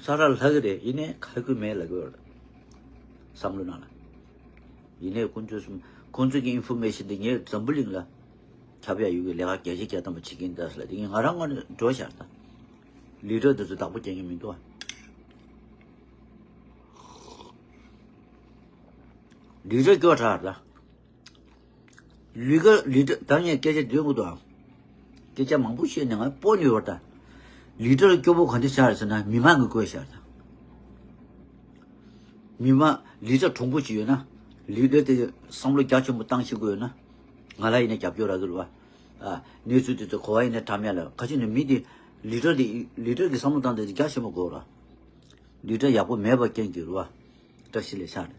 ས་ར་ལྷག་གི་རེད། ཡིན་ནའི་ཁ་ཁུ་མེད་ལབ་གི་ཡོད་རེད། བསམ་བློ་ནང་ལ། ཡིན་ནའི་དཀོན་མཆོག་གསུམ་ཁོང་ཚོ་གི་ཨིན་ཕོར་མེ་ཤན་དེ་ངས་འཛམ་བུ་གླིང་ལ་ཁྱབ་ཡ་ཡོད་གི་ལས་ཀ་རྒྱ་ཆེ་རྒྱ་དམ་པ་བྱེད་ཀྱི་ཡིན་ད་ཟེར་ལབ་དེ་ངས་ང་རང་ངོས་ནས་འགྲོ་བཞག་ད། ལི་ཌར་དེ་ཚོ་བདག་པོ་རྒྱག་མཁན་མི་འདུག་ཨ། ལི་ཌར་སྐྱོ་དྲགས་ལ། ལི་ཀ་ལི་ཌར་ད་ངས་སྐད་ཆ་འདོན་དགོས་འདུག་ཨ། སྐད་ཆ་མང་པོ་བཤད་ནས་ང་སྤོ་ནས་ཡོད་ད། ལི་ཌར་སྐྱོ་པོ་ག་འདྲ་ཆགས་རེད་ཟེར་ན་མི་མང་གིས་བསྐོས་བཞག་ད། མི་མང་ལི་ཌར་གྲུང་པོ་ཅིག་ཡོད་ན། ལི་ཌར་དེ་བསམ་བློ་རྒྱ་ཆེན་པོ་བཏང་ཤེས་དགོས་ཡོད་ན། ང་ལ་ཡིན་ན་རྒྱབ་སྐྱོར་རག་གི་རེད་བ། ཨ། གནས་ཚུལ་དེ་ཚོ་གོ་བ་ཡིན་ན་དྲ་མེད་ལ་ཁ་ཅིག་ནི་མི་དེ་ལི་ཌར་དེ་ལི་ཌར་གྱི་བསམ་བློ་བཏང་དེ་རྒྱ་ཆེན་པོ་དགོས་ར། ལི་ཌར་ཡག་པོ་མེད་པ་རྐྱེན་གྱིས་ར། བཀྲ་ཤིས་ལས་ཤར་རེད།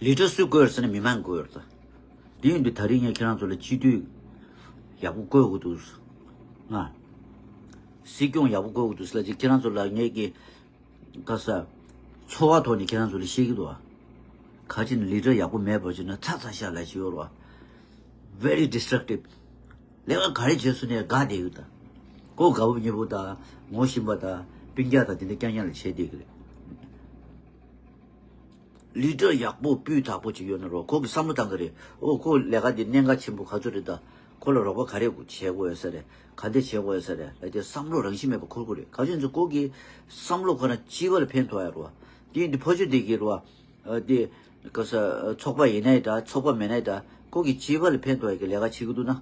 ལི་ཌར་སུས་བསྐོས་ཟེར་ན་མི་མང་བསྐོས་རེད་ད། དེ་ཡིན་དུས་ད་རིང་ངས་ཁྱེད་རང་ཚོ་ལ་སྤྱི་འཐུས་ཡག་པོ་བསྐོས་དགོས་འདུག་ང་། སྲིད་སྐྱོང་ཡག་པོ་བསྐོས་དགོས་འདུག་ཟེར་ལ་ཅིག་ཁྱེད་རང་ཚོ་ལ་ངས་ཀྱི། ག་ས། འཚོ་བ་ཐོག་ནས་ཁྱེད་རང་ཚོ་ལ་བཤད་ཀྱི་འདུག་ཨ། ཁ་ཅིག་ནི་ལི་ཌར་ཡག་པོ་མེད་པར་བྱས་ན་ཚ་ཚ་ཤ་ལ་ཞིག་ཡོད་རེད་བ། Very destructive། ལས་ཀ་ག་རེ་བྱས་སོང་ནས་དགའ་བསྡད་ཡོད་ད། ཁོ་དགའ་པོ་ཉེ་པོ་དང་ངོ་ཤེས་པ་དང་སྤུན་ཀྱག་དང་དེ་འདྲ་རྐྱང་རྐྱང་ལ་བྱས་བསྡད་ཀྱི་རེད། ལི་ཌར་ཡག་པོ་སྤུས་དག་པོ་ཅིག་ཡོད་ན་རོགས་ཁོ་གི་བསམ་བློ་བཏང་གི་རེད། ཨོ་ཁོ་ལས་ཀ་འདི་གནད་འགག་ཆེན་པོ་ག་ཚོད་རེད་ད། ཁོ་ལ་རོགས་པ་ག་རེ་བྱེད་དགོས་ཡོད་ས་རེད། ག་འདྲ་བྱེད་དགོས་ཡོད་ས་རེད་ལ་དེ་བསམ་བློ་རང་བཞིན་མེད་པ་འཁུར་དགོས་རེད། ག་ཚོད་ཚོད་ཁོ་གི་བསམ་བློ་ཁོ་རང་སྤྱི་པ་ལ་ཕན་ཐོགས་ཡ་རོགས། དེ་ཡིན་དུས་ཕ་ཆོས་དེ་གི་རོགས། ཨ་དེ། ག་ས། ཚོགས་པ་ཡིན་ནའི་འདྲ་ཚོགས་པ་མེད་ནའི་འདྲ་ཁོ་གི་སྤྱི་པ་ལ་ཕན་ཐོགས་ཡ་གི་ལས་ཀ་བྱེད་ཀྱི་འདུག་ན།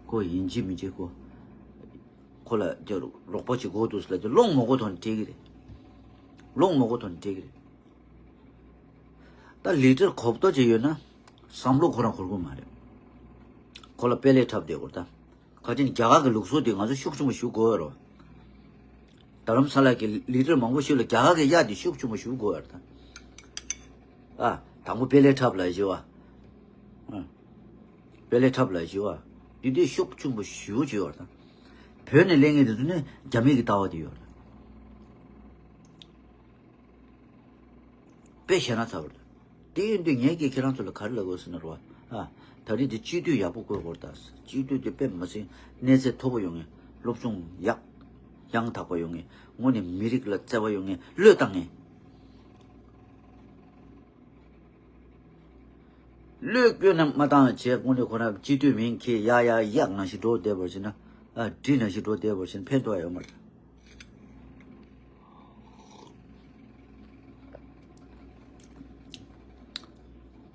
ཁོ་ཡིན་གཅིག་མིན་གཅིག་ཁོ། ཁོ་ལ་དེ་རོགས་པ་ཅིག་དགོས་འདུག་ཟེར་ལ་དེ་སློང་མོ་གོ་ཐོག་ནས་སྤྲད་ཀྱི་རེད། སློང་མོ་གོ་ཐོག་ནས་སྤྲད་ཀྱི་རེད། ད་ལི་ཌར་གོ་བརྡ་ཅིག་ཡོད་ན། བསམ་བློ་ཁོ་རང་འཁོར་གི་མ་རེད། ཁོ་ལ་དཔེ་ལས་འཁྲབ་བསྡད་དགོས་ད། ག་ཅིག་རྒྱ་གར་གྱི་ལུགས་སྲོལ་དེ་ང་ཚོ་ཤུགས་ཆེན་པོ་ཞུ་དགོས་རོ། རྡ་རམ་ས་ལ་གི་ལི་ཌར་མང་པོ་ཞིག་ལ་རྒྱ་གར་གྱི་གཡག་དེ་ཤུགས་ཆེན་པོ་ཞུ་དགོས་ར་ད། ཨ། དང་པོ་དཔེ་ལས་འཁྲབ་ལ་ཞུ་བ། ཨ། དཔེ་ལས་འཁྲབ་ལ་ཞུ་བ། དེ་དུས་ཤུགས་ཆེན་པོ་ཞུ་ཞུ་བ་ད། བོད་ནས་སླེབས་མཁན་དེ་ཚོ་ནི་རྒྱ་མི་གི་ལྟ་བ་དེ་ཡོད་ར། དཔེ་བཤད་ན་ཚར་བ་རེད། དེ་ཡིན་དུས་ངས་ཀྱིས་ཁྱེད་རང་ཚོ་ལ་ག་རེ་ལབ་དགོས་ཟེར་ན་རོ། ཨ། ད་རེས་དེ་སྤྱི་འཐུས་ཡག་པོ་བསྐོ་དགོས་རེད་ད། སྤྱི་འཐུས་དེ་དཔེ་མི་སྲིད་གནས་ཚད་མཐོ་པོ་ཡོང་ངེས། སློབ་སྦྱོང་ཡག་ཡང་དག་པ་ཡོང་ངེས། དངོས་གནས་མི་རིགས་ལ་བརྩེ་བ་ཡོང་ངེས། བློས་བཏང་ངེས། བློས་བཀོད་ན་མ་བཏང་བྱས་དངོས་གནས་ཁོ་རང་སྤྱི་འཐུས་མིང་ཁྱེར་ཡ་ཡ་གཡག་ནང་བཞིན་འགྲོ་བསྡད་པར་བྱས་ན། ཨ། འབྲི་ནང་བཞིན་འགྲོ་བསྡད་པར་བྱས་ན་ཕན་ཐོགས་ཡོད་མ་རེད།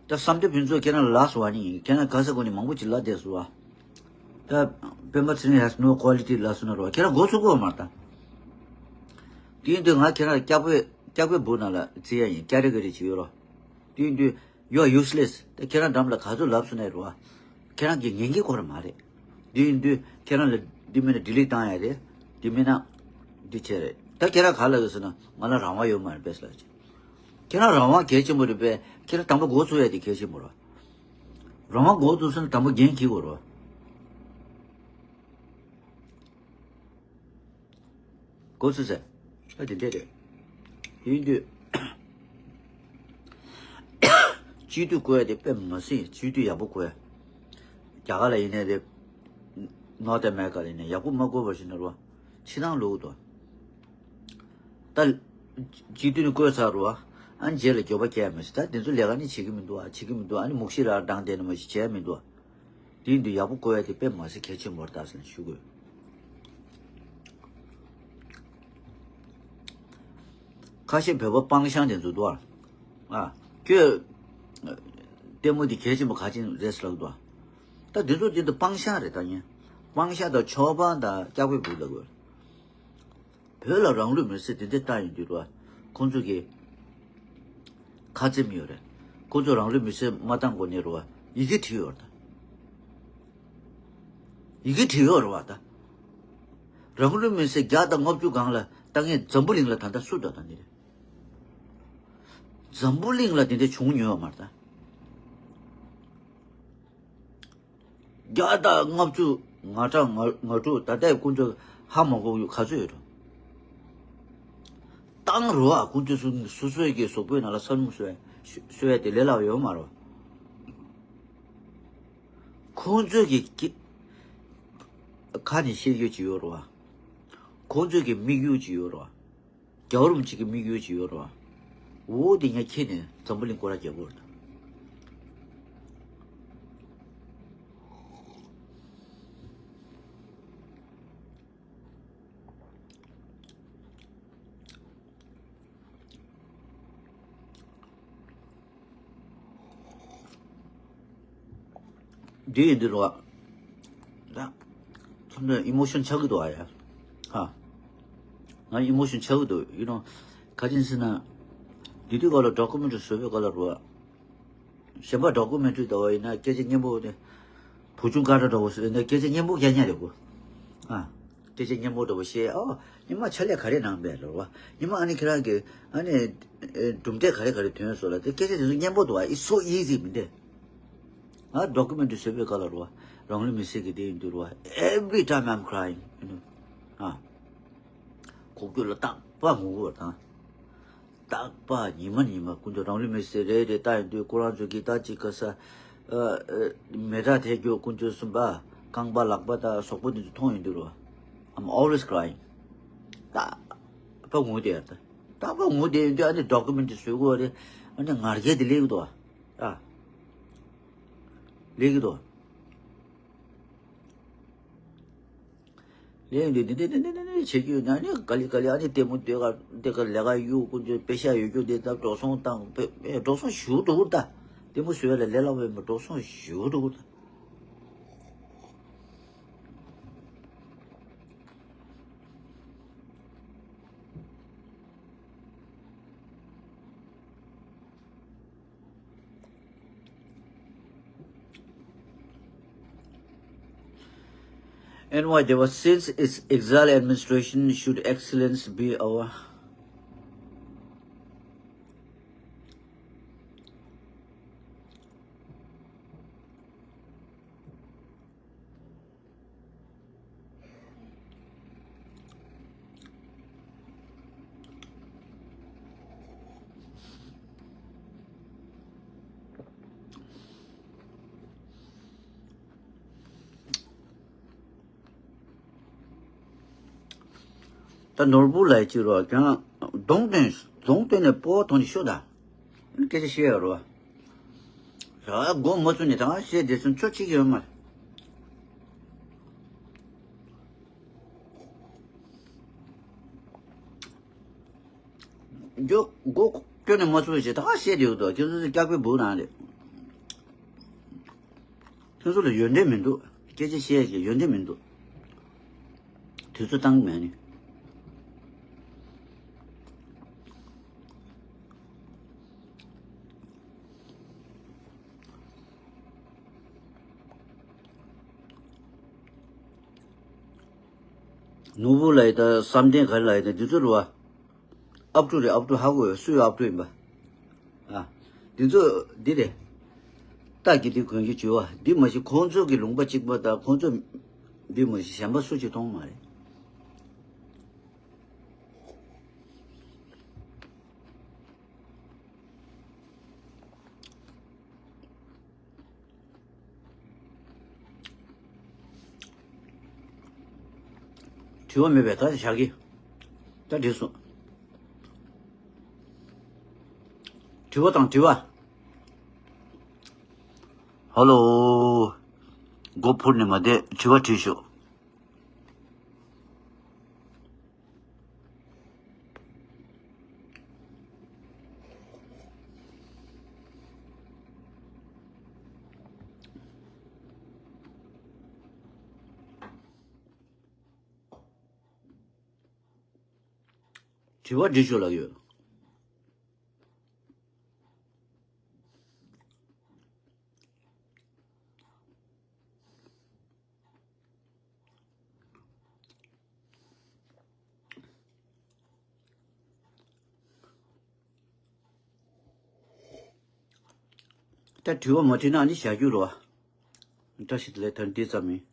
ད་བསམ་གཏན་ཕུན་ཚོགས་ཁྱེད་རང་ལ་ལབ་སོང་བ་ནི་ཁྱེད་རང་ག་ས་གོ་ནས་མང་པོ་ཅིག་ལབ་བསྡད་སོང་བ། ད་སྤེན་པ་ཚེ་རིང་has no quality ལབ་སོང་ན་རོ་ཁྱེད་རང་མགོ་ཚོས་གོ་མ་རེད་ད། དེ་ཡིན་དུས་ང་ཁྱེད་རང་སྐྱག་པའི་སྐྱག་པའི་སྦུག་ནང་ལ་བརྩི་ཡ་ཡིན། ཀྱ་རེ་ག་རེ་བྱེད་ཡོད་རོ། དེ་ཡིན་དུས། You are useless. ད་ཁྱེད་རང་འགྲམ་ལ་ག་ཚོད་ལབ་སོང་ནའི་རོ། ཁྱེད་རང་གི་ཉན་གྱི་ཁོ་ར་མ་རེད། འདི་ཡིན་དུས་ཁྱེད་རང་ལ་འདི་མིན་ན་ཌི་ལིཊ་བཏང་ཡ་རེད། འདི་མིན་ན་འདི་བྱས་རེད། ད་ཁྱེད་རང་ག་ལ་ཡོད་ཟེར་ན་ང་ལ་རང་དབང་ཡོད་མ་རེད་པས་ལབ་ཀྱི། ཁྱེད་རང་རང་དབང་གལ་ཆེན་པོ་རེད་པས། ཁྱེད་རང་དང་པོ་འགོ་ཚུགས་ཡ་དེ་གལ་ཆེན་པོ་རེད། རང་དབང་འགོ་ཚུགས་སོང་ན་དང་པོ་འགན་འཁྱེར་དགོས་རེད། གོ་ཚོད་ཟེར། ཨ་དེ་འདྲས་རེད། ཡིན་དུས། སྤྱི་འཐུས་བསྐོ་ཡ་དེ་དཔེ་མ་སྲིད་སྤྱི་འཐུས་ཡག་པོ་བསྐོ་ཡ། རྒྱ་གར་ལ་ཡིན་ནའི་རེད། North America ལ་ཡིན་ནའི་ཡག་པོ་མ་བསྐོ་བར་ཞིག་ན་རོ། ཕྱི་ནང་ལོག་ཏུ། ད། སྤྱི་འཐུས་ནི་བསྐོས་ཚར་རོ། ཨ་རྗེས་ལ་འགྱོད་པ་སྐྱེ་ཡ་མ་ཤེས། ད་དེ་ཚོ་ལས་ཀ་ནི་བྱེད་ཀྱི་མི་འདུག་ཨ། བྱེད་ཀྱི་མི་འདུག་ཨ་ནི་མུག་ཤི་ར་བཏང་བསྡད་ན་མ་ཤེས་བྱས་མི་འདུག་ཨ། དེ་ཡིན་དུས་ཡག་པོ་བསྐོ་ཡ་དེ་དཔེ་མ་སྲིད་གལ་ཆེན་པོ་རེད་ད་ཟེར་ནས་ཞུ་དགོས། ཁ་ཤས་བོད་པ་སྤང་ཤང་དེ་ཚོ་འདུག་ཨ། ཨ། ཁྱོད། ལྟད་མོ་དེ་གལ་ཆེན་པོ་ག་ཅིག་རེད་ཟེར་ལབ་འདུག་ཨ། ད་དེ་ཚོ་དེ་ཚོ་སྤང་ཤང་རེད་ད་ཡིན། སྤང་ཤང་དང་ཆོས་སྤང་དང་སྐྱག་པའི་སྦུག་ལབ་དགོས། བོད་ལ་རང་ལུས་མེར་སྲེག་དེ་འདྲ་བཏང་ཡོང་དུས་རོ། ཁོང་ཚོ་གི་ཁ་རྩེ་མི་ཡོད་རེད། ཁོང་ཚོ་རང་ལུས་མེར་སྲེག་མ་བཏང་གོང་ནས་རོ། ཡི་གེ་བྲིས་ཡོད་རེད་ད། ཡི་གེ་བྲིས་ཡོད་རེད་བ་ད། རང་ལུས་མེར་སྲེག་བརྒྱ་དང་ལྔ་བཅུ་སྒང་ལ་བཏང་མཁན་འཛམ་བུ་གླིང་ལ་ད་ལྟ་སུ་འདུག་ད་འདི་རེད། འཛམ་བུ་གླིང་ལ་དེ་འདྲ་བྱུང་མྱོང་ཡོད་མ་རེད་ད། བརྒྱ་དང་ལྔ་བཅུ་ང་གྲངས་ང་ང་དྲུག་ད་ལྟའི་ཁོང་ཚོ་ཧ་མ་གོ་ཡོད་ག་ཚོད་ཡོད་རེད། བཏང་རོགས་ཨ། ཁོང་ཚོས་སོ་སོ་སོ་སོའི་གི་གཟུགས་པོའི་ནང་ལ་ས་སྣུམ་གསོལ་གསོལ་ཡ་དེ་ལས་སླ་བ་ཡོད་མ་རེད། ཁོང་ཚོས་གི་གི་ཁ་ནས་བཤད་རྒྱུ་ཅིག་ཡོད་རེད་བ། ཁོང་ཚོས་གི་དམིགས་ཡུལ་ཅིག་ཡོད་རེད་བ། རྒྱལ་བ་རིན་པོ་ཆེ་གི་དམིགས་ཡུལ་ཅིག་ཡོད་རེད་བ། འོ་དེ་ངས་ཁྱེར་ནས་འཛམ་བུ་གླིང་སྐོར་ར་རྒྱག་དགོས་རེད། འདི་ཡིན་འདི་རོ། ད། ཚང་མས་ཨི་མོ་ཤོན་ཆགས་ཀྱི་འདུག་ཨ་ཡ། ཧ། ང་ཨི་མོ་ཤོན་ཆགས་ཀྱི་འདུག you know ག་ཅིན་ཟེར་ན། འདི་དུས་ག་ལ་ཌོ་ཀུ་མེན་ཊི་རི་བཟོ་བའི་ག་ལ་རོ། གཞན་པ་ཌོ་ཀུ་མེན་ཊི་རི་ལྟ་བ་ཡིན་ན་སྐད་ཆ་སྙན་པོ་དེ། བུ་ཆུང་ཀ་འདྲ་འདྲ་བོ་སུ་ཡིན་ན་སྐད་ཆ་སྙན་པོ་རྒྱག་ཉན་རེད་གོ། ཨ། སྐད་ཆ་སྙན་པོ་འདྲ་བོ་བཤད། ཨོ། ཉི་མ་ཕྱག་ལས་ག་རེ་གནང་པས་ལོ་བ། ཉི་མ་ཨ་ནི་ཁྱེད་རང་གི་ཨ་ནི་ཨེ་གྲུབ་འབྲས་ག་རེ་ག་རེ་ཐོན་སོང་ལ་དེ་སྐད་ཆ་དེ་ཚོ་སྙན་པོ་འདུག་བ། It's so easy མི་འདུག་ཨ། ཌོ་ཀུ་མེན་ཊི་བཟོས་པའི་སྐབས་ལ་རོ་བ། རང་ལུས་མེར་སྲེག་གི་དེ་ཡིན་དུས་རོ་བ། Every time I'm crying you know. ཨ། ཁོག་སྐྱོ་ལ་རྟག་པ་ངུ་གི་བ་དང་། རྟག་པ་ཉི་མ་ཉི་མ་ཀུན་ཏུ་རང་ལུས་མེར་སྲེག་རེ་རེ་ལྟ་ཡོང་དུས་ཁོ་རང་ཚོ་གིས་ད་ཅིག་ག་ས། ཨ། ཨ། མེ་སྲེག་ཐེབས་རྒྱུ་ཀུན་སྤྱོད་གསུམ་པ། རྐང་པ་ལག་པ་དང་སོག་པོ་འདི་ཚོ་མཐོང་ཡོང་དུས་རོ། I'm always crying. རྟག་པ་ངུ་བསྡད་ཡ་ད། རྟག་པ་ངུ་བསྡད་ཡོང་དུས་ཨ་ནི་ཌོ་ཀུ་མེན་ཊི་བཟོ་དགོས་རེད། ཨ་ནི་ངར་སྐད་དེ་སླེབས་ཀྱི་འདུག་ཨ། སླེབས་ཀྱི་འདུག་ལས་འདི་འདི་འདི་འདི་འདི་འདི་བྱེད་རྒྱུ་ན་ནི་ག་ལེ་ག་ལེ། ཨ་ནི་ལྟད་མོ་ལྟོས་ག་ལྟོས་ག་ལས་ཀ་གཡུག་ཀུན་སྤྱོད་པེ་ཤ་ཡོད་རྒྱུ་འདི་ད་འགྲོ་སོང་བཏང་པེ་པེ་འགྲོ་སོང་ཞུ་འགྲོ་གི་རེད་ད། ལྟད་མོ་བཟོས་ལ་ལས་སླ་པོ་ཡིན་པ་འགྲོ་སོང་ཞུ་འགྲོ་གི་རེད་ད། And why they were since its exile administration should excellence be our ད་ནོར་བུ་ལ་ཅི་རོ་ཀྱང་གདོང་སྟོན་གདོང་སྟོན་ནས་སྤོ་བ་གཏོང་ཅི་ཤོད་ད། སྐད་ཆ་བཤད་ཡོད་རོ། ར་མགོ་མ་ཚོས་ནས་ད་བཤད་དེ་ཚོ་ཆོ་གཅིག་ཡོད་མ་རེད། མགོ་མགོ་སྐྱོན་ནས་མ་ཚོས་ཞེས་ད་བཤད་དེ་ཡོད་དོ། ཁྱོད་ཚོ་སྐྱག་པའི་འབུ་ནང་རེད། ཁྱོད་ཚོ་ལ་ཡོན་ཏན་མི་འདུག་སྐད་ཆ་བཤད་ཀྱི་ཡོན་ཏན་མི་འདུག་དུས་ཚོད་བཏང་གི་མེད་ནི། ནོར་བུ་ལ་ཡི་ད་བསམ་གཏན་ག་རེ་ལ་ཡི་ད་འདི་ཚོ་རུ་བ། ཨབ་ཕྲུག་རེད། ཨབ་ཕྲུག་ཧ་གོ་ཡོད། སུའི་ཨབ་ཕྲུག་ཡིན་པ། ཨ། འདི་ཚོ་འདི་རེད། རྟ་གི་འདི་གོན་གྱི་བྱུས་བ་འདི་མ་གཞི་ཁོང་ཚོ་གི་ལུང་པ་གཅིག་པ་དང་ཁོང་ཚོ་འདི་མ་གཞི་གཞན་པ་སུ་གཅིག་མཐོང་མ་རེད། དྲི་བ་མེད་པས་ད་བཞག་གི། ད་འགྲིག་སོང་། དྲི་བ་དང་དྲི་བ། ཧ་ལོ། མགོ་འཕུར་ནས་མ་བསྡད། དྲི་བ་དྲིས་ཤོག་དྲི་བ་འདྲི་ཞུ་ལབ་ཡོད། ད་དྲི་བ་མ་དྲིས་ན་ཨ་ནི་བཞག་རྒྱུ་རེད་བ། བཀྲ་ཤིས་བདེ་ལེགས། ད་འདི་ཙམ་ཡིན།